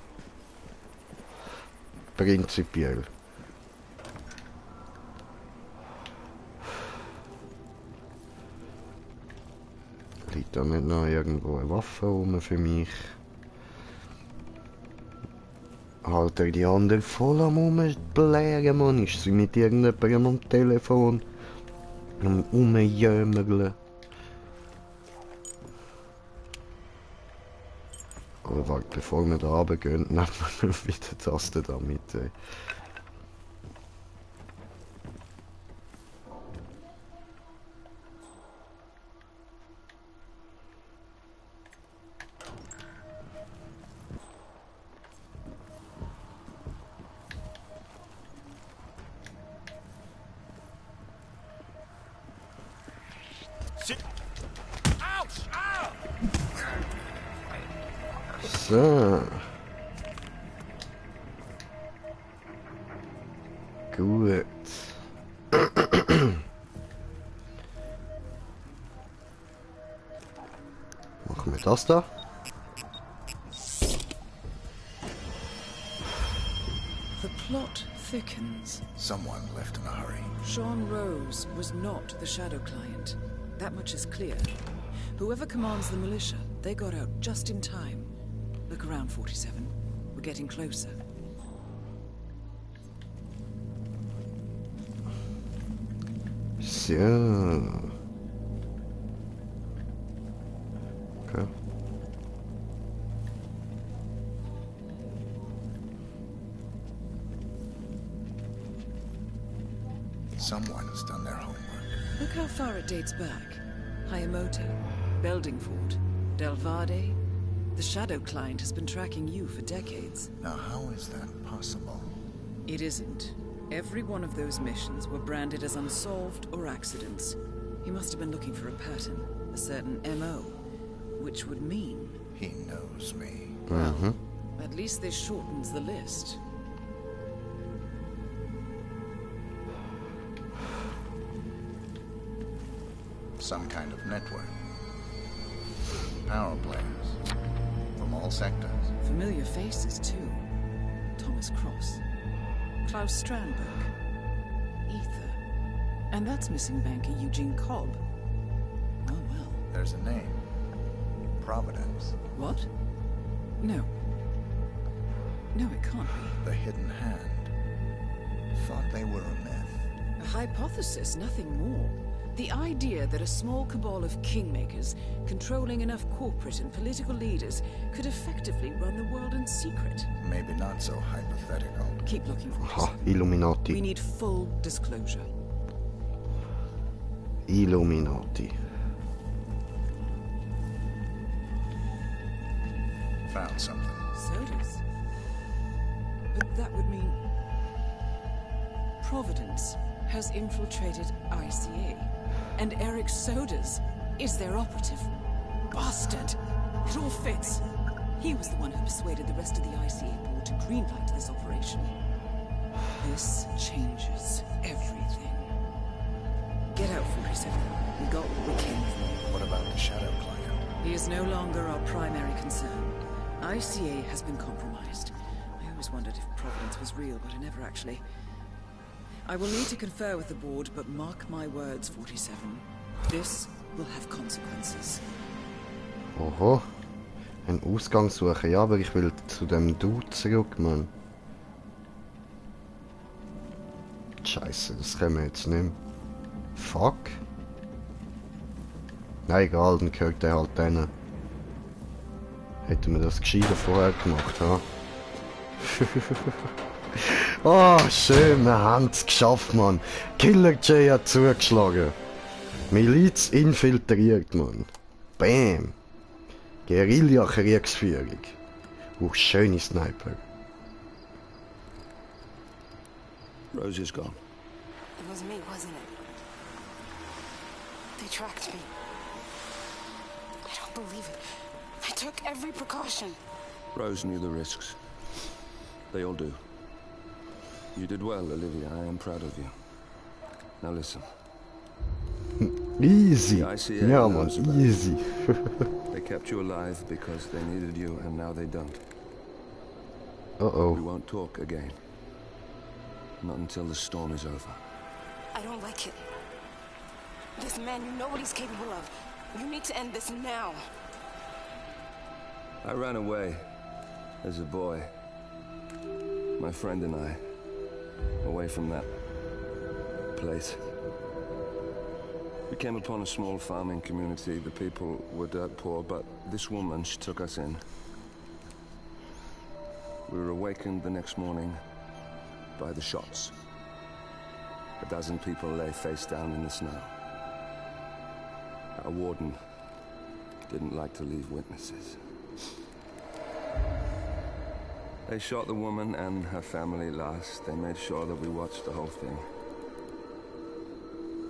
Prinzipiell. Liegt da nicht noch irgendwo eine Waffe rum für mich? Alter, die andere voll am Rumblären, Mann. Ist sie mit irgendjemandem am Telefon? Am Rumjämmerle. Aber warte, bevor wir da runtergehen, nehmen wir wieder die Taste da mit, ey. So. Gut. Das da? The plot thickens. Someone left in a hurry. Sean Rose was not the Shadow Client. That much is clear. Whoever commands the militia, they got out just in time. Look around, 47. We're getting closer. So. Okay. Someone has done their homework. Look how far it dates back. Hayamoto, Beldingford, Delvade. The Shadow Client has been tracking you for decades. Now, how is that possible? It isn't. Every one of those missions were branded as unsolved or accidents. He must have been looking for a pattern, a certain MO, which would mean... He knows me. Mm-hmm. At least this shortens the list. Some kind of network. Power players. From all sectors. Familiar faces, too. Thomas Cross. Klaus Strandberg. Ether. And that's missing banker Eugene Cobb. Oh, well. There's a name. Providence. What? No. No, it can't be. The Hidden Hand. Thought they were a myth. A hypothesis, nothing more. The idea that a small cabal of kingmakers, controlling enough corporate and political leaders, could effectively run the world in secret. Maybe not so hypothetical. Keep looking for Ha, it. Illuminati. We need full disclosure. Illuminati. Found something. Sodas? But that would mean... Providence has infiltrated ICA. And Eric Sodas is their operative. Bastard! It all fits. He was the one who persuaded the rest of the ICA board to greenlight this operation. This changes everything. Get out, 47. We got what we came for. What about the Shadow Client? He is no longer our primary concern. ICA has been compromised. I always wondered if Providence was real, but I never actually... I will need to confer with the board, but mark my words, 47. This will have consequences. Oho. Ein Ausgang suchen. Ja, aber ich will zu dem Dude zurück, Mann. Scheiße, das können wir jetzt nicht mehr. Fuck. Na egal, dann gehört der halt denen. Hätten wir das gescheiter vorher gemacht, ha? Oh, schön, wir haben es geschafft, Mann. Killer J hat zugeschlagen. Miliz infiltriert, Mann. Bam. Guerilla-Kriegsführung. Schöne Sniper. Rose is gone. It was me, wasn't it? They tracked me. I don't believe it. I took every precaution. Rose knew the risks. They all do. You did well, Olivia. I am proud of you. Now listen. Easy. The ICA Yeah, man, knows about easy. it. They kept you alive because they needed you, and now they don't. Uh-oh. We won't talk again. Not until the storm is over. I don't like it. This man, you know what he's capable of. You need to end this now. I ran away as a boy. My friend and I. Away from that place. We came upon a small farming community. The people were dirt poor, but this woman, she took us in. We were awakened the next morning by the shots. A dozen people lay face down in the snow. Our warden didn't like to leave witnesses. They shot the woman and her family last. They made sure that we watched the whole thing.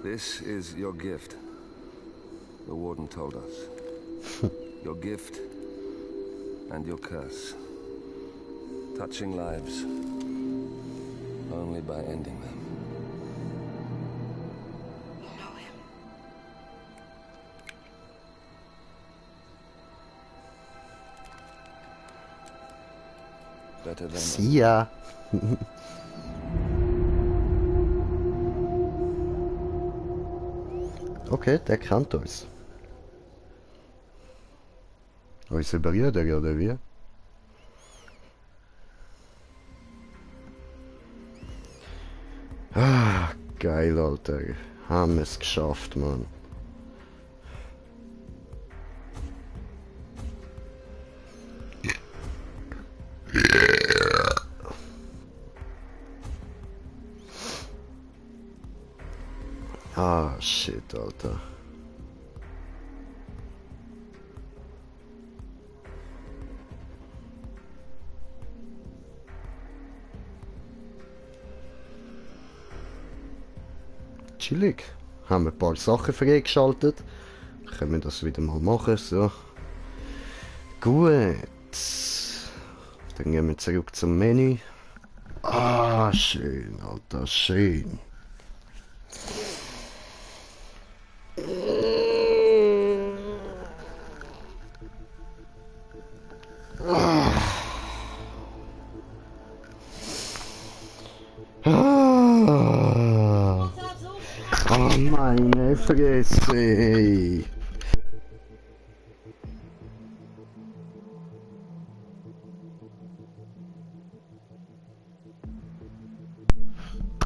This is your gift, the warden told us. Your gift and your curse. Touching lives only by ending them. You know him. better than... See ya. Okay, der kennt uns. Unsere Brüder, oder wie? Ah, geil, Alter. Haben wir es geschafft, Mann. Ah, shit, Alter. Chillig. Haben wir ein paar Sachen freigeschaltet. Können wir das wieder mal machen, so. Gut. Dann gehen wir zurück zum Menü. Ah, schön, Alter, schön. Oh, meine Fresse, ey.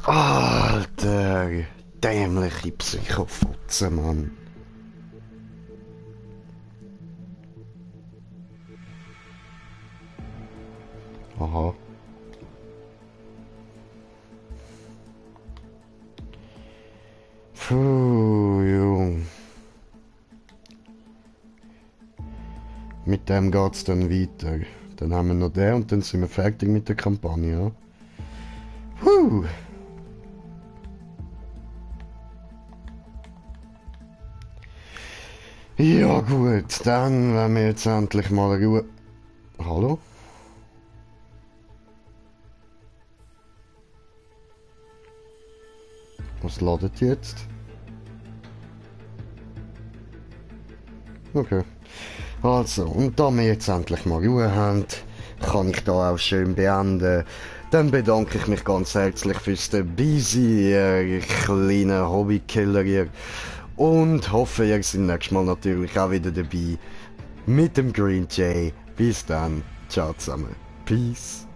Alter, dämliche Psychofotze, Mann. Aha. Puh, Jung. Mit dem geht's dann weiter. Dann haben wir noch den und dann sind wir fertig mit der Kampagne. Puh. Ja gut, dann werden wir jetzt endlich mal Ruhe... Hallo? Was ladet jetzt? Okay. Also, und da wir jetzt endlich mal Ruhe haben, kann ich da auch schön beenden. Dann bedanke ich mich ganz herzlich fürs Dabeisein, ihr kleinen Hobbykiller hier. Und hoffe, ihr seid nächstes Mal natürlich auch wieder dabei mit dem Green Jay. Bis dann. Ciao zusammen. Peace.